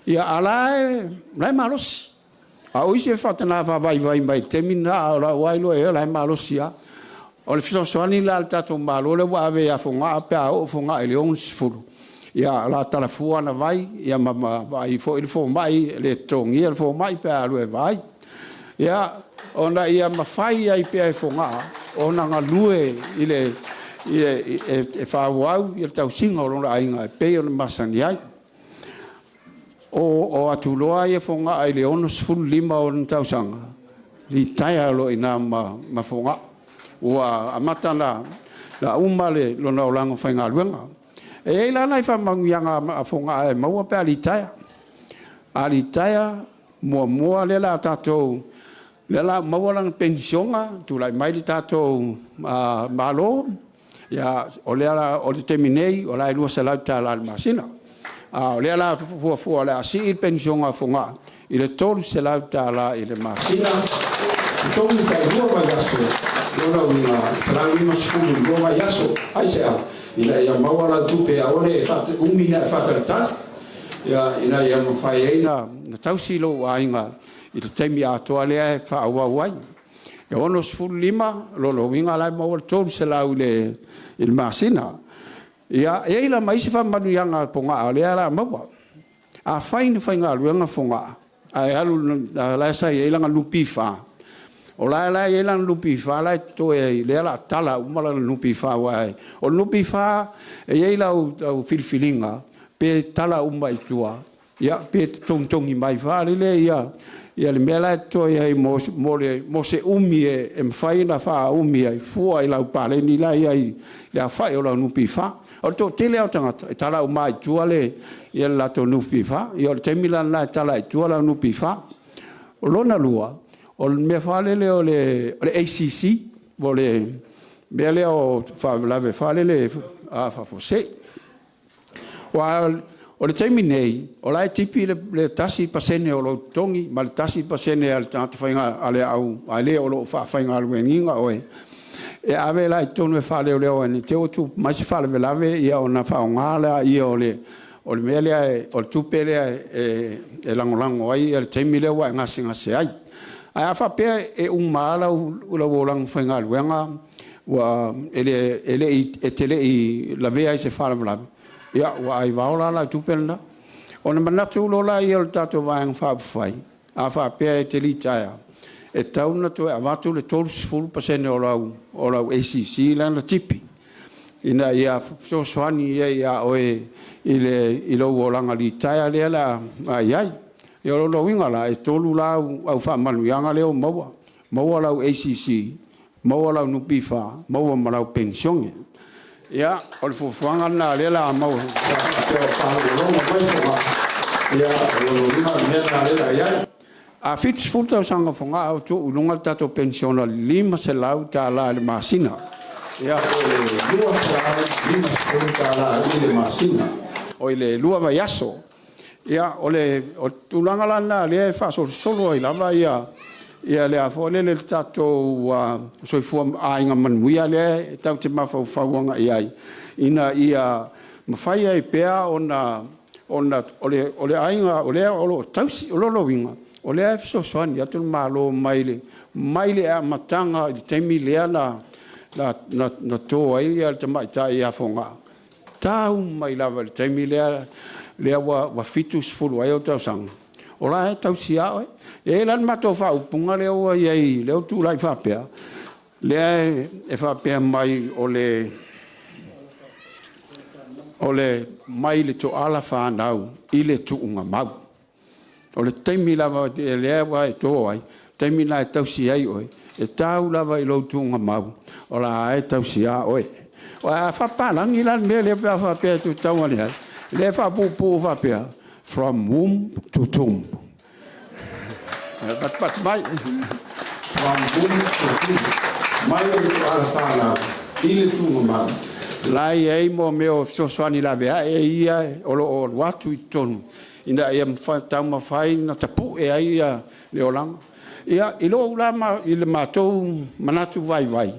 a o la e malosi. A o isi e faataga faavaivai mai le taimi lena, a o lau lava iloa i ai o la e malosi lava. O le fesoasoani la a le tatou Malo lea ua ave ia Fogaa pe a oo Fogaa i le 60, ia o le a tala fua ana vai ma vaai foi le fomai, e le totogia le fomai pe a alu e vaai. Ia, ona ia mafai ai pea e Fogaa ona galue e faaauau le tausiga o lona aiga e pei ona masani ai. Oo atu loa Fogaa i le 65 o ona tausaga, litaea loa i ina ma Fogaa. Ua amata ona uma lona olaga faigaluega. E i ai la nai faamanuiaga a Fogaa e maua pe a litaea. A litaea, muamua lea o le a tatou, lea o le a maua lana penisione, tulai mai le tatou Malo, ia, o le taimi nei, o la e $200 i le masina. A o lea o le a fuafua o le a sii le penisione a Fogaa i le $300 i le masina, totogi tailua vaiaso, o lona uiga e $150 i le lua vaiaso. Aisea? Ina ia maua lau tupe aua ne i umi ona e faatalitali, ina ia mafai ai ona tausi lou aiga i le taimi atoa lea e faaauau ai. E 65, o lona uiga o la e maua le $300 i le masina. Ia, e i ai la ma isi faamanuiaga a Fogaa o lea o le a maua. Afai na faigaluega Fogaa ae alu la e sa i ai lana NPF, o la e i ai lana NPF la e totoe ai, lea o le a tala uma lana NPF, aua o le NPF e i ai lau filifiliga pe tala uma i tua, ia, pe togitogi mai foi lele le mea la e totoe ai mo se umi e mafai ona faaumi ai fua i lau paleni la e i ai i le aofai o lau NPF. O le toatele lava o tagata e tala uma lava i tua le latou NPF. Ia o le taimi la lena e tala ai i tua lau NPF. O lona lua, o le mea foi lele o le ACC, po o le mea lea o faalavelave foi lele faafuasei. Aua o le taimi nei, o la e tipi le 1% o lou totogi ma le 1% a le tagata faigaluega, a le o lo o faafaigaluegaina oe, e ave la i totonu e faaleoleo ai ne i te i ua tupu mai se faalavelave ona faaaoga lea o le mea lea, o le tupe lea e lagolago ai le taimi lea ua e gasegase ai. Ae a faapea e uma lava lau olaga faigaluega e te le i lavea i se faalavelave, ia ua aivao la lau tupe lena. Ona manatu loa lea o le tatou Vaega Faaupufai, a faapea e te litaea, e tatau ona toe avatu le 30% o lau ACC lea na tipi, ina ia fesoasoani ai ia oe i lou olaga litaea lea o le a i ai. Ia o lona uiga la, e tolu la au faamanuiaga lea ua maua, maua lau ACC, maua lau NPF, maua ma lau penisione. Ia, o le fuafuaga lena o lea o le a maua, faalogologo mai Fogaa, ia o lona uiga o le mea lena o lea o le a i ai. A 70 tausaga o Fogaa ua tuu i luga le tatou penisione i le $500 i le masina. Ia, po o le $250 i le masina, o i le lua vaiaso. Ia, o le tulaga la lena o lea e faasolosolo ai lava le foi lele le tatou soifua aiga manuia lea e tatou te mafaufau agai i ai, ina ia mafai ai pea ona o le aiga o lea o lo o tausi. O lona uiga, o lea e fesoasoani atu le Malo mai le amataga i le taimi lea na toto ai le tamaitai ia Fogaa, tau mai lava i le taimi lea ua 70 ai ou tausaga, O la e tausi lava oe. E i ai la le matou faaupuga lea ua i ai, lea ua tulai faapea, lea e faapea mai o le o le mai le toala fanau i le tuugamau. O le taimi lava lea ua e to ai, taimi lena e tausi ai oe, e tau lava i lou tuugamau, o la e tausi lava oe. A faapapalagi la le mea lea pe a faapea e tu tau ane ai, lea e faapuupuu faapea, from womb to tomb. Patupatu mai. From womb to tomb. Mai o le tuala fanau i le tuugamau. La e i ai mo mea o fesoasoani laveai ia o lo o alu atu i totonu ina ia taumafai na tapue ai le olaga. Ia, i lou la i le matou manatu vaivai,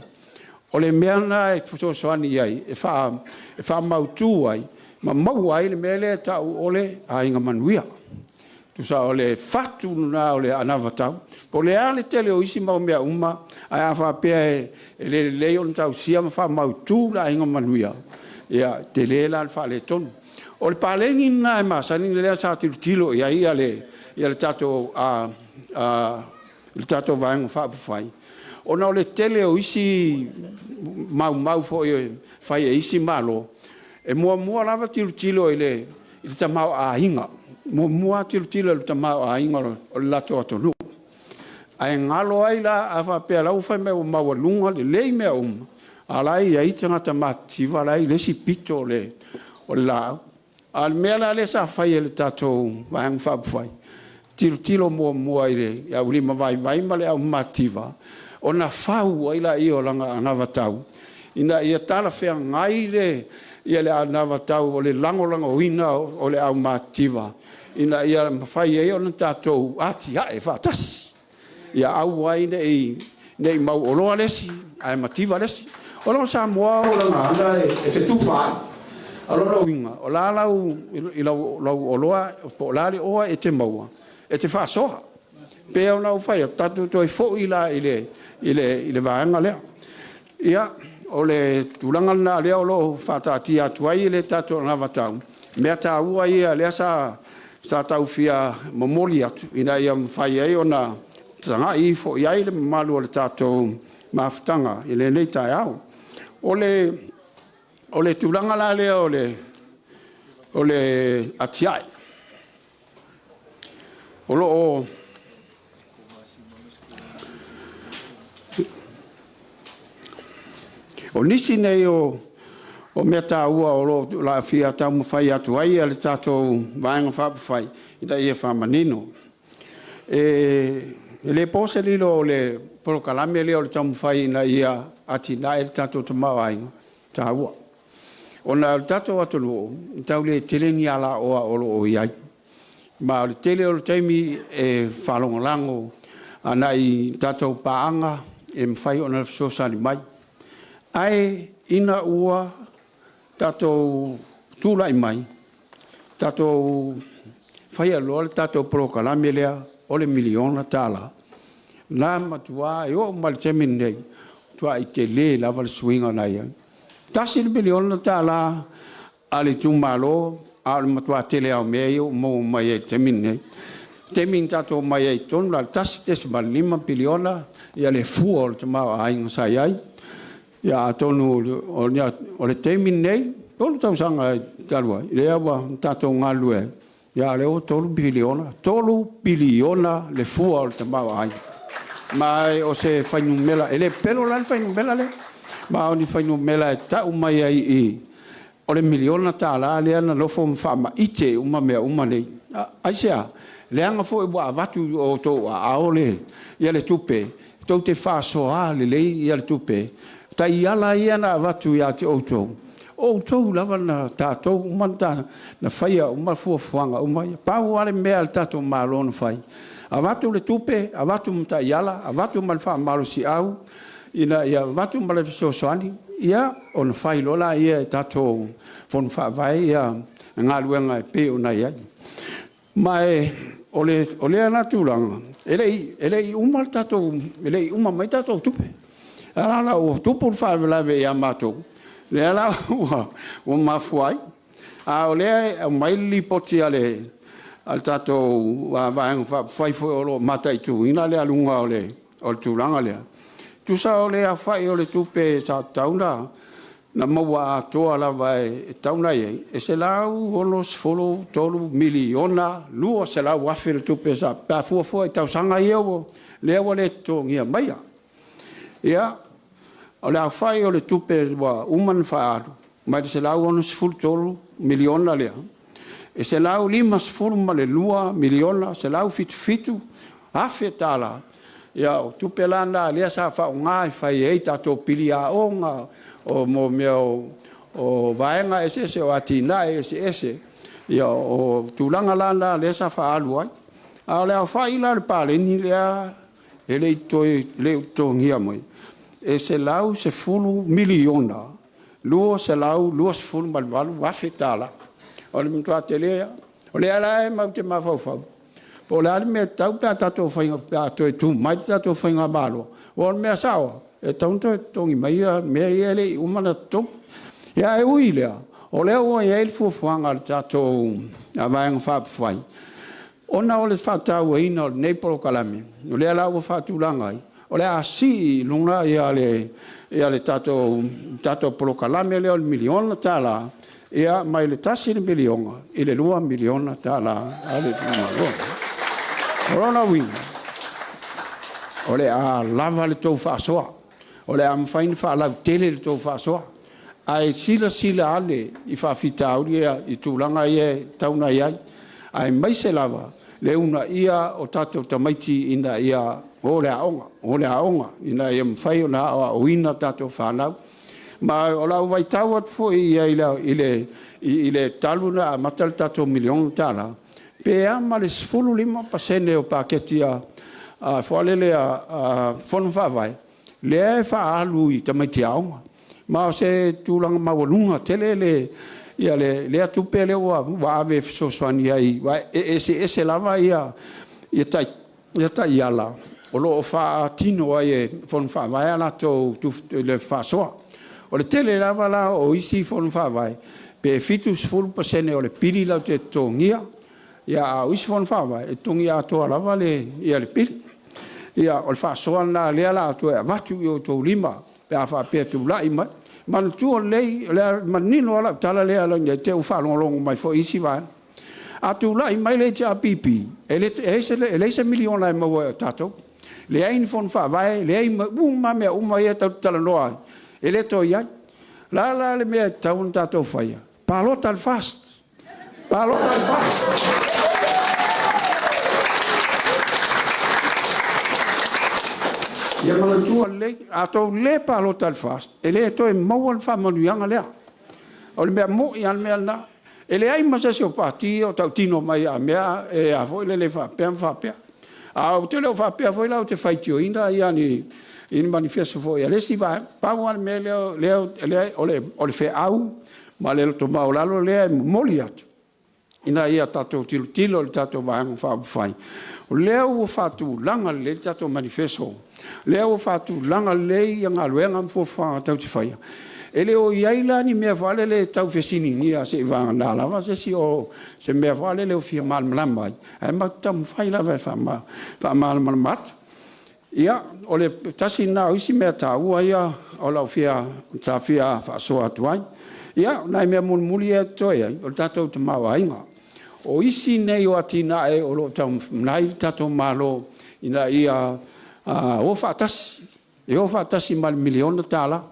o le mea lena e fesoasoani ai e faamautu ai ma maua ai le mea lea e tau o le aiga manuia. Tusa o le fatu lena o le anavatau. Po o le a le tele o isi mau mea uma, ae a faapea e le lelei ona tausia ma faamautu le aiga manuia, ia, e tele la le faaletonu. O le paleni lena e masani lea sa tilotilo i ai le tatou Vaega Faaupufai, ona o le tele o isi maumau foi e fai e isi Malo, e muamua lava tilotilo i le tamaoaiga, muamua lava tilotilo i le tamaoaiga o le latou atunuu. Ae galo ai la, a faapea o la e ua fai mai ua maualuga lelei mea uma, a o la e i ai tagata matitiva la e i le isi pito o le laau. A o le mea la lea sa fai e le tatou Vaega Faaupufai, tilotilo muamua i le aulimavaivai ma le aumatitiva, ona fau ai lea o lana anavatau ina ia talafeagai le anavatau o le lagolagoina o le aumatitiva ina ia mafai ai ona tatou atiae faatasi, ia aua ai ne i mauoloa le isi ae mativa le isi. O lona Samoa o lana aga e fetufaai. O lona uiga, o le a lau oloa po o le a le oa e te maua, e te faasoa. E pei ona ou fai atu, tatou toe foi la i le vaega lea. Ia, o le tulaga lena o lea o lo o faataatia atu ai le tatou anavatau, mea taua ia lea sa tau fia momoli atu ina ia mafai ai ona tagai ifo i ai le mamalu o le tatou mafutaga i lenei taeao. O le tulaga la lea o le atiae, o lo o O nisi nei o mea taua o lo o fia taumafai atu ai le tatou Vaega Faaupufai ina ia faamanino. E le po se lilo o le polokalame lea o le taumafai ina ia atinae le tatou tamaoaiga, e taua. Ona o le tatou atunuu, e tau le tele ni alaoa o lo o i ai. Ma o le tele o le taimi e faalagolago agai i tatou paaga e mafai ona fesoasoani mai. Ae ina ua tatou tulai mai, tatou faia loa le tatou polokalame lea o le $1miliona, na matua, e oo mai i le taimi lenei, e matuai tele lava le suiga na i ai. E $1miliona a le itumalo, a o le matua tele lava o mea ia ua maua mai ai i le taimi lenei. O le taimi na tatou omai ai i totonu, na o le $1.5piliona le fua o le tamaoaiga sa i ai. Ia atonu o le taimi lenei, 3 tausaga talu ai, lea ua tatou galulue ai, a o lea ua $3 piliona, $3 piliona le fua o le tamaoaiga. Ma o se fuainumera, e le pepelo la le fuainumera lea, ma o ni fuainumera e tau mai ai i i, o le $1miliona lea na nofo ma faamaite uma mea uma nei. Aisea? Leaga foi ua avatu i outou aao le tupe, tou te faasoa lelei le tupe. O taiala ia na avatu ia te outou, o outou lava na tatou uma na faia uma fuafuaga uma ia. Pau lava le mea a le tatou Malo na fai, avatu le tupe, avatu ma taiala, avatu ma le faamalosiau, ina ia avatu ma le fesoasoani, ia ona fai loa lea e tatou Fono Faavae galuega e pei ona i ai. Ma o lea la tulaga, e le i uma mai tatou tupe. A la ua tupu le faalavelave ia matou, lea la ua mafua ai. A o lea e aumai le lipoti a le a le tatou Vaega Faaupufai foi o lo o mataituina le aluga o le tulaga lea, tusa o le aofai o le tupe sa tatau ona maua atoa lava e tatau ona i ai, e $163,200,000 le tupe pe a fua foi i tausaga ia lea ua le totogia maia. Ia, o le aofai o le tupe ua uma ona faaalu mai le $163 miliona lea, e $152,177,000. Ia o tupe la na lea sa faaaoga e fai ai tatou pili aoga, o mea o vaega eseese o atinae eseese, ia o tulaga la na lea sa faaalu ai. A o le aofai la o le paleni lea e le i totogia mai, e $110,228,000. O le matua tele lava. O lea la matou te mafaufau, po o le a le mea e tatau pe a toe tu mai le tatou faigamalo, aua o le mea sao lava, e tatau ona toe totogi mai mea ia e le i uma ona totogi. Ae ui i lea, o lea ua i ai le fuafuaga a le tatou Vaega Faaupufai, ona o le faatauaina o lenei polokalame, o lea la ua faatulaga ai, o le a sii i luga le tatou polokalame lea o le $1 miliona mai le $1 miliona i le $2 miliona a le itumalo. O lona uiga, o le a lava le tou faasoa, o le a mafai ona faalautele le tou faasoa, ae silasila ane i faafitauli ia i tulaga ia e tatau ona i ai, aemaise lava le uunaia o tatou tamaiti ina ia o i le aoga, ina ia mafai ona aoaoina tatou fanau. Ma o lau vaitau atu foi i ai i le talu ona amata le tatou $1 miliona, pe a ma le 15% o paketi a Fono Faavae lea e faaalu i tamaiti aoga. Ma o se tulaga maualuga tele lea tupe lea ua ave e fesoasoani ai, aua e eseese lava taiala o lo o faatino ai e Fono Faavae a latou faasoa. O le tele lava la o isi Fono Faavae, pe 70% o le pili latou te totogia, a o isi Fono Faavae, e totogi atoa lava le pili. Ia, o le faasoa lena o lea o le a toe avatu i outou lima pe a faapea e tulai mai. Manatua lelei, o lea e manino lava lau tala lea ne i te i ua faalogologo mai foi isi vaega. A tulai mai le HRPP, e leai se $1 miliona e maua ai e tatou, leai ni Fono Faavae, leai ma uma lava mea uma ia tatou te talanoa ai, e le toe i ai. O le a la le mea e tatau ona tatou faia? Palota i le FAST, palota i le FAST. Ia manatua lelei, a outou le palota i le FAST, e le toe maua le faamanuiaga lea. O le mea moni lava le mea lena. E leai ma se isi o pati ia o tautino mai a mea e faapea ma faapea. Ae ou te le o faapea foi la ou te faitioina ni manifeso foi a le isi vaega. Pau lava le mea lea, o le feau ma le loto maualalo lea e momoli atu, ina ia tatou tilotilo i le tatou Vaega Faaupufai, o lea ua faatulaga lelei le tatou manifeso, o lea ua faatulaga lelei galuega ma fuafuaga tatou te faia. E le o i ai la ni mea foi lele e tau fesiligia seiavagana lava se isi o se mea foi lele o fia malamalama ai, ae matou te taumafai lava e faamalamalama atu. Ia, o le tasi lena o isi mea taua ia sa fia faasoa atu ai. Ia, o nai mea mulimuli ia e totoe ai, o le tatou tamaoaiga. O isi nei o atinae o lo o taumafai le tatou Malo ina ia o faatasi, e o faatasi ma le $1 miliona,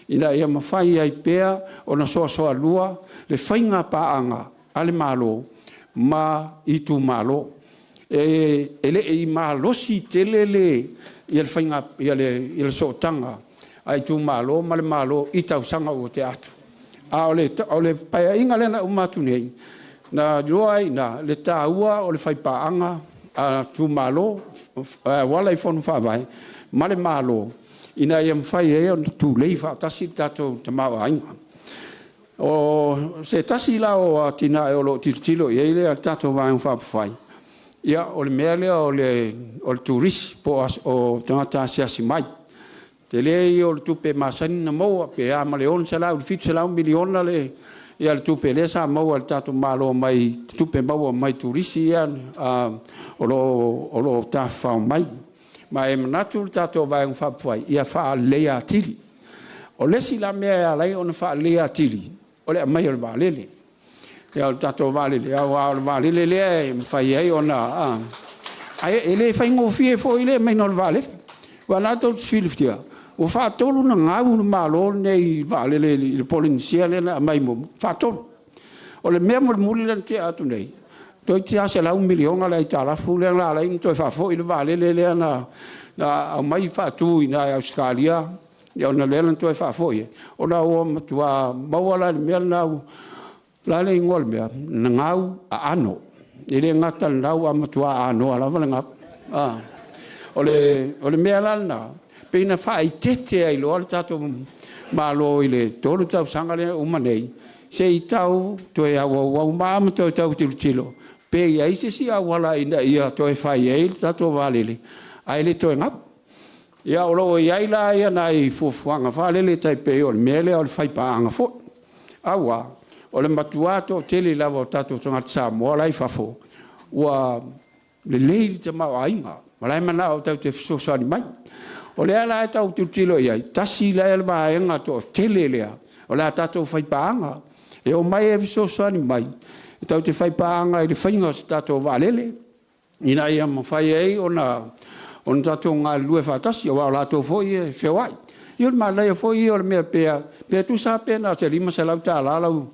ina ia mafai ai pea ona soasoalua le faiga paaga a le Malo ma itumalo. E le i malosi tele le sootaga a itumalo ma le Malo i tausaga ua tea atu. A o le Paeaiga lea na uma atu nei, na iloa ai i ina le taua o le faipaaga a itumalo e auala i Fono Faavae ma le Malo ina ia mafai ai ona tulei faatasi le tatou tamaoaiga. O se tasi la o atinae o lo o tilotilo i ai le tatou Vaega Faaupufai, ia o le mea lea o le turisi po o tagata asiasi mai. O le tele ia o le tupe e masani ona maua, pe a ma le $600 i le $700 miliona le le tupe lea sa maua e le tatou Malo mai tupe maua mai turisi ia o lo o tafafao mai. Ma e manatu le tatou Vaega Faaupufai, ia faaleleia atili. O le isi la mea e ala ai ona faaleleia atili, o le aumai o le vaalele. Ia, o le tatou vaalele, aua o le vaalele lea e mafai ai ona... Ae e le faigofie foi le aumaiga o le vaalele. Aua o lena tou te silafia, ua faatolu ona gau le Malo lenei i vaalele i le Polenisia lea na aumai muamua, e faatolu. O le mea mulimuli lea na tea atu nei, toeitiiti lava $100 miliona le aitalafu lea na ala ai ona toe faafoi le vaalele lea na aumai faatu i ina i Ausetalia, ona o lea na toe faafoi ai, ona ua matua maua la i le mea lena, o le a le igoa o le mea? Na gau aano. E le gata i le gau, ae matua anoa lava le gau. O le mea la lena, pei ona faaeteete ai loa le tatou Malo i le 3 tausaga lea ua uma nei, se i tau toe auauau ma toe tau tilotilo pe i ai se isi auala ina ia toe fai ai le tatou vaalele ae le toe gau. Ia, o lo o i ai la nai fuafuaga foi lele tai pei o le mea lea o le faipaaga foi, aua o le matua toatele lava o tatou tagata Samoa la e i fafo ua lelei le tamaoaiga, o la e manao tatou te fesoasoani mai. O lea la e tau tilotilo i ai, tasi lea vaega toatele lea o le a tatou faipaaga e omai e fesoasoani mai tatou te faipaaga i le faiga o se tatou vaalele ina ia mafai ai ona tatou galulue faatasi, aua o latou foi e feoai. Ia o le manaia foi ia o le mea pe tusa lava pe na o se $500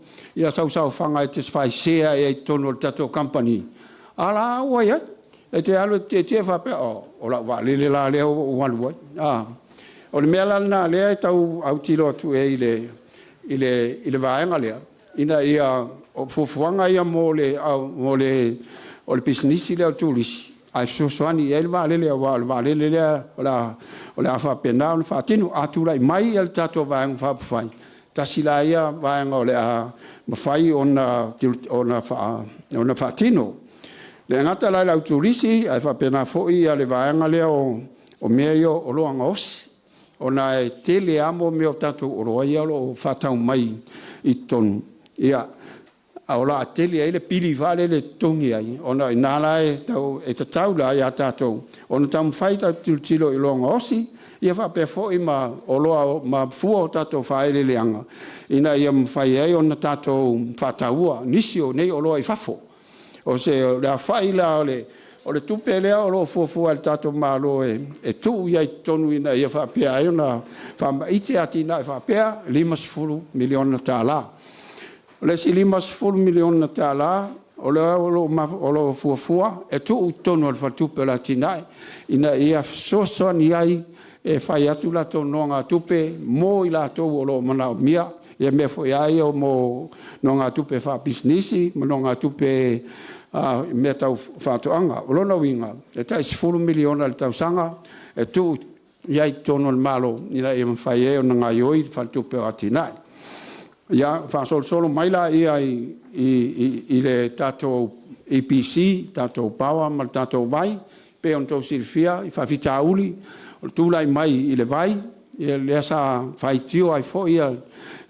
sau saofaga e te fai share ai i totonu o le tatou kamupani, a o la e ua i ai. E te alu e te tietie faapea, oh, o lau vaalele la lea ua ou alu ai. O le mea la lena o lea e tau autilo atu i ai i le vaega lea, ina ia, o fuafuaga ia mo le pisinisi lea o le turisi, ae fesoasoani i ai le vaalele, aua o le vaalele lea o le a faapena ona faatino. A tulai mai le tatou Vaega Faaupufai, tasi la ia vaega o le a mafai ona faatino. E le gata la i le au turisi, ae faapena foi le vaega lea o mea ia o oloa gaosi, ona e tele lava mea o tatou oloa ia o lo o faatau mai i totonu, a o le a tele ai le pili foi lele e totogi ai, ona o i ina la e tatau la ia tatou ona taumafai e tatou te tilotilo i oloa gaosi, ia faapea foi ma oloa ma fua o tatou faaeleeleaga ina ia mafai ai ona tatou faataua nisi o nei oloa i fafo. O le aofai la o le tupe lea o lo o fuafua e le tatou Malo e tuu i ai i totonu ina ia faapea ai ona faamaite atinae faapea, e $50 miliona. O le isi $50 miliona o lea o lo o fuafua e tuu i totonu o le Faletupe o le Atinae ina ia fesoasoani ai e fai atu latou nonogatupe mo i latou o lo o manaomia, ia mea foi lava ia mo nonogatupe faapisinisi ma nonogatupe i mea tau faatoaga. O lona uiga, e tai $10 miliona i le tausaga e tuu i ai i totonu o le Malo ina ia mafai ai ona gaoioi le Faletupe o Atinae. Ia, faasolosolo mai lea i le tatou EPC, tatou power ma le tatou vai, pei ona outou silafia i faafitauli o le tulai mai i le vai, lea sa faitio ai foi le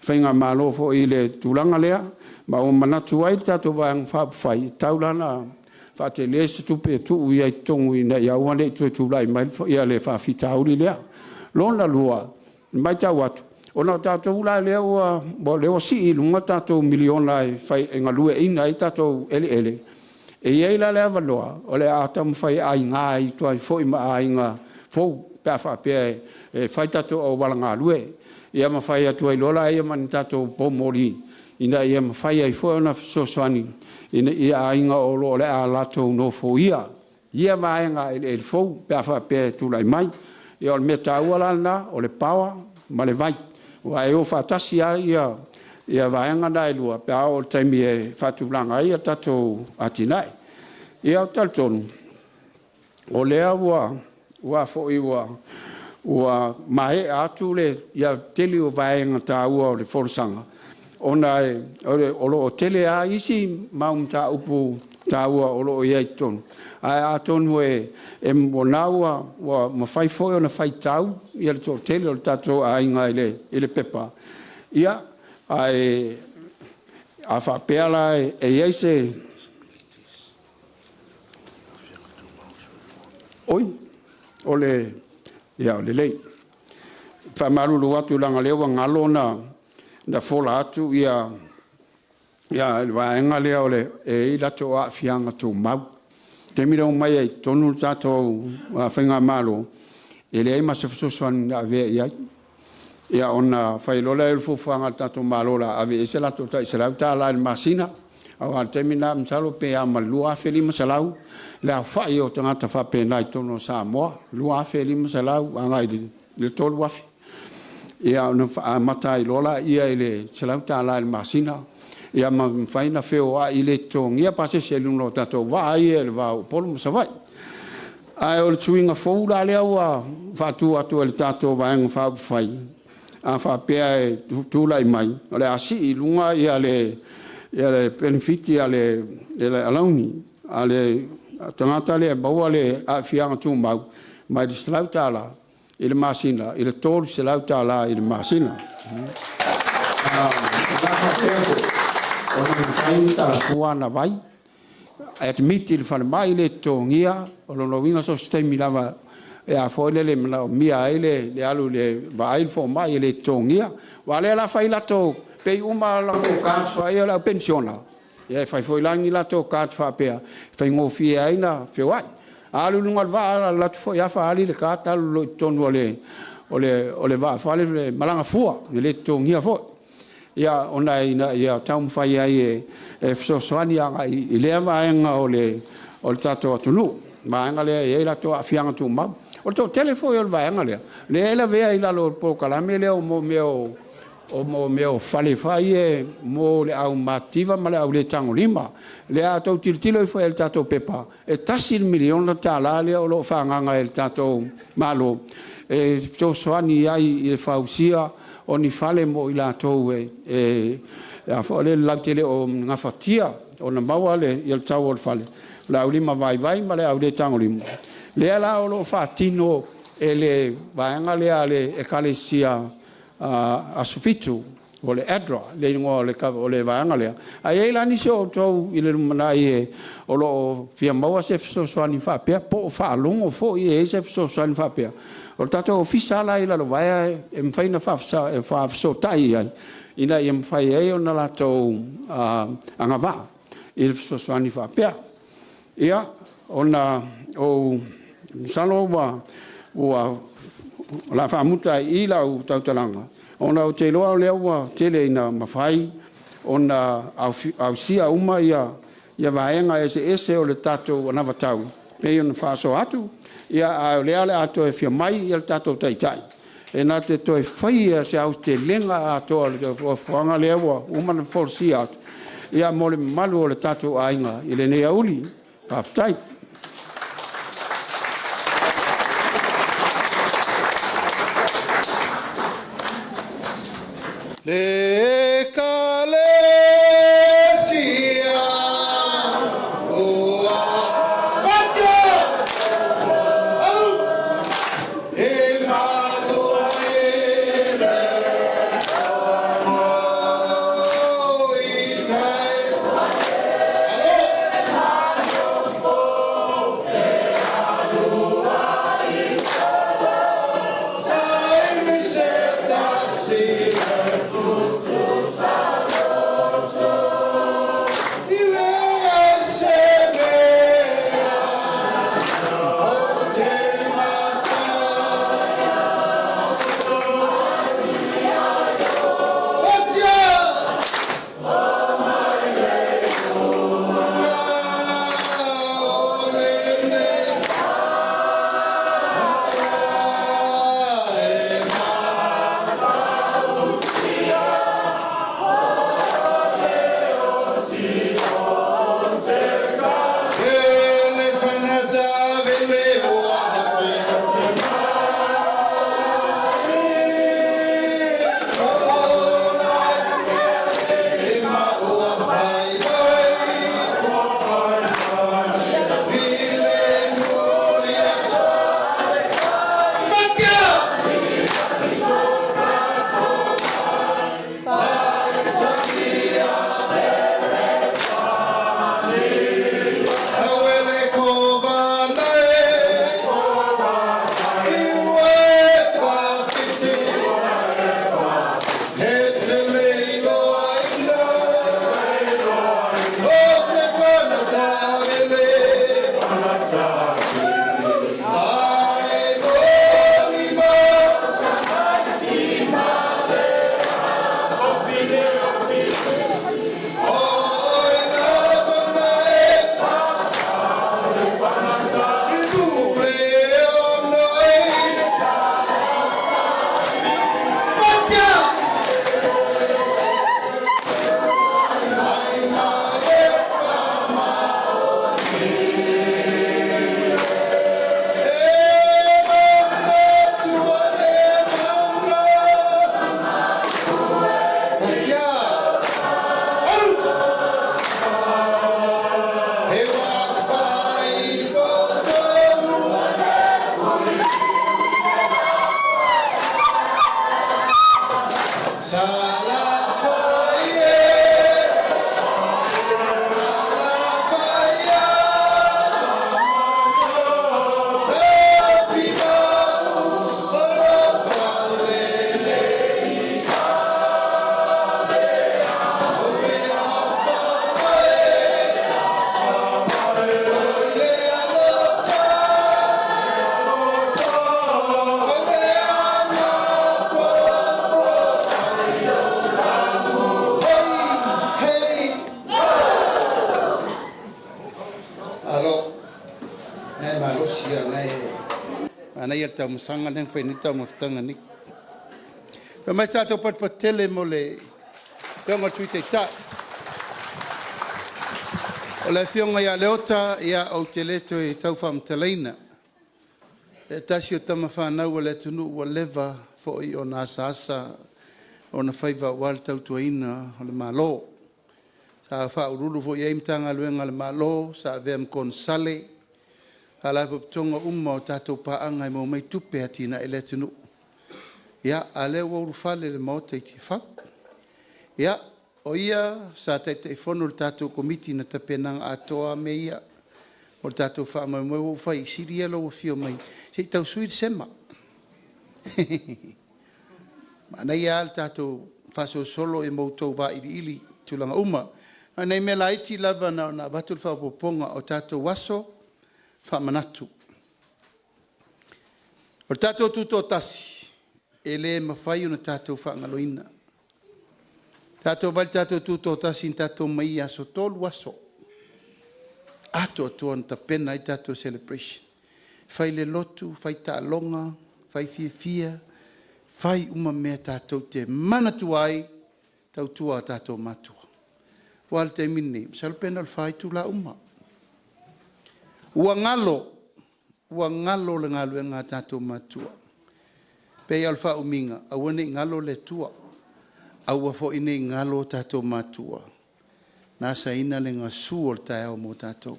faigamalo foi i le tulaga lea, ma ua manatu ai le tatou Vaega Faaupufai, e tatau la ona faatele se tupe e tuu i ai i totonu ina ia aua ne i toe tulai mai le faafitauli lea. Lona lua, e matau atu, ona o tatou la lea ua sii i luga tatou miliona e galueaiina ai tatou eleele, e i ai la le avanoa o le a taumafai e aiga ai foi ma aiga fou pe a faapea e fai tatou auala galue, ia ma fai atu ai loa lea ma ni tatou poumoli ina ia mafai ai foi ona fesoasoani i aiga o le a latou nofoia ia vaega eleele fou pe a faapea e tulai mai. Ia o le mea taua la lena, o le power ma le vai, aua e o faatasi lava vaega na e lua pe a oo i le taimi e faatulaga ai a tatou atinae. Ia, ou te talitonu o lea ua maea atu le tele o vaega taua o le folasaga, ona o lo o tele lava isi mau mataupu taua o lo o i ai i totonu, ae atonu o lena ua mafai foi ona faitau le toatele o le tatou aiga i le pepa, ia, ae A faapea la e i ai se oi o le ia o lelei. Faamalulu atu leaga o lea ua galo na fola atu ia le vaega lea o le e i ai latou aafiaga tumau. O le taimi na omai ai i totonu le tatou faigamalo, e leai ma se fesoasoani na avea i ai. Ia ona fai loa lea o le fuafuaga a le tatou Malo o le a ave i ai se latou tai $100 i le masina, aua o le taimi lena masalo pe a ma le 2,500 le aofai o tagata faapena i totonu o Samoa, 2,500 agai i le 3,000. Ia ona amata ai loa lea i le $100 i le masina, ia ma mafai ona feoai e le totogia pasese i luga o tatou vaa ia i le va o Upolu ma Savaii. Ae o le suiga fou la lea ua faatu atu e le tatou Vaega Faaupufai, a faapea e tulai mai, o le a sii i luga le penefiti a le alauni a le tagata lea e maua le aafiaga tumau mai le $100 i le masina i le $300 i le masina. O le a faapea foi ona mafai ona talafua ana vai, admit i le falemai, le totogia. O lona uiga so o se taimi lava e manaomia ai le alu e vaai le fomai e le totogia. Aua o lea o le a fai latou, pei uma lava o latou cards foi ia o le au penisione, ia e fai foi la ni latou card faapea e faigofie ai ona feoai. A alu i luga o le vaa, e alu atu foi lava faaali le card alu loa i totonu o le vaa foi lea e malaga fua, e le totogia foi. Ia ona ina ia taumafai ai e fesoasoani agai i lea vaega o le tatou atunuu, vaega lea e i ai latou aafiaga tumau. O le toatele foi o le vaega lea, lea e lavea i lalo o le polokalame lea o mea o fale foi ia mo le au matitiva ma le au le tagolima. Lea a outou tilotilo ifo i ai i le tatou pepa, e $1 miliona lea o lo o faaagaaga e le tatou Malo e fesoasoani ai i le fausia o ni fale mo i latou latou te le o gafatia ona maua le tau o le fale, o le aulima vaivai ma le au le tagolima, lea la o lo o faatino e le vaega lea a le Ekalesia Aso Fitu, o le ADRA le igoa o le vaega lea. A i ai la nisi o outou i le lumanai o lo o fia maua se fesoasoani faapea, po o faalogo foi e i ai se fesoasoani faapea, o le tatou ofisa la e i Lalovaea e mafai ona faafesootai i ai, ina ia mafai ai ona latou agavaa i le fesoasoani faapea. Ia, ona ou masalo o le a faamuta ai i i lau tautalaga, ona ou te iloa o lea ua tele ina mafai ona ausia uma vaega eseese o le tatou anavatau pei ona faasoa atu, a o lea o le a toe afio mai le tatou Taitai e na te toe faia se aotelega atoa o le fuafuaga lea ua uma ona folasia atu mo le mamalu o le tatou aiga i lenei aoauli. Faafetai. Le Ekalesia ua Patia! Alu! E malo ai le i tai. Alo! Sai mi se tasi. Alo, e malosi ia na e manaia le taumasaga lea na fai nei le taumafataga nei. Fai mai tatou patupatu mo le Afioga i le Sui Taitai. O le Afioga ia Leota, ia ou te le toe tau faamatalaina, se tasi o tama fanau a le atunuu ua leva foi ona asaasa ona faiva aua le tautuaina o le Malo. Sa faauluulu foi i ai Matagaluega a le Malo, sa avea ma Konesale, Faalapotopotoga uma o tatou paaga e maua mai ai tupe e atiae ai le atunuu. Ia, a o lea ua ulufale i le Maota i Tiafau. Ia, o ia sa Taitaifono i le tatou Komiti na tapenaina atoa lava mea ia o le tatou faamoemoe. Ua ou fai i ai, sili ia lou afio mai se i tau sui le sema. Manaia lava le tatou faasolosolo ma outou vailiili tulaga uma. Na o nai mea laiti lava na ona avatu le faaopoopoga, o tatou aso faamanatu. O le tatou Tutoatasi, e le mafai ona tatou faagaloina. Tatou vaai i le tatou Tutoatasi na tatou omai i aso, e 3 aso atoatoa na tapena ai tatou celebration, fai le lotu, fai taaloga, fai fiafia, fai uma mea tatou te manatua ai le tautua a tatou matua. Aua o le taimi lenei, masalo pe na o le 4 itula uma. Ua galo, ua galo le galuega a tatou matua. E pei lava o le faaumiga, aua ne i galo le Atua, aua foi ne i galo o tatou matua na asaina le gasu o le taeao mo tatou.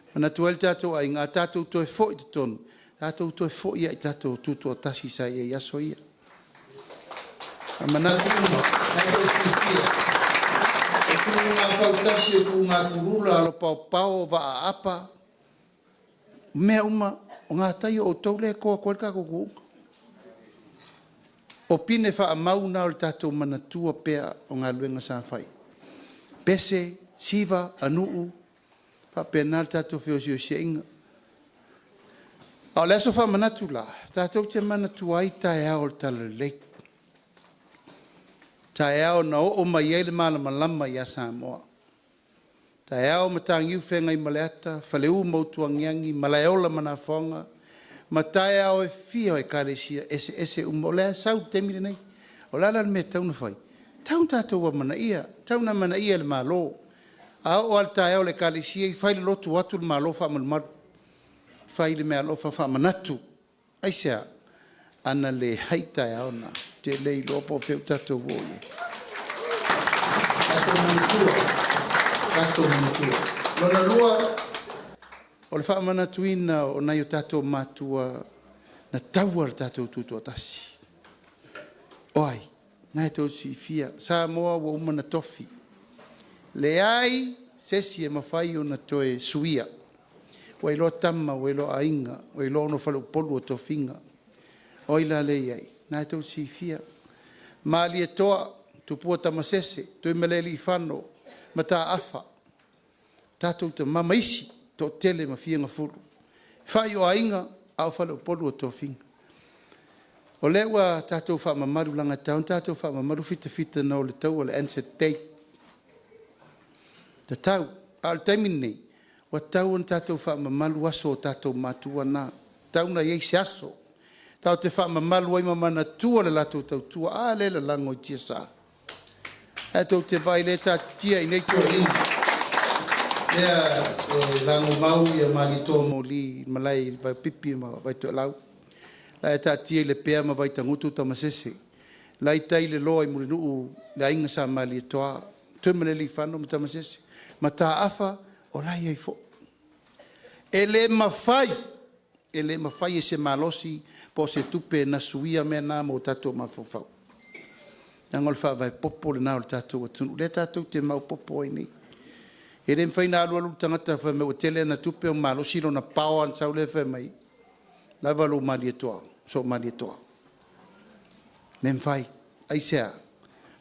E manatu ai le tatou aiga, a tatou toe foi i totonu, tatou toe foi lava i tatou Tutoatasi sa i ai i aso ia. O tuuga fautasi o tuuga pulula, alo paopao, vaa aapa, mea uma, o gatai o outou lea e to atu ai le tatou tuuga. O pine faamau na o le tatou manatua pea o galuega sa fai. Pese, Siva, Anuu, faapena le tatou feosiosiaiga. A o le aso faamanatu la, tatou te manatua ai taeao o le Talalelei, taeao na oo mai ai le malamalama ia Samoa, taeao o Mataniu Feagaimaleata, Faleu ma Utuagiagi, Malaeola ma Nafoga ma taeao e fia o Ekalesia eseese uma, o lea e sau i le taimi lenei. O le a la le mea e tatau ona fai? E tatau ona tatou amanaia, e tatau ona amanaia e le Malo. A oo lava i le taeao o le Ekalesia ia fai le lotu, o atu le Malo faamalumalu, fai le meaalofa faamanatu. Aisea? A na leai taeao na, ou te le iloa po o fea ua tatou oo i ai. Tatou manatua, tatou manatua. Lona lua, o le faamanatuina o nai o tatou matua na taua le tatou Tutoatasi. O ai? O lena tou te silafia, o Samoa ua uma ona tofi, leai se isi e mafai ona toe suia. Ua iloa Tama ua iloa Aiga, ua iloa Nofo a faleupolu o tofiga. O ai la lea e i ai? O lena tou te silafia, Malietoa, Tupua Tamasese, Tuimalealiifano Mataafa, tatou tama ma isi toatele ma fia gafulu, fai o aiga a o faleupolu o tofiga. O lea ua tatou faamamalu leaga e tatau ona tatou faamamalu fitafita na o le taua o le Anzac Day. Tatau. A o le taimi lenei, ua tatau ona tatou faamamalu aso o tatou matua na. E tatau ona i ai se aso tatou te faamamalu ai ma manatua le latou tautua. A lea e lalago i tiasa. Ae tou te vaai o lea e taatitia i inei toeaiina, lea e lagomau Malietoa Moli i le malae i Vaepipi ma Vaitoelau, la e taatia i Lepea ma Vaitagutu Tamasese, la e i tai i le loa i Mulinuu le aiga Sa Malietoa, Tuimalealiifano ma Tamasese, Mataafa o la e i ai foi. E le mafai, e le mafai e se malosi po o se tupe ona suia mea na mo tatou mafaufau, leaga o le faavae popo lena o le tatou atunuu, lea tatou te maopoopo ai nei. E le mafai ona alu alu le tagata fai mai ua tele ana tupe ua malosi lona power ona sau lea fai mai, lava lou Malietoa, sou Malietoa. E le mafai. Aisea?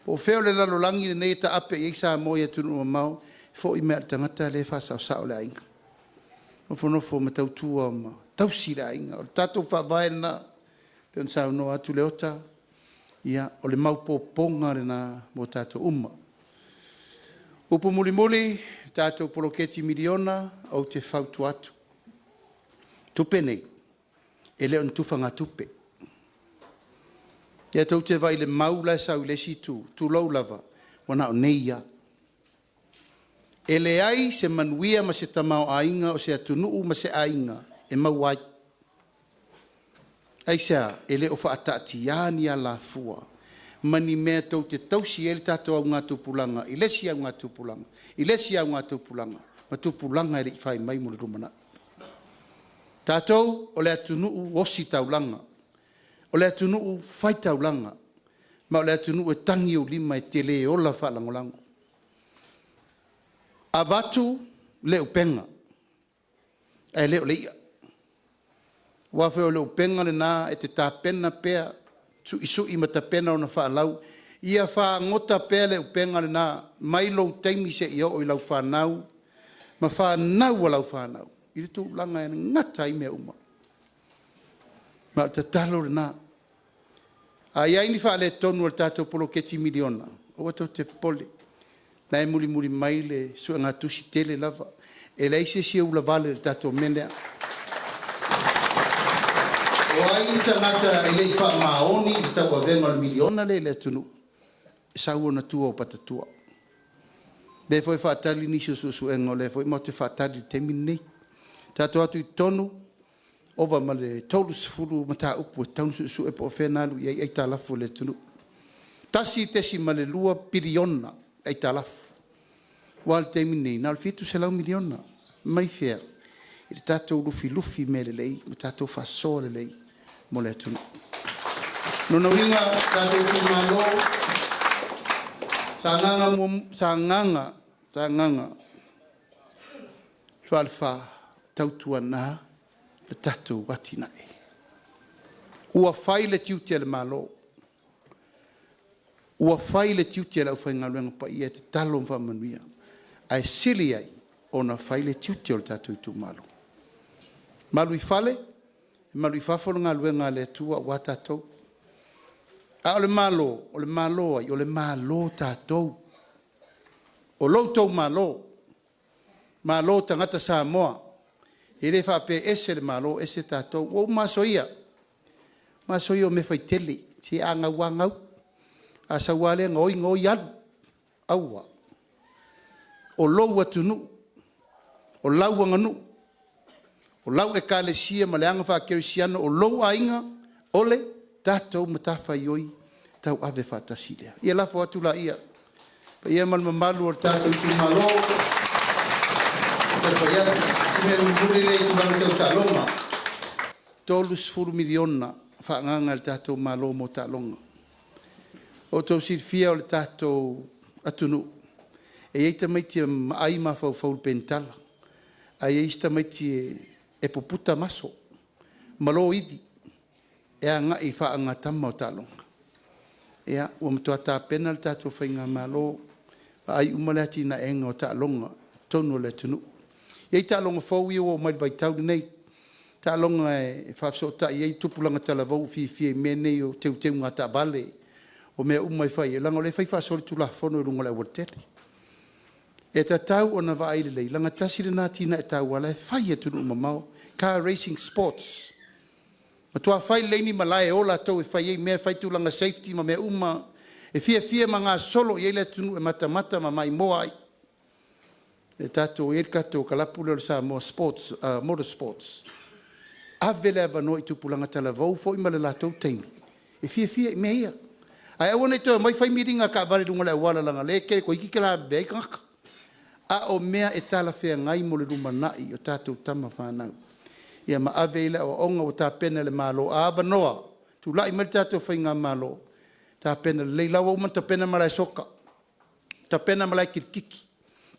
Po o fea o le lalolagi lenei e taape i ai Samoa i atunuu mamao, e foi mai lava i le tagata lea e faasaosao le aiga, nofonofo ma tautua ma tausi le aiga. O le tatou faavae lena, e pei ona saunoa atu Leota, ia, o le maopoopoga lena mo tatou uma. O le upu mulimuli, le tatou poloketi miliona, ou te fautua atu, o tupe nei, e le o ni tufagatupe. Ia tou te vaai i le mau la e sau i le isi itu, tulou lava, ua na o nei lava. E leai se manuia ma se tamaoaiga o se atunuu ma se aiga e maua ai. Aisea? E le o faataatia ni alafua ma ni mea tou te tausi ai le tatou augatupulaga i le isi augatupulaga, i le isi augatupulaga ma tupulaga e le i fai mai mo le lumanai. O tatou o le atunuu ositaulaga, o le atunuu faitaulaga, ma o le atunuu e tagi ou lima e te le ola faalagolago. Avatu le upega ae le o le i'a. Aua foi o le upega lena e te tapena pea, suisui ma tapena ona faalau, ia fagota pea le upega lena mai lou taimi seia oo i lau fanau ma fanau a lau fanau i le tulaga e gata ai mea uma. Ma o le tatalo lena. A i ai ni faaletonu o le tatou poloketi miliona, aua tou te popole, o la e mulimuli mai le suegatusi tele lava. E leai se isi e ulavale i le tatou mea lea. O ai le tagata e le i faamaoni i le tauavega o le miliona lea i le atunuu, e sau ona tua o patatua. O lea foi e faatali nisi o suesuega o lea foi matou te faatali i le taimi lenei. Tatou o atu i totonu, ova ma le 30 mataupu e tatau ona suesue po o fea na alu i ai aitalafu a le atunuu. $1.2 piliona aitalafu, aua o le taimi lenei, na o le $700 miliona. Mai fea? I le tatou lufilufi mea lelei ma tatou faasoa lelei mo le atunuu. O lona uiga tatou itumalo, Sagaga le Falefa, tautuana le tatou atinae. Ua fai le tiute o le Malo, ua fai le tiute o le aufaigaluega paia e tatalo ma faamanuia, ae sili ai ona fai le tiute o le tatou itumalo. Malu i fale, malu i fafo le galuega a le Atua aua tatou. A o le Malo, o le Malo o ai? O le Malo o tatou. O lo outou Malo, Malo o tagata Samoa. E le faapea e ese le Malo ese tatou. Ua uma aso ia, o aso ia o mea faitele, se a gau lava gau, a sau lava lea gaoi gaoi alu. Aua, o lou atunuu, o lau aganuu, o lau Ekalesia ma le aga faakerisiano, o lou aiga, o le tatou matafaioi tauave faatasi lea. Ia lafo atu laia i le paia ma le mamalu o le tatou itumalo. O si mea mulimuli lea i tulaga tau taaloga, $30 miliona faaagaaga e le tatou Malo mo taaloga. Ua outou silafia o le tatou atunuu, e i ai tamaiti e maai mafaufau i le penitala, ae i ai isi tamaiti e puputa maso, malo ivi, e agai i faagatama o taaloga. Ia, ua matua tapena le tatou faigamalo, vaai uma le atinaeina o taaloga i totonu o le atunuu. E i ai taaloga fou ia ua oo mai i le vaitau lenei. Taaloga e faafesootai ai tupulaga talavou ua fiafia i mea nei o teuteuga taavale, o mea uma e fai ai, leaga o lea e fai faasolitulafono i luga o le aualatele. E tatau ona vaai lelei, leaga tasi lena atinae taua o la e fai e atunuu mamao, car racing sports. Matua fai lelei ni malae e o latou e fai ai mea, fai tulaga safety ma mea uma e fiafia ma gasolo i ai le atunuu e matamata ma maimoa ai. E i ai le tatou kalapu lea o le Samoa Motor Sports, ave le avanoa i tupulaga talavou foi ma le latou taimi e fiafia i mea ia. Ae aua ne i toe omai fai miliga taavale i luga o le auala leaga o lea e toeitiiti lavevea ai tagata, a o mea e talafeagai mo le lumanai o tatou tama fanau, ia ma ave ai le aoaoga ua tapena e le Malo. A avanoa, tulai mai le tatou faigamalo, tapena lelei, o la ua uma ona tapena malae soka, tapena malae kirikiti,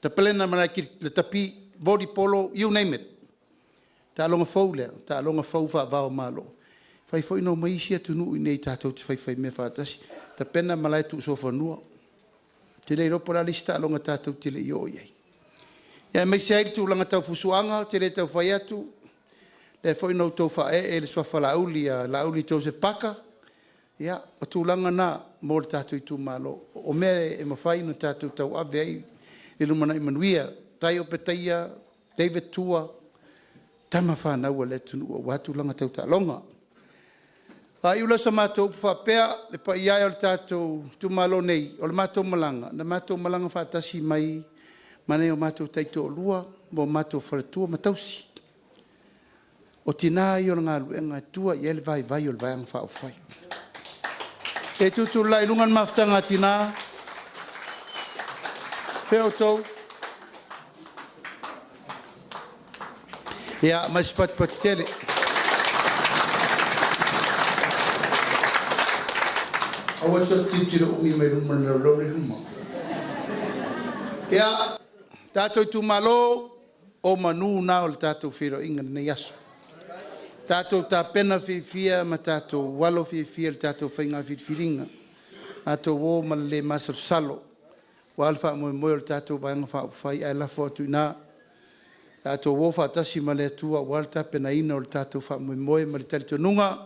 tapena malae lakapi, volleyball, you name it. Taaloga fou lea, taaloga fou faava o Malo. E mafai foi ona omai isi atunuu iinei tatou te faifai mea faatasi, tapena malae tuusofanua. Ou te le iloa po o le a le isi taaloga tatou te le i oo i ai, aemaise ai le tulaga tau fusuaga, ou te le tau fai atu, lea foi na outou faaee i le suafa Laauli ia Laauli Joseph Parker. Ia, o tulaga na mo le tatou itumalo, o mea e mafai ona tatou tauave ai le lumanai manuia. Faafetai Opetaia, David Tua, tama fanau a le atunuu aua tulaga tau taaloga. Faaiu lea o sa matou upu faapea, le paia e o le tatou itumalo nei, o le matou malaga, na matou malaga faatasi mai ma nai o matou taitoalua ma o matou faletua ma tausi. O tina ia o le galuega e tua i ai le vaivai o le Vaega Faaupufai. Se i tutulai i luga le mafutaga a tina. Afio outou. Ia ma se patupatu tele. Aua tou te tilotilo umi mai luma o le lalolao lea e i luma. Ia, tatou itumalo, o manu na o le tatou feiloaiga i lenei aso. Tatou tapena fiafia ma tatou alo fiafia i le tatou faiga filifiliga. Tatou o ma le le masalosalo aua le faamoemoe o le tatou Vaega Faaupufai, ae lafo atu i ina, tatou o faatasi ma le Atua aua le tapenaina o le tatou faamoemoe ma le talitonuga,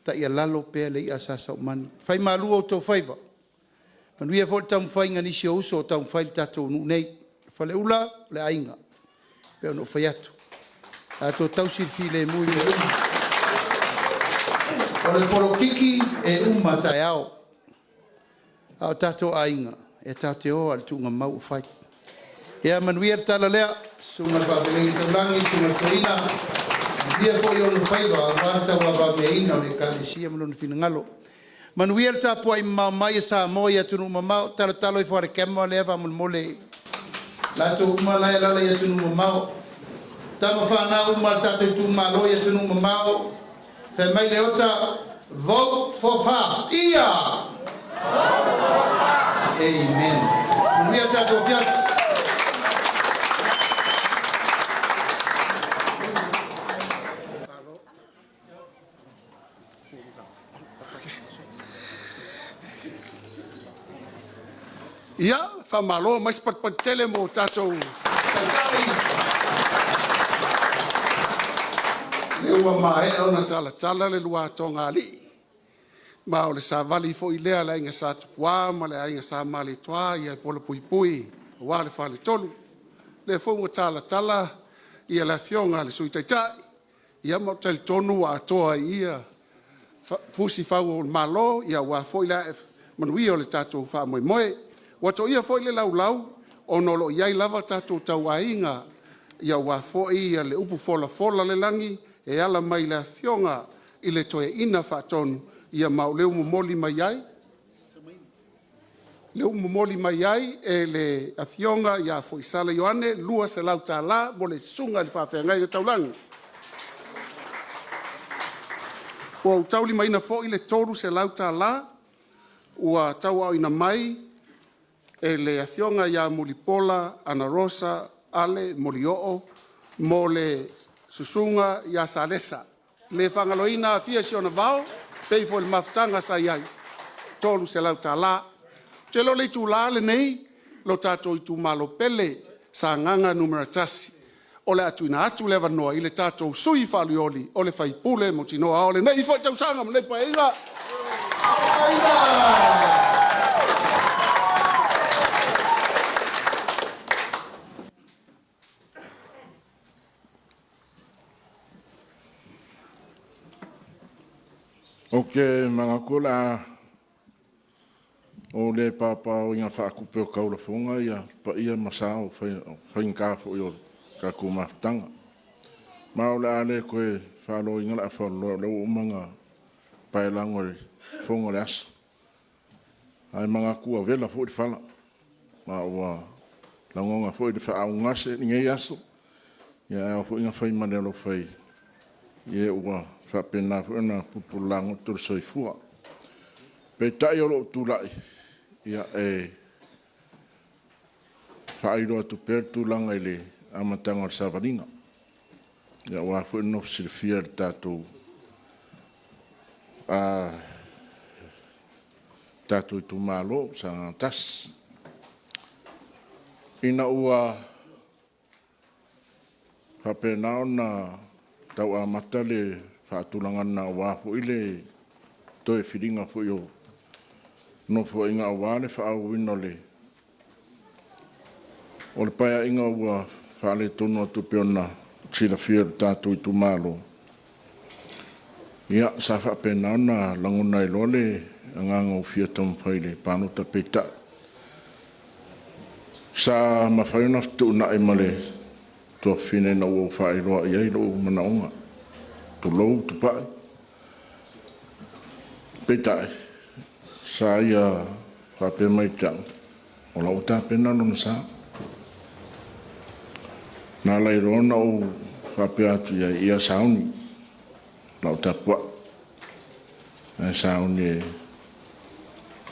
taialalo pea le i'a a Sa Saumani. Fai malu outou faiva, manuia foi le taumafaiga a nisi o uso o taumafai le tatou nuu nei. Faleula, o le aiga, e pei ona ou fai atu, tatou tausi le filemu i mea uma. O le polokiki e uma taeao, a o tatou aiga, e tatou te o lava i le tuugamau o fai. Ia manuia le tala lea, susuga i le faafeagaiga taulagi, susuga i le toeaina, manuia foi ona faiva aua le tauavameaina o le Ekalesia ma lona finagalo. Manuia le tapuai mamao mai a Samoa i atunuu mamao, talatalo ifo lava i le camera lea faamolemole, latou uma la e alaala i atunuu mamao, tama fanau uma a le tatou itumalo i atunuu mamao, fai mai Leota, vote for FAST. Ia! Amen. Manuia le tatou afiafi. Ia, faamalo mai se patupatu tele mo tatou taitai. Lea ua maea ona talatala le lua atogalii, ma o le savali foi lea a le Aiga Sa Tupua ma le Aiga Sa Malietoa, ia e polapuipui aua le Faletolu. O lea foi ua talatala le Afioga i le Sui Taitai, ia ma ou te talitonu ua atoa i i fusi fau o le Malo aua foi le manuia o le tatou faamoemoe. Ua toia foi le laulau ona o lo o i ai lava tatou tauaiga aua foi le upu folafola i le lagi e ala mai i le Afioga i le Toeaina Faatonu, ma o lea ua momoli mai ai e le Afioga ia Foisala Ioane le $200 mo le Susuga i le Faafeagaiga Taulagi. Ua ou taulimaina foi le $300 ua tauaaoina mai e le Afioga ia Mulipola Anarosa Ale Molioo mo le Susuga ia Salesa. E le faagaloina Afia i si ona vao e pei foi o le mafutaga sa i ai, $300. Ou te iloa o le itula lenei lo tatou itumalo pele Sagaga 1, O le a tuuina atu le avanoa i le tatou sui faalioli o le faipule mautinoa o lenei foi tausaga ma lenei Paeaiga. Ou te manatu o le a ou le paopaoina faatupe o taulafoga ia paia ma sa o faigata foi o le tatou mafutaga. Ma o le a le toe faloina le afa o le loloe, o lea ua uma ona paelago e le fofoga o le aso. Ae manatu ua vela foi le fala, ma ua lagona foi le faaaaogagase i lenei aso. Ae ao foi ona fai ma le alofa i e ua faapena foi ona pupula lagoto le soifua. Peitai o lou tulai, e faailoa atu pea le tulaga i le amataga o le savaliga, aua foi le nofo silafia e le tatou itumalo o Sagaga 1. Ina ua faapena ona tau amata le faatulagaga aua foi le toe filiga foi o Nofoaiga aua le faaauauina o le Paeaiga ua faaletonu atu e pei ona silafia e le tatou itumalo. Ia, sa faapena ona lagona ai loa le agaga ua fia taumafai i le palota. Peitai, sa mafai ona fetuunai ma le tuafafine ina ua ou faailoa i ai lou manaoga, tulou Tupai. Peitai, sa ia faapea mai ia te au, o la e ua tapena lona sa. Na ala ai loa ona ou faapea atu i ai, ia sauni, o le a ou tapuai, ae sauni e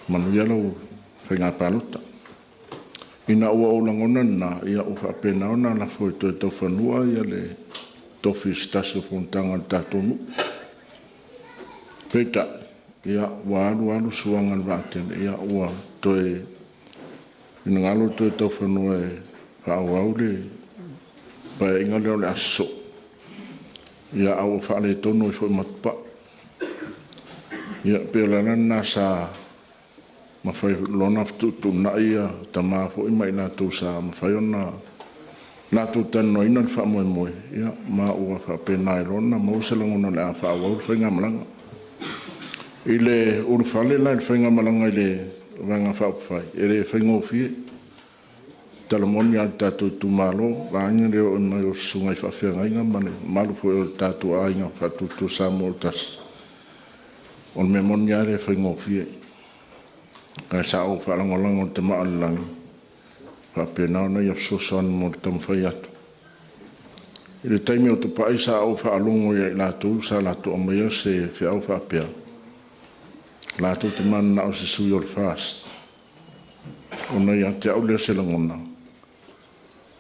manuia lau faiga palota. Ina ua ou lagona lena, ua faapena ona lafo e toe tau fanua le tofi i se tasi o fonotaga a le tatou nuu. Peitai, ua alu alu suaga o le vaatele ua toe finagalo le Toetaufanua e faaauau le Paeaiga lea o le a sosoo, a ua faaletonu ai foi ma Tupai. Ia pei o le ala lena sa mafai loa ona fetuutuunai tama foi ma i latou sa mafai ona latou talanoaina le faamoemoe, ma ua faapena ai loa ona maua se lagona o le a faaauau le faigamalaga. I le ulufale la i le faigamalaga i le Vaega Faaupufai, e le faigofie. O le tala moni lava i le tatou itumalo, vaeane le oo mai o susuga i faafeagaiga ma le mamalu foi o le tatou Aiga Faatuatua Samoa ua Tasi, o le mea moni lava e le faigofie. Ae sa ou faalagolago i le Tama a i le Lagi e faapena ona Ia fesoasoani mo le taumafai atu. I le taimi o Tupai sa ou faalogo ia i latou sa latou aumaia se feau faapea, latou te mananao i se sui o le FAST, ona ia te au lea o se lagona,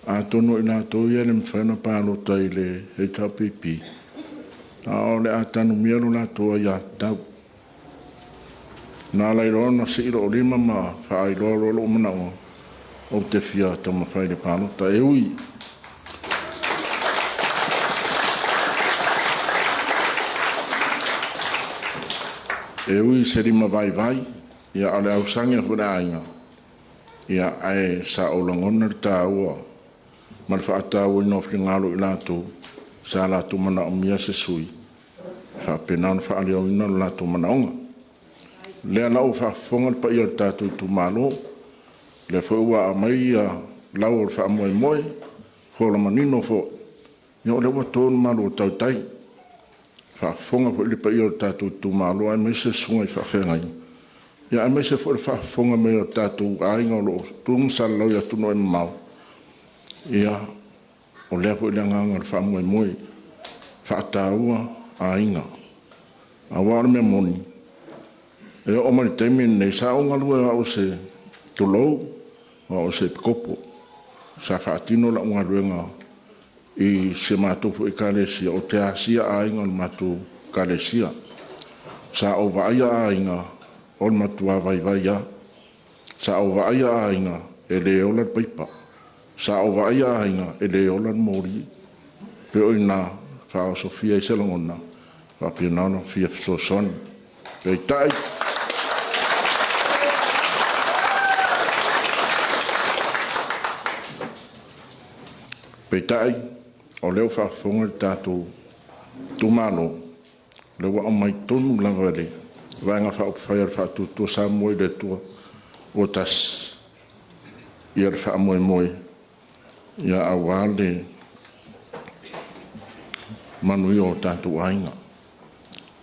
atonu o i latou ia e le mafai ona palota i le HRPP, a o le a tanumia lo latou aiatatau. Na ala ai loa ona sii lou lima ma faailoa lou manaoga, ou te fia taumafai i le palota. E ui i se limavaivai, a o le ausani a foi le aiga, ae sa ou lagona le taua ma le faatauaina o finagalo o i latou sa latou manaomia se sui e faapena ona faaleoina lo latou manaoga. O lea la ua faafofoga le paia o le tatou itumalo, o lea foi ua aumai lau o le faamoemoe, fola manino foi, ia o lea ua to le malu o tautai, faafofoga foi le paia o le tatou itumalo aemaise susuga i faafeagaiga, aemaise foi o le faafofoga mai a o tatou aiga o lo o tu ma salalau i atunuu e mamao. Ia, o lea foi le agaga o le faamoemoe, faataua aiga. Aua o le mea moni, e oo mai i le taimi lenei, sa ou galue o au o se, tulou, o au o se epikopo. Sa faatino lau galuega i si a matou foi Ekalesia, ou te asia aiga o le matou Ekalesia. Sa ou vaaia aiga o le matua vaivai lava. Sa ou vaaia aiga e le ola le paipa. Sa ou vaaia aiga e le ola le moli. Pei o i ina e faaosofia ai se lagona, e faapena ona fia fesoasoani. Peitai, peitai o lea ua faafofoga le tatou itumalo, o lea ua aumai tonu lava e le Vaega Faaupufai a le Faatuatua Samoa i le Atua Samoa ua Tasi le faamoemoe aua le manuia o tatou aiga.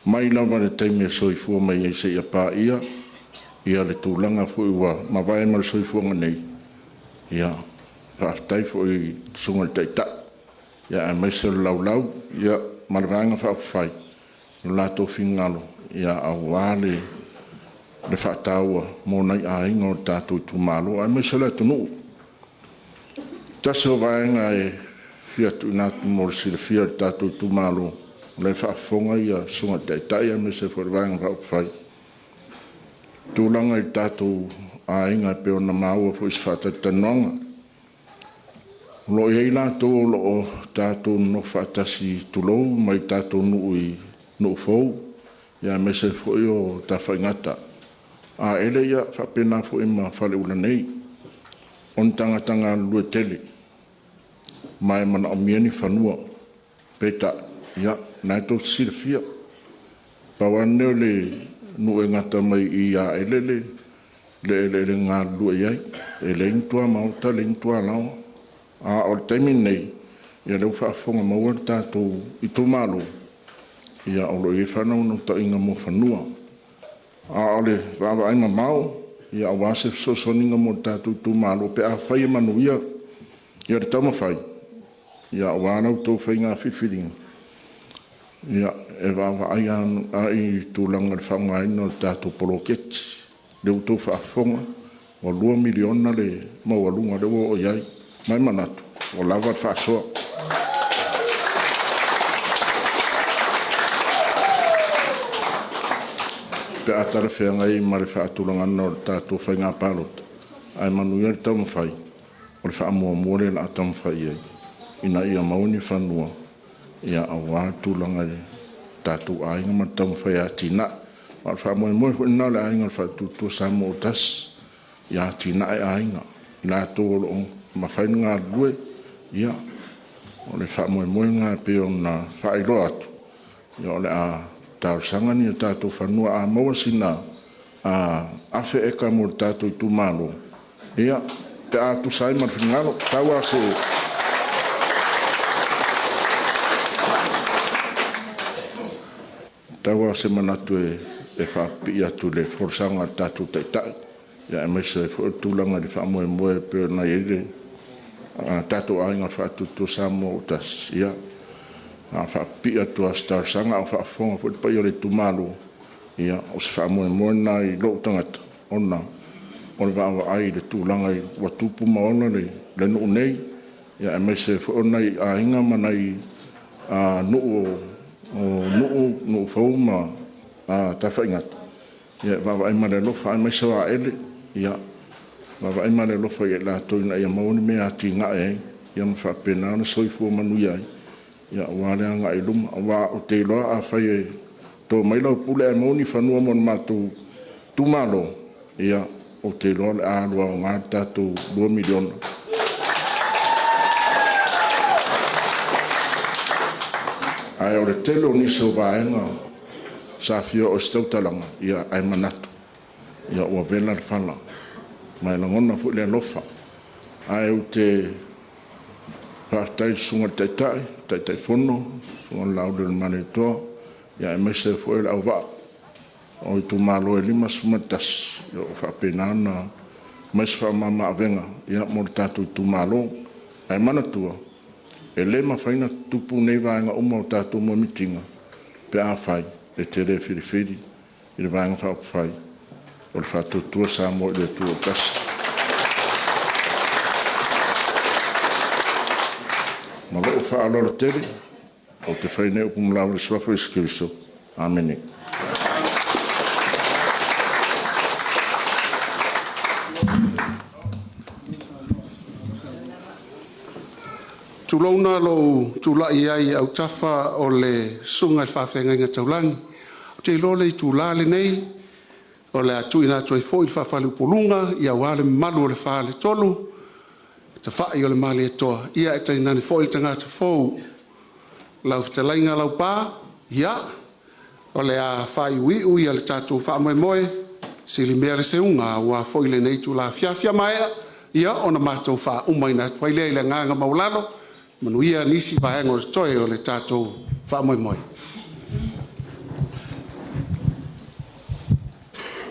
Mai lava i le taimi e soifua mai ai seia paia le tulaga foi ua mavae ma le soifuaga nei, ia, faafetai foi i le Susuga i le Taitai aemaise o le laulau ma le Vaega Faaupufai i lo latou finagalo aua le faataua mo nai aiga o le tatou itumalo aemaise o le atunuu. Tasi o vaega e fia tuuina atu mo le silafia e le tatou itumalo, o la e faafofoga le Susuga i le Taitai aemaise foi o le Vaega Faaupufai, i le tulaga i tatou aiga e pei ona maua foi i se faatalatalanoaga. O lo o i ai latou o lo o tatou nonofo faatasi, tulou, mai tatou nuu i Nuu-fou aemaise foi o Tafaigata. O Aele e faapena foi ma Faleula nei, o ni tagata galulue tele, ma e manaomia ni fanua. Peitai, o lena tou te silafia, pau lava lenei o le nuu e gata mai i Aele le eleele na galulue i ai, e leai ni tuamaota leai ni tualaoa. A o le taimi lenei, o lea ua faafofoga le tatou itumalo, o lo o i ai faanaunautaiga mo fanua. A o le vaavaai mamao aua se fesoasoaniga mo le tatou itumalo pe afai e manuia le taumafai aua la outou faiga filifiliga, e vaavaai lava i le tulaga o le faaaogaina o le tatou poloketi. O lea ua outou faafofoga ua $2 miliona le maualuga o lea ua oo i ai. Ma e manatu ua lava le faasoa. Pe a talafeagai ma le faatulagaga o le tatou faiga palota, ae manuia le taumafai, o le faamuamua lea o le a taumafai i ai, ina ia maua ni fanua aua tulaga i tatou aiga ma le taumafai e atinae. Ma o le faamoemoe foi lena o le Aiga o le Faatuatua Samoa ua Tasi, ia atinae aiga, i latou o lo o mafai ona galulue. Ia, o le faamoemoe lena e pei ona faailoa atu, o le a talosaga ni o tatou fanua. A maua sina 1,000 eka mo le tatou itumalo, ia, pe a tusa ai ma le finagalo. Tau lava o se manatu e faapipii atu i le folasaga a le tatou Taitai, aemaise ai foi o le tulaga i le faamoemoe e pei ona i ai le tatou Aiga o le Faatuatua Samoa ua Tasi. Ia, na ona faapipii atu lava o se talosaga, a o faafofoga foi le paia o le itumalo, ia o se faamoemoe lena i lou tagata, ona o le vaavaai i le tulaga ua tupu ma ola le nuu nei, aemaise ai foi o nai aiga ma nai nuu o Nuu-fou ma Tafaigata, e vaavaai ma le alofa, aemaise o Aele, ia vaavaai ma le alofa ia i latou ina ia maua ni mea e atinae ai ma faapena ona soifua manuia ai aua le agai i luma. Aua ou te iloa afai e to mai lau pule ae maua ni fanua mo le matou itumalo, ia, ou te iloa o le a alu aoga le tatou $2 miliona. Ae o le tele o nisi o vaega sa fia oo i ai se tautalaga, ae manatu ua vela le fala, ma e lagona foi le alofa. Ae ou te faafetai i le Susuga i le Taitai, Taitaifono, Susuga Laaulialemalietoa, aemaise ai foi o le auvaa o itumalo e 51 o lo o faapena ona aumai se faamama-avega mo le tatou itumalo. Ae manatua, e le mafai ona tutupu nei vaega uma o tatou moemitiga pe afai e te le filifili i le Vaega Faaupufai o le Faatuatua Samoa i le Atua Samoa ua Tasi. Ma lou faaaloalo tele, ou te fai nei upu ma lãva i le Suafa o Iesu Keriso. Amene. Tulouna lou tulai ai i autafa o le susuga i le faafeagaiga taulagi. Ou te iloa o le itula lenei o le a tuuina atu ai foi le faafaleupoluga aua le mamalu o le faletolu e tafai o le Malietoa, ae tainane foi le tagata fou, lau fetalaiga Laupa. Ia, o le a faaiuiu le tatou faamoemoe, silimea le seuga aua foi lenei itula afiafi. A maea ona matou faaumaina atu ai lea i le agaga maualalo. Manuia nisi vaega o totoe o le tatou faamoemoe.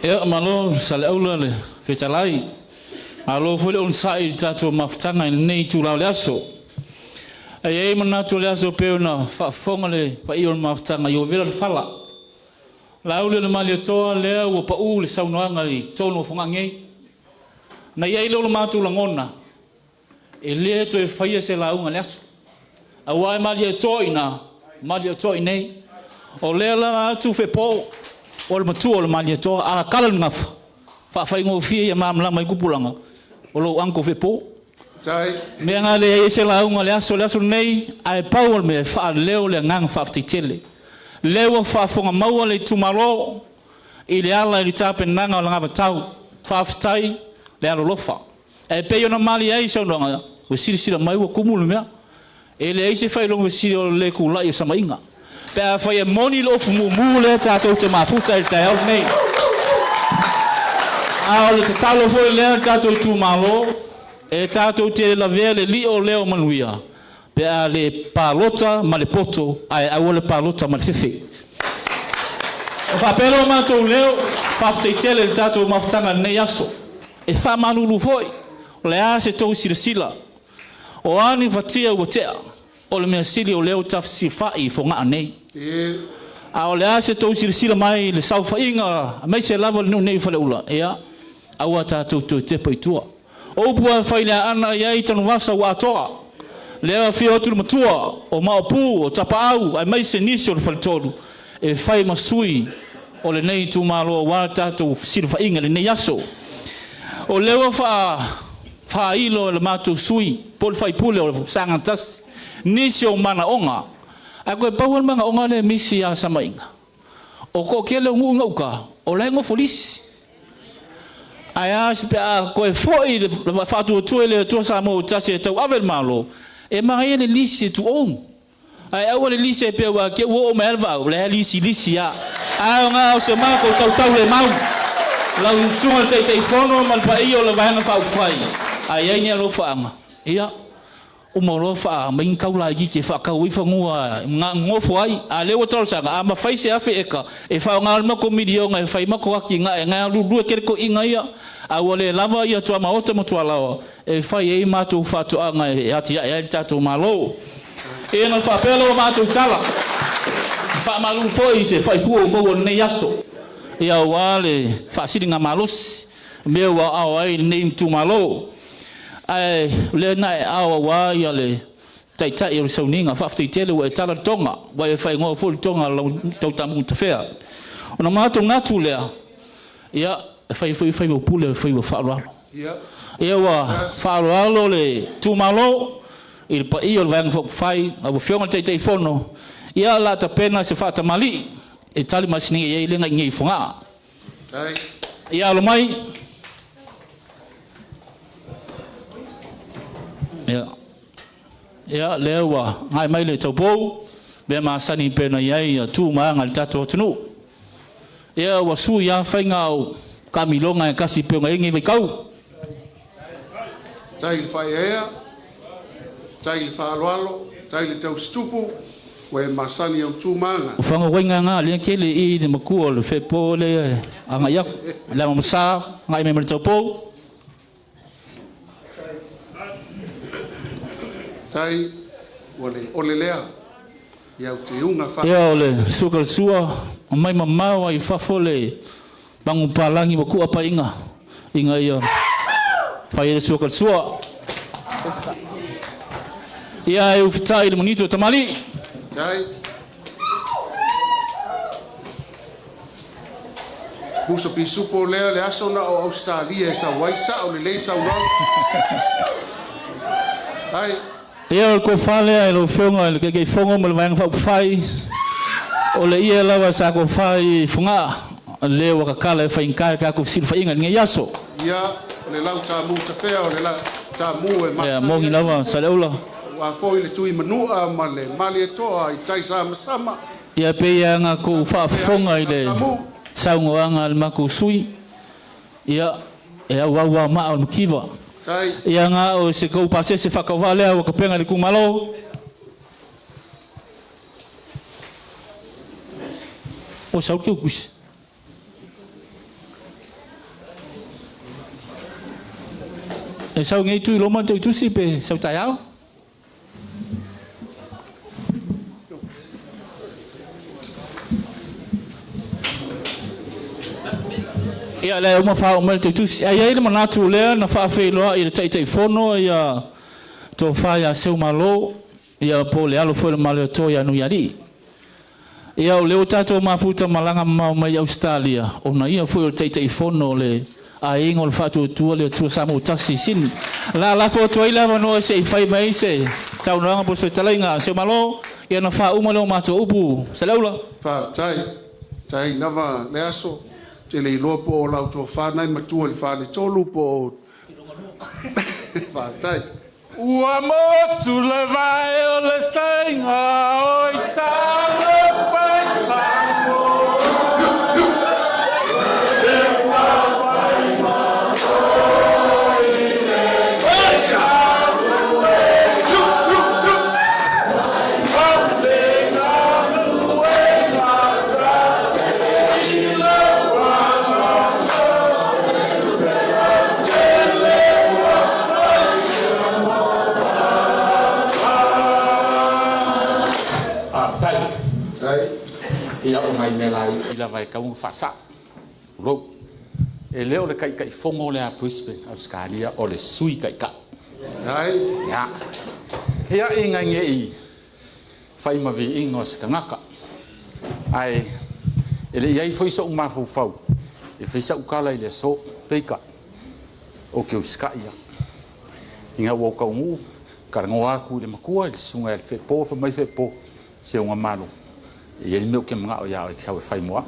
Ia, malo Saleaula le fetalai. Malo foi le onosai i le tatou mafutaga i lenei itula o le aso. E i ai manatu o le aso pei ona faafofoga le paia o le mafutaga i ovela le fala. Laauli o le Malietoa lea ua pau le saunoaga i totonu o Fogaa nei. Na i ai lea o le matou lagona, e le toe faia se lauga i le aso. Aua e Malietoa i ina, Malietoa i inei. O lea e alaala atu Fepuo o le matua o le Malietoa, a tala le gafa, faafaigofie ia malamalama ai tupulaga, o lou uncle Fepuo. Mea na leai ai se lauga i le aso, le aso lenei, ae pau o le mea e faaleo le agaga faafetai tele. Lea ua faafofoga maua le itumalo i le ala i le tapenaga o le anavatau. Faafetai le alolofa. E pei ona malie ai i saunoaga, ua silasila mai ua tumu le mea. E leai se faailoga fesili o le le tulai o Samaiga. Pe afai e moni le ofu mumu lea tatou te mafuta ai i le taeao lenei. A o le tatalo foi lea le tatou itumalo, e tatou te lavea le lio lea o manuia pe a le palota ma le poto ae aua le palota ma le fefe. Ona faapea lea o matou leo, faafetai tele i le tatou mafutaga i lenei aso. E faamalulu foi, o le a se tou silasila, o a ni fatia ua tea, o le mea sili o lea ua tafesifai i Fogaa nei. A o le a se tou silasila mai i le saofaiga aemaise lava le nuu nei o Faleula, ia, aua tatou toe tepa i tua. O upu lava e fai i le Aana, e i ai Tanuvasa ua atoa. Lea e afio atu le matua o Maopu, o Tapaau aemaise nisi o le Faletolu e fai ma sui o lenei itumalo aua le tatou fesilafaiga i lenei aso. O lea ua faailo e le matou sui po o le faipule o Sagaga 1 nisi o manaoga, ae toe pau lava le manaoga lea e misi ia Samaiga, o toatele o nuu i gauta o la e nofo lisi. Ae a pe a toe foi le faatuatua i le Atua Samoa ua tasi e tauave le Malo, e manaia le lisi e tuou. Ae aua le lisi e pei ua te ua oo mai lava le vaau, la e lisi lisi lava. Ae ona o se matou tautaulemau, lau Susuga i le Taitaifono ma le paia o le Vaega Faaupufai, a i ai ni alofaaga, ia, uma loa faaaumaini ni tau laitiiti e faatau ai fanua e nonofo ai. A o lea ua talosaga, a mafai se 1000 eka e faaaoga le matou miliona e fai matou atinae na e lulue tele toeaiina ia, a ua le lava ia tuamaota ma tualaoa e fai ai matou faatoaga e atiae ai le tatou Malo. Ia ona faapea lea o matou tala, e faamalulu foi i se faifua ua maua i lenei aso, ia aua le faasiligamalosi, mea ua aao ai lenei itumalo. Ae o lea na e ao aua ia le taitai o le sauniga, faafetai tele ua e tala le toga, ua e faaigoa foi le toga lau tautamu tafea. Ona matou natu lea, ia e fai foi faiva pule faiva faaaloalo. Ia ua faaaloalo le itumalo i le paia o le Vaega Faaupufai, lau Afioga i le Taitaifono, ia o le a tapena se faatamalii e tali masini i ai le i nei i Fogaa. Ia alo mai. Ia, ia lea ua agai mai le taupou, mea masani pei ona i ai tu ma aga i le tatou atunuu. Ia ua sui lava faiga o taamiloga e tasi pei ona i ai lenei vaitau. Tai i le faaeaea, tai i le faaaloalo, tai i le tausitupu, ua e masani i au tu ma aga. O fagauaiga na lea tele i le matua o le fepo lea e agai atu. Le Amamasa, agai mai ma le taupou. Tai, ua le ole lea i au teuga fa. Ia o le suka le sua, aumai mamao ai fafo le manupapalagi ua tua paiga ina ia fai ai le suka le sua. Ia e ufitai i le monito o tamalii. Tai. Musa pisupo lea le aso na o Ausetalia e sau ai, sao lelei le saunoaga. Tai. Ia, o le tofa lea i lau Afioga i le Taitaifono ma le Vaega Faaupufai, o le ie lava sa tofa i Fogaa, lea ua tatala e faigata le tatou fesilafaiga i lenei aso. Ia, o le lau taamu tafea o le taamu e Ia, masani moni ai lava Saleaula. Aua foi le Tuimanua ma le Malietoa i Taisamasama. Ia, pei lava ona outou faafofoga i Lau le taamu. saunoaga a le matou sui usufono, ia, e auau lava maa o le mativa. Tai. Ia, na o se tou pasese faatauvaa lea ua tapena e le itumalo. O sau le teutusi. E sau nei Tuiloma le teutusi pe sau taeao? Ia, o lea ua faaoo mai le teutusi. Ae i ai le manatu o lea na faafeiloai i le Taitaifono ia tofa ia Seumalo, ia po o le alo foi o le Malietoa ia Nuialii. Ia, o lea ua tatou mafuta malaga mamao mai Ausetalia, ona ia foi o le Taitaifono o le Aiga o le Faatuatua le Atua Samoa ua Tasi i Sini. O le a lafo atu ai le avanoa se i fai mai se saunoaga po o se fetalaiga a Seumalo, ia ona faauma lea o matou upu. Saleaula. Faafetai. Tai lava le aso. Te le iloa po o lau tofa nai matua i le faletolu po o... Faafetai. Ua motu le vai o le saiga o i talofa i Samoa. Faafetai. Ia, o nai mea laiti lava e tatau ona faasao, tulou. E le o le Taitaifono lea a Brisbane, Ausetalia, o le Sui Taitai. Ia, ia ina ne i fai ma viiga o se tagata, ae e le i i ai foi sou mafaufau e fai sau tala i le aso, peitai, ou te usitai lava. Ina ua ou taunuu, talanoa atu i le matua, le susuga ia Feepo, fai mai Feepo, Seugamalo, e i ai le mea ou te manao ia oe e te sau e fai mo au.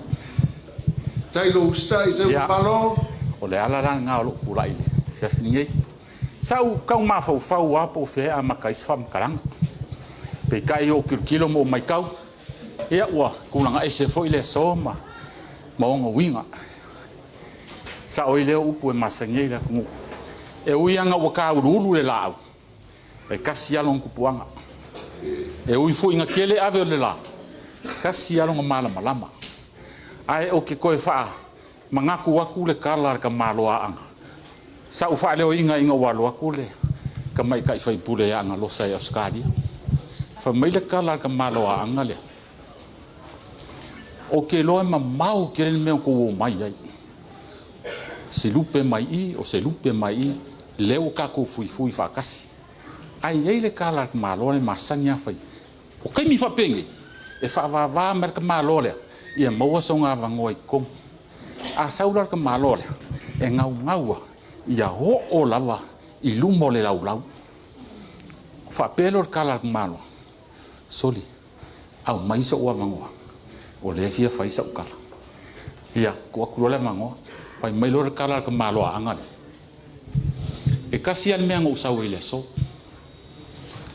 Tai lou usitai Ia, Seumalo. o le ala la lena o lou tulai i le afiafi nei. Sa ou tau mafaufau lava po o fea e amata ai se faamatalaga. Peitai ua ou tilotilo ma ou matau, ia ua tulaga ese foi le aso ma ona uiga. Sao ai lea o upu e masani ai le atunuu. E ui lava ina ua tauluulu le laau, e tasi lava lona tupuaga. E ui foi ina tele ave o le la, e tasi lava lona malamalama. Ae ou te toe faamanatu atu le tala a le tamaloa Aana, sa ou faaleoina ina ua alu atu le tamaitai faipule ia Agalosa i Ausetalia. Fai mai le tala a le tamaloa Aana lea, ou te iloa e mamao tele le mea na tou omai ai. Se lupe mai i, o se lupe mai i, lea ua tatou fuifui faatasi. Ae i ai le tala a le tamaloa lea e masani lava fai, o taimi faapenei, e faavava mai le tamaloa lea, ia maua sona avanoa i totonu. A sau la le tamaloa lea, e naunau lava ia oo lava i luma o le laulau. Faapea lea o le tala a le tamaloa, sole, aumai sou avanoa, o lea e fia fai sau tala. Ia, tuu atu loa le avanoa, fai mai loa le tala a le tamaloa Aana lea, e tasi lava le mea na ou sau ai i le aso.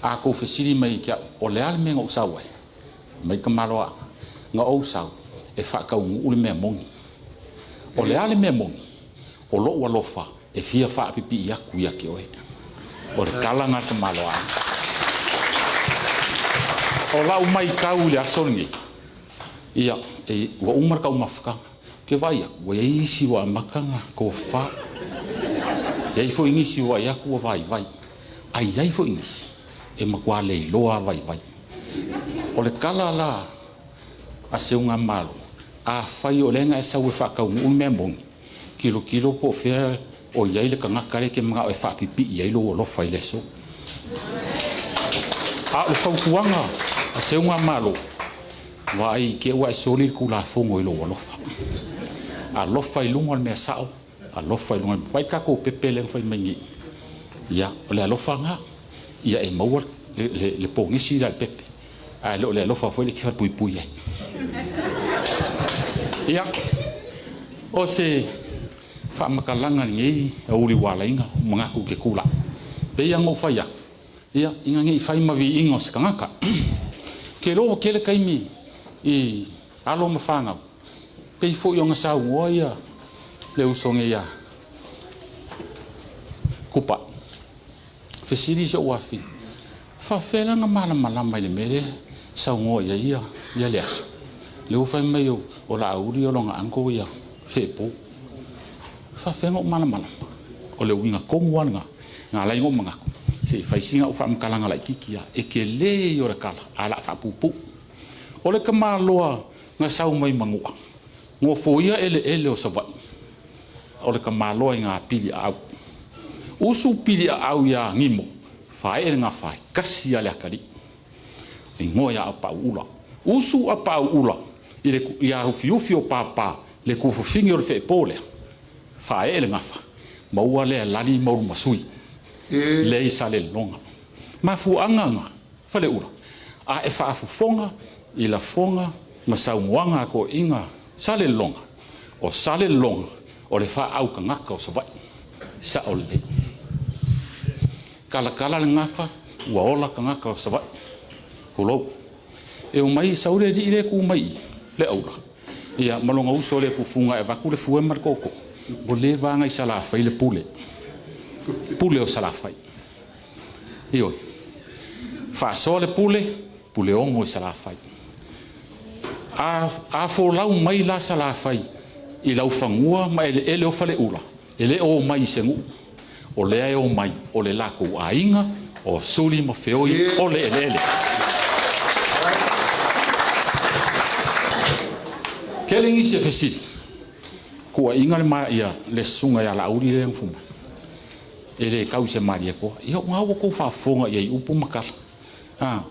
A tou fesili mai ia te au, o le a le mea na ou sau ai? Fai mai le tamaloa Aana, na ou sau e faataunuu le mea moni. O le a le mea moni? O lou alofa e fia faapipii atu ia te oe. O le tala lena a le tamaloa Aana. O lau matau i le aso lenei, ia, ua uma le taumafataga. Ou te vaai atu, ua i ai isi ua amata ona tofafa. E i ai foi nisi ua vaai atu ua vaivai. Ae i ai foi nisi e matua leiloa lava vaivai. O le tala la a Seugamalo, afai o lea na e sau e faataunuu le mea moni, tilotilo po o fea o i ai le tagata lea e te manao e faapipii ai lou alofa i le aso. A o le fautuaga a Seugamalo, vaai i te i ua e soli le Tulafono i lou alofa. Alofa i luga o le mea sao, alofa i luga... Vaai le tatou pepe lea na fai mai nei. Ia, o le alofa lena, ia e maua le pogisi lea a le pepe, ae le o le alofa foi lea e te falepuipui ai. Ia, o se faamatalaga i lenei aoauli ua alaina ou manatu ou te tulai, e pei lava ona ou fai atu, ia, ina ne i fai ma viiga o se tagata. Ou te iloa ua tele taimi i alo ma fanau, pei foi ona saunoa le uso nei ia Tupai, fesili si ou afafine, e faapefea la ona malamalama i le mea lea e saunoa i ai Leaso? Lea ua fai mai o Laauli o lona uncle ia Feepo. E faapefea ona ou malamalama? O le uiga tonu lava lena na ala ai ona ou manatu se i fai sina au faamatalaga laitiiti lava, e tele ia o le tala, ae o le a faapuupuu. O le tamaloa na sau mai Manua, nofoia eleele o Savaii, o le tamaloa i na Piliaau. Usu Piliaau ia Nimo, faee le gafa e tasi lava le atalii, igoa ia Aupaauula. Usu Aupaauula ia Ufiufi o Papa, le tuafafine o le Feepo lea, faee le gafa, maua lea e Lali ma Ulumasui, lea i Salelologa. Mafuaaga na, Faleula, a e faafofoga i lafoga ma saunoaga a toeaiina Salelologa, o Salelologa o le faaautagata o Savaii, sao lelei. Talatala le gafa, ua ola tagata o Savaii, tulou. E omai, sau le alii lea e tu mai i i, le aula, ia, ma lona uso le tufuga e avatu le fue ma le tootoo, ua leva lava ona i Salafai le pule, pule o Salafai. Ioe. Faasoa le pule, Puleono i Salafai. A folau mai la Salafai i laufanua ma eleele o Faleula, e le o omai i se nuu, o lea e omai o le latou aiga o Suli ma Feoi o le eleele. Tele nisi e fesili, tuuaiga le susuga ia Laauli lea e nofo mai, e le tau i se Malietoa. Ia o lena ua outou faafofoga i ai i upu ma tala.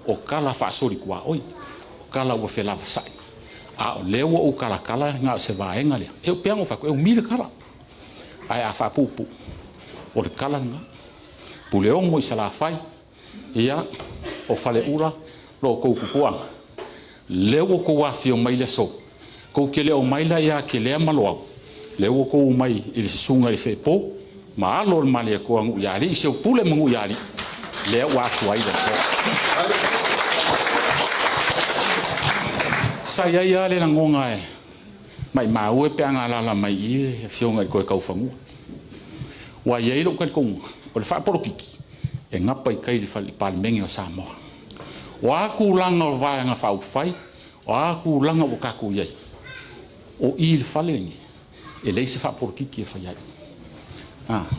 O tala faasolituaoi, o tala ua felavasai, a o lea ua ou talatala na o se vaega lea. E pei lava ona ou fai atu, e umi le tala, ae a faapuupuu, o le tala lena. Puleono i Salafai, ia, o Faleula lo outou tupuaga, lea ua outou afifio mai i le aso, tou te le o omai la ia Kelea ma Loau, lea ua outou omai i le susuga i le Feepo ma alo o le Malietoa Nuuialii, Seupule ma Nuuialii, lea ua afua ai le aso. Sa i ai lava le lagona e maimau e pe a galala mai i i le afioga i le toe taufanua. Ua i ai lou talitonuga, o le faapolokiki e gapa i tai i le Palemene o Samoa. O a tulaga o Vaega Faaupufai, o a tulaga ua tatou i ai, o i i le fale lenei, e leai se faapolokiki e fai ai.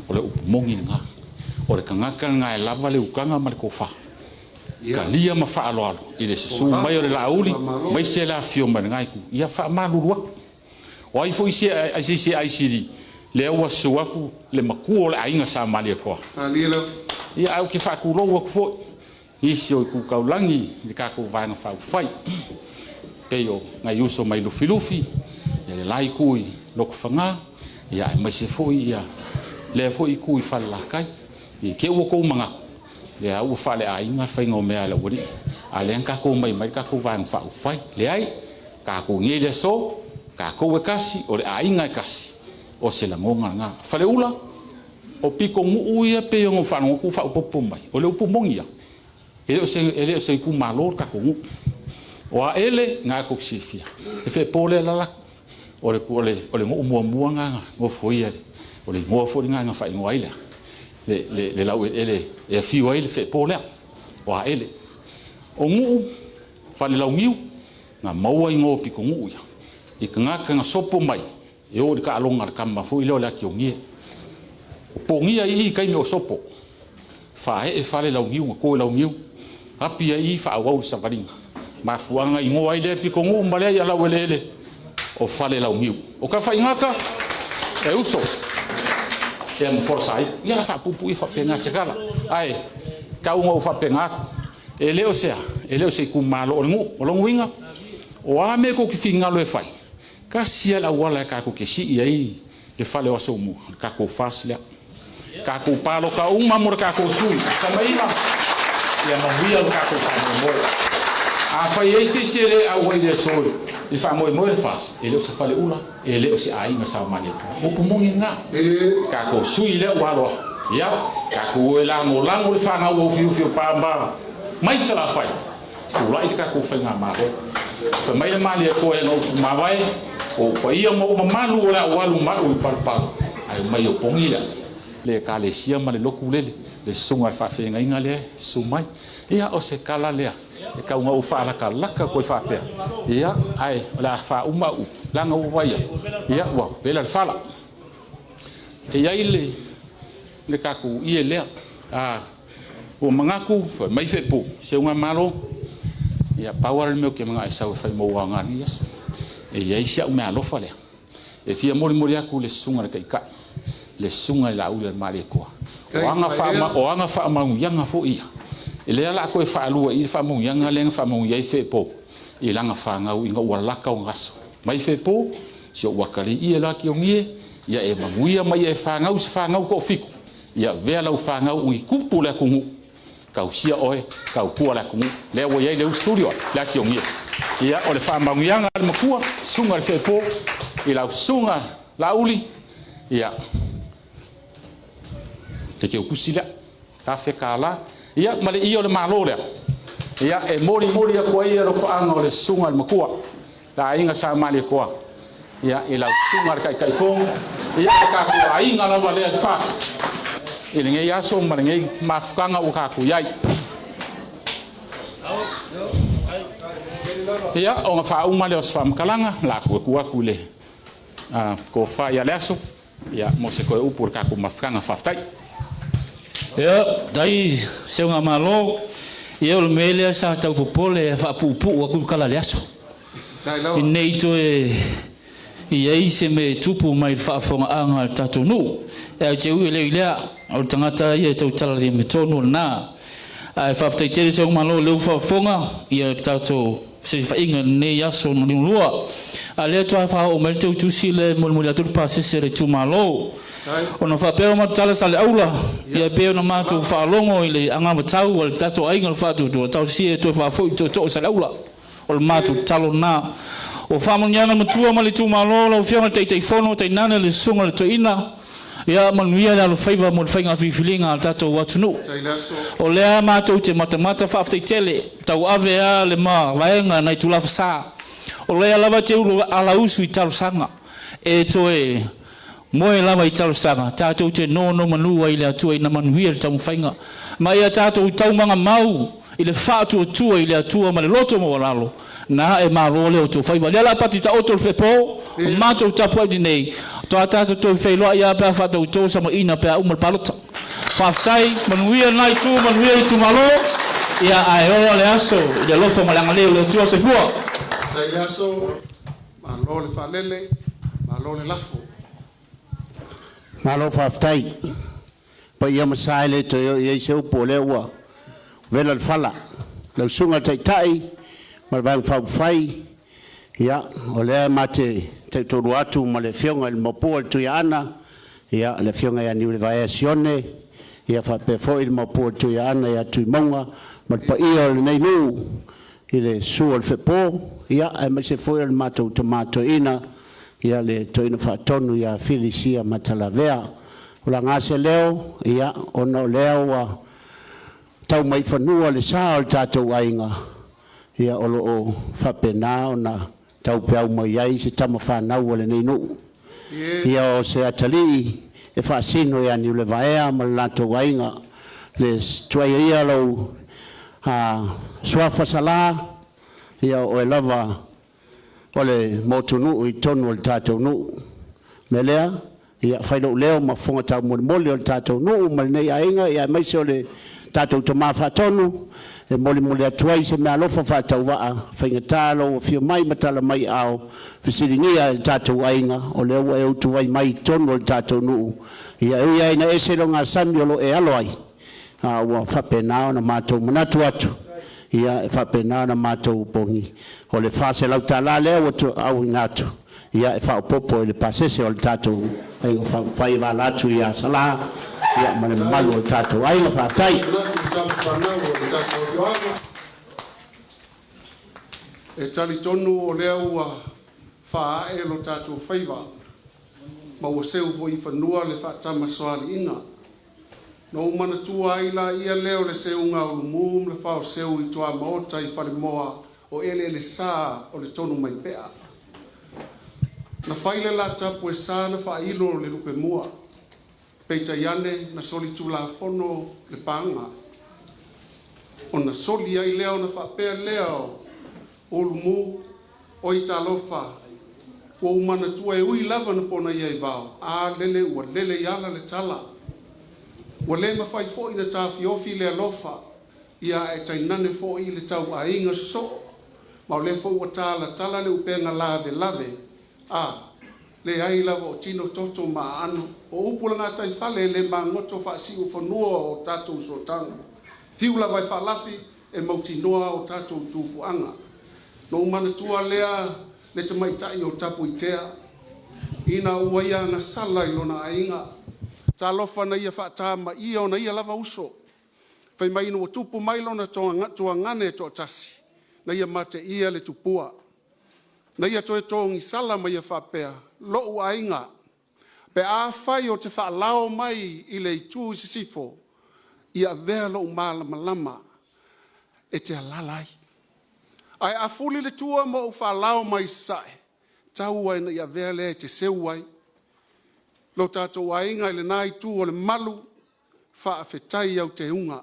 O le upu moni lena. O le tagata lena e lava le utaga ma le tofa, talia ma faaaloalo i le susu mai o le Laauli, aemaise le afifio mai o lena itu. Ia faamalulu atu. O ai foi se isi e aisili, lea ua susu atu le matua o le aiga Sa Malietoa. Ia, ae ou te faatulou atu foi nisi o itu taulagi i le tatou Vaega Faaupufai, pei o nai uso mai Lufilufi, ia le la itu i Lotofaga, ia aemaise foi ia lea foi itu i Falelatai. I te i ua outou manatu, lea ua faaleaiga le faiga o mea a le aualii, a o lea na tatou omai mai le tatou Vaega Faaupufai. Leai, tatou nei i le aso, tatou e tasi, o le aiga e tasi, o se lagona lena. Faleula, o pitonuu ia pei ona ou faalogo atu ua faaopoopo mai, o le upu moni lava, e le o se itumalo le tatou nuu. O Aele, na tou te silafia, le feepo lea e alaala atu, o le nuu muamua lena na nofoia, o le igoa foi lena na faaigoa ai le laueleele e afio ai le feepo lea, o Aele. O Nuu, Falelauniu, na maua igoa o pitonuu ia, i tagata na sopo mai, e o i le taaloga a le tama foi lea o le Atiogie. O pogia i i i taimi o sopo, faaee Falelauniu na to i Launiu, api ai i i faaauau le savaliga. Mafuaaga igoa ai lea pitonuu ma lea laueleele o Falelauniu. O Tafaigata, e uso, ia ma Folasaia. Ia la faapuupuu ia faapena se tala. Ae tau ina ou faapena atu, e le o se a, e le o se itumalo o le nuu. O lona uiga, o a mea tou te finagalo e fai, tasi lava le auala e tatou te sii ai le fale o aso mua, o le tatou FAST lea. Tatou palota uma mo le tatou sui. Samaina. Ia manuia lo tatou faamoemoe. Afai e i ai se isi e le auai i le aso i le faamoemoe o le FAST, e le o se faleula, e le o se aiga sa Malietoa. O upu moni lena. Tatou sui lea ua alo atu. Ia, tatou o e lagolago le fanau aufiufi o Pama mai Salafai, tulai le tatou faigamalo. Fai mai le Malietoa i ana upu mavae, O ou paia ma ou mamalu o le a ou alu ma au i palapala, ae omai e opogi le le ekalesia ma le lotu lele, le susuga i le faafeagaiga lea e susu mai. Ia, o se tala lea e tau ina ou faalatalata atu ai faapea, ia, ae o le a faauma au upu, leaga ua vaai atu, ia, ua vela le fala. E i ai le, le tatou ie lea, a, ua manatu, fai mai Fepu, Seugamalo, ia, pau lava le mea ou te manao e sau e fai mo ou aoga i lenei aso. E i ai si au meaalofa lea. E fia molimoli atu i le Susuga i le Taitai, le Susuga i Laauli a le Malietoa. O aga faama, o aga faamanuiaga foi ia, lea o le a toe faalua i i le faamanuiaga lea na faamanuia ai Feepo i lana fanau ina ua lata ona aso. Mai Feepo, si ou atalii e Lationi e, ia e manuia ma ia e fanau se fanau toafitu, ia avea lau fanau i tupu o le atunuu, Tausia oe, tautua le atunuu. Lea ua i ai le usu o le atiogia. Ia, o le faamanuiaga a le matua, susuga i le Feepo, i lau susuga Laauli, ia, te teutusi lea, $1,000, ia, ma le ia o le Malo lea, ia, e molimoli atu ai alofaaga o le susuga i le matua, le aiga Sa Malietoa, ia, i lau susuga i le Taitaifono, ia, o tatou aiga lava lea e FAST i lenei aso ma lenei mafutaga ua tatou i ai. Ia, ona faauma lea o se faamatalaga, o le a toe tuu atu i le tofa ia Leaso, ia, mo se toe upu o le tatou mafutaga. Faafetai. Ia, dai Seugamalo, ia o le mea lea sa tau popole e faapuupuu atu le tala i le aso. Ne i toe i ai se mea e tupu mai i le faafofogaaga a le tatou nuu. E ai te ui e le ui lea, o le tagata ia e tautala liametonu o lena. Ae faafetai tele Seugamalo o lea ua faafofoga ia le tatou fesilafaiga i lenei aso liugalua. A lea toe faaoo mai le teutusi lea e molimoli atu le pasese a le itumalo. Ona faapea o matou tala Saleaula, ia pei ona matou faalogo i le anavatau a le tatou aiga o le Faatuatua, talosia e toe faafoi i tootoo o Saleaula. O le matou tatalo lena. O faamanuiaga matua ma le itumalo, lau Afioga i le Taitaifono, tainane le Susuga i le Toeaina, ia manuia le alofaiva mo le faiga filifiliga a le tatou atunuu. O lea matou te matamata faafetai tele, tauave lava le mavaega nai Tulafasa. O lea lava te ulu alausu i talosaga e toe Moe lava i talosaga, tatou te nonomanu ai i le Atua ina manuia le taumafaiga, ma ia tatou taumaga mau i le faatuatua i le Atua ma le loto maualalo, na ae malo lea o tou faiva. Lea la pati taoto le fepo, o matou tapuai nei, toa tatou toe feiloai lava pe a faatauto samaina pe a uma le palota. Faafetai, manuia lena itu, manuia le itumalo, ia ae ola le aso i le alofa ma le agalelei o le Atua. Soifua. Faafetai le aso. Malo le faalele, malo le lafo. Malo faafetai. Paia ma sa e le toe oo i ai se upu o lea ua vela le fala. Lau Susuga i le Taitai ma le Vaega Faaupufai, ia, o lea ma te tautoalua atu ma le Afioga i le Maopu o le Tuiaana, ia, le Afioga ia Niulevaea Sione, ia faapea foi le Maopu o le Tuiaana ia Tuimauga ma le paia o lenei nuu i le susu o le Feepo, ia, aemaise foi o le matou tama toeaina, ia, le toeaina faatonu ia Filisia Matalavea. O laga se leo, ia, ona o lea ua tau mai fanua le sa o le tatou aiga, ia, o lo o faapena ona taupeau mai ai se tama fanau a lenei nuu. Ia, o se atalii e faasino ia Niulevaea ma le latou aiga. Le tuaia ia lou suafa Salā, ia o oe lava o le motunuu i totonu o le tatou nuu. O le mea lea, ia fai lou leo ma fofoga taumolimoli o le tatou nuu ma lenei aiga, ia aemaise o le tatou tama faatonu, e molimoli atu ai se meaalofa faatauvaa, faigata lou afio mai ma tala mai aao, fesiligia e le tatou aiga, o lea ua e utuvai mai i totonu o le tatou nuu. Ia e ui lava ina ese le ogasami o lo o e alo ai, a ua faapena ona matou manatu atu, ia e faapena ona matou opogi. O le $400 lea ua auina atu, ia e faaopoopo i le pasese o le tatou Aiga Faaupufai e valaatu ia Salā, ia ma le mamalu o le tatou aiga. Faafetai. tamafanau o le tatou afioaga. E talitonu o lea ua faaee lo tatou faiva ma ua seu foi i fanua le faatamasoaliiga. Na ou manatua ai laia lea o le seuga ulumu ma le faoseu i tuamaota i Falemoa o eleelesa o le tonu mai pea. Na fai le la tapu e sa na faailo le lupemua, peitai ane na solitulafono le paga. Ona soli ai lea ona faapea lea o Ulumu, oi talofa, ua ou manatua e ui lava na ponaia i vao, a lele ua lele i ala le tala. Ua le mafai foi na taofiofi le alofa, ia ae tainane foi le tauaiga sosoo. Ma o lea foi ua talatala le upega lavelave, a leai lava o tino toto ma aano. O upu o le gataifale e le magoto faasiufanua o tatou sootaga. Fiu lava e faalafi, e mautinoa o tatou tufuaga. Na ou manatua lea le tamaitai o Tapuitea, ina ua ia agasala i lona aiga. Talofa na ia faatamaia ona ia lava uso. Fai mai ina ua tupu mai lona tuagane e toatasi, na ia mateia le tupua. Na ia toe togisala ma ia faapea, “Lo'u aiga, pe afai ou te faalao mai i le itu i sisifo, ia avea lou malamalama e te alaala ai. Ae a fuli le tua ma ou faalao mai i sasae, tau lava ina ia avea lea e te seu ai.” Lo tatou aiga i lena itu o le malu, faafetai i au teuga.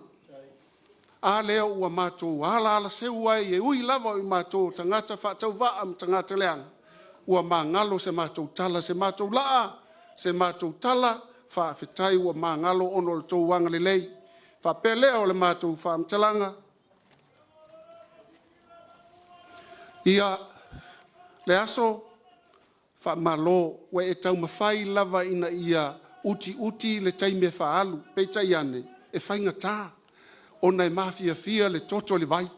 A lea ua matou alaalaseu ai, e ui lava o matou o tagata faatauvaa ma tagata leaga, ua magalo se matou tala, se matou laa, se matou tala, faafetai ua magalo ona o le tou agalelei. Faapea lea o le matou faamatalaga, ia le aso, faamalo ua e taumafai lava ina ia utiuti le taimi e faaalu, peitai ane, e faigata ona e mafiafia le toto i le vai.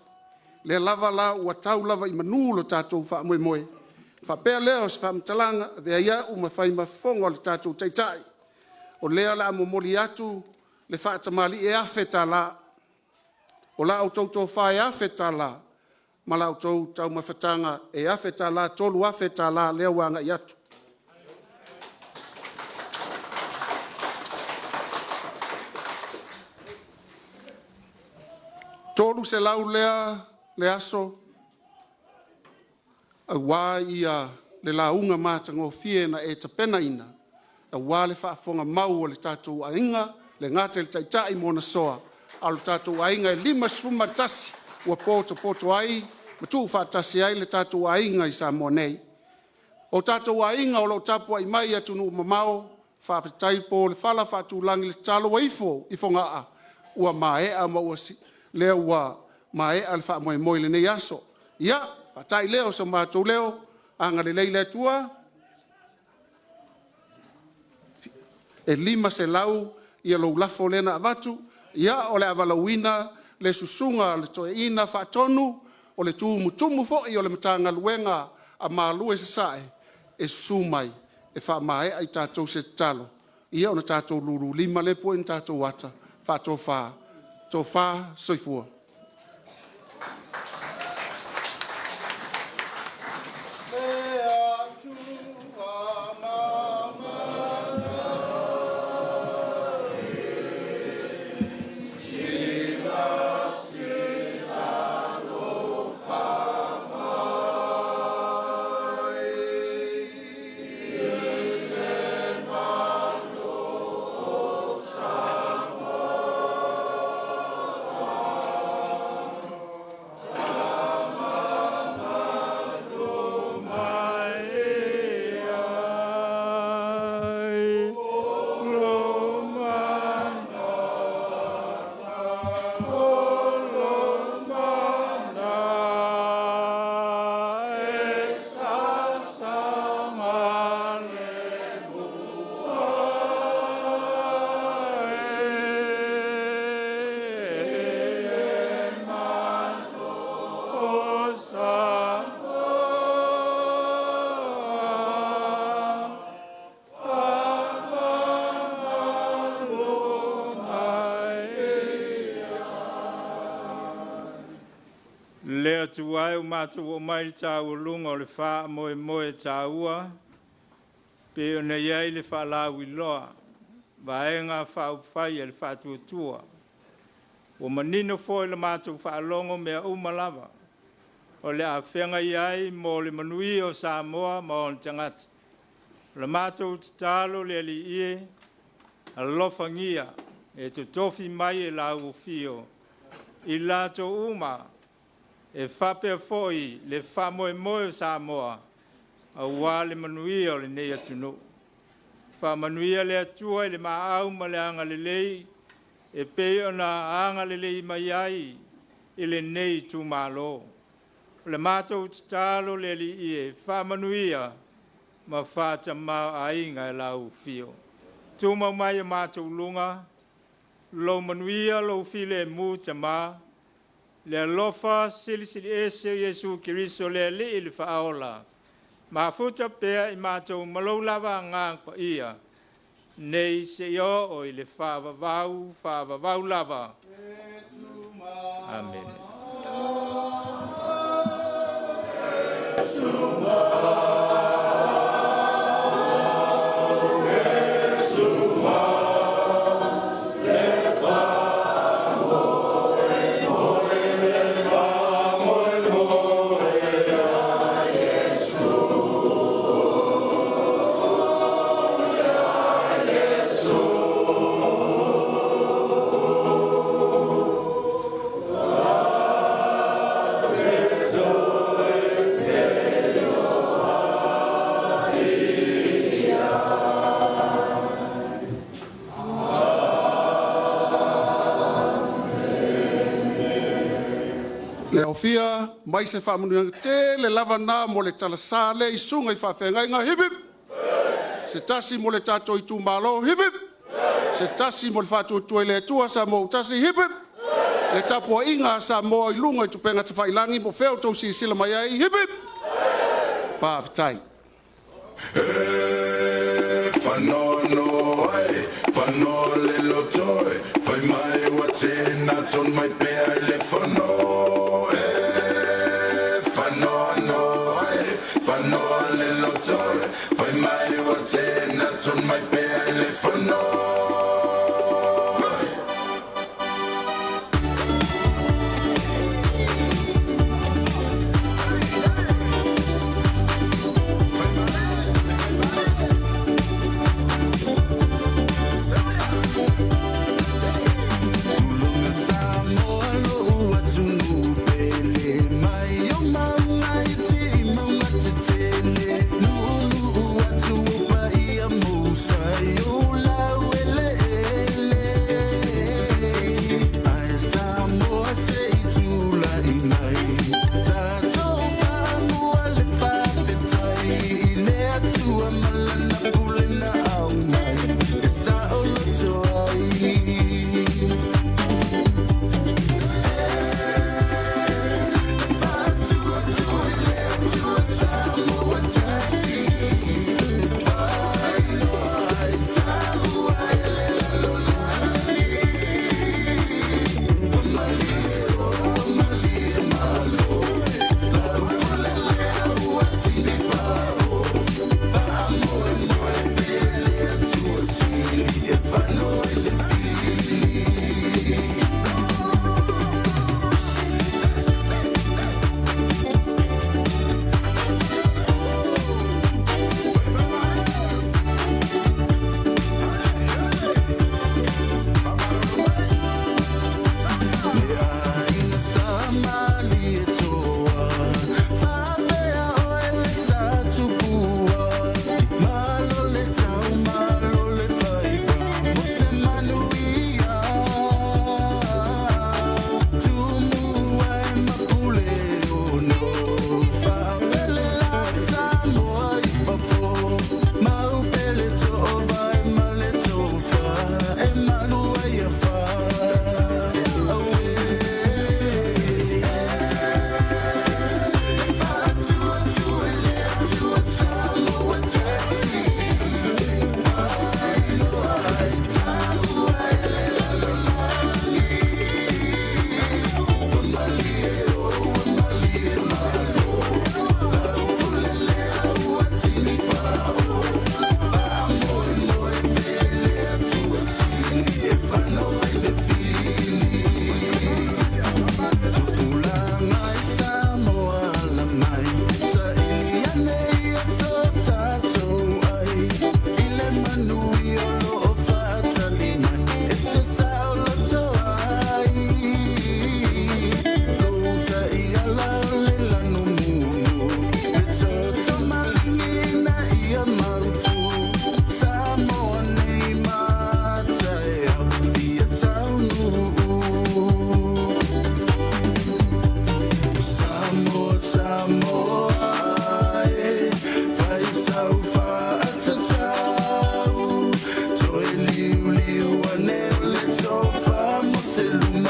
Lea lava la ua tau lava i manu lo tatou faamoemoe. Faapea lea o se faamatalaga, avea ai au ma fai ma fofoga o le tatou Taitai, o lea o le a momoli atu le faatamalii e $1,000, o la outou tofa e $1,000 ma la outou taumafataga e $1,000, $3,000 lea ua agai atu. 300 lea le aso aua le lauga matagofie na e tapenaina aua le faafofoga mau a le tatou aiga, e le gata i le Taitai ma ona soa, a o le tatou aiga e 51 ua potopoto ai ma tuufaatasi ai le tatou aiga i Samoa nei. O tatou aiga o lo o tapuai mai i atunuu mamao, faafetai po o le fala faatulagi le tatalo ua ifo i Fogaa, ua maea ma ua lea ua maea le faamoemoe i lenei aso. Ia, faata'i lea o so matou leo, agalelei le Atua e 500 lou lafo lea na avatu, ia o le a valaauina le Susuga i le Toeaina Faatonu o le Tumutumu foi o le Matagaluega a Malu i Sasae e susu mai e faamaea i tatou se tatalo, ia ona tatou lulu lima lea puai ma tatou ata faatofa, tofa soifua. Le Atua mamana mai i le malu o Samoa. Le Atua e ua matou oo mai i le taualuga o le faamoemoe taua pei ona i ai le faalauiloa, Vaega Faaupufai a le Faatuatua. Ua manino foi i le matou faalogo mea uma lava o le a feagai ai mo le manuia o Samoa ma ona tagata. O le matou tatalo le Alii e, alofagia e totofi mai e lau Afio i latou uma e faapea foi le faamoemoe o Samoa aua le manuia o lenei atunuu. Faamanuia le Atua i le maau ma le agalelei e pei ona agalelei mai ai i lenei itumalo. O le matou tatalo le Alii e, faamanuia ma faatamaoaiga i lau Afio. Tumau mai o matou luga lou manuia, lou filemu Tama, le alofa silisili ese o Iesu Keriso le Alii le Faaola, mafuta pea i matou ma lou lava Agaga Paia, nei seia oo i le faavavau, faavavau lava. Amene. Le aofia mai se faamanuiaga tele lava na mo le talasa lea i susuga i faafeagaiga. Hip hip! Se tasi mo le tatou itumalo. Hip hip! Se tasi mo le Faatuatua i le Atua Samoa ua tasi. Hip hip! Le tapuaiga a Samoa i luga i upega tafailagi po o fea o outou silasila mai ai. Hip hip! Faafetai. Fanono ai, fano le lotoi, fai mai ua tena ton mai pea i le fono. E fanono ai, fano le lotoi, fai mai ua tena ton mai pea i le fono. Tulaga Samoa lou atunuu pele mai o mauga iti i mauga tetele. Luuluu atu o paia mousai o lau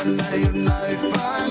Lana yuna e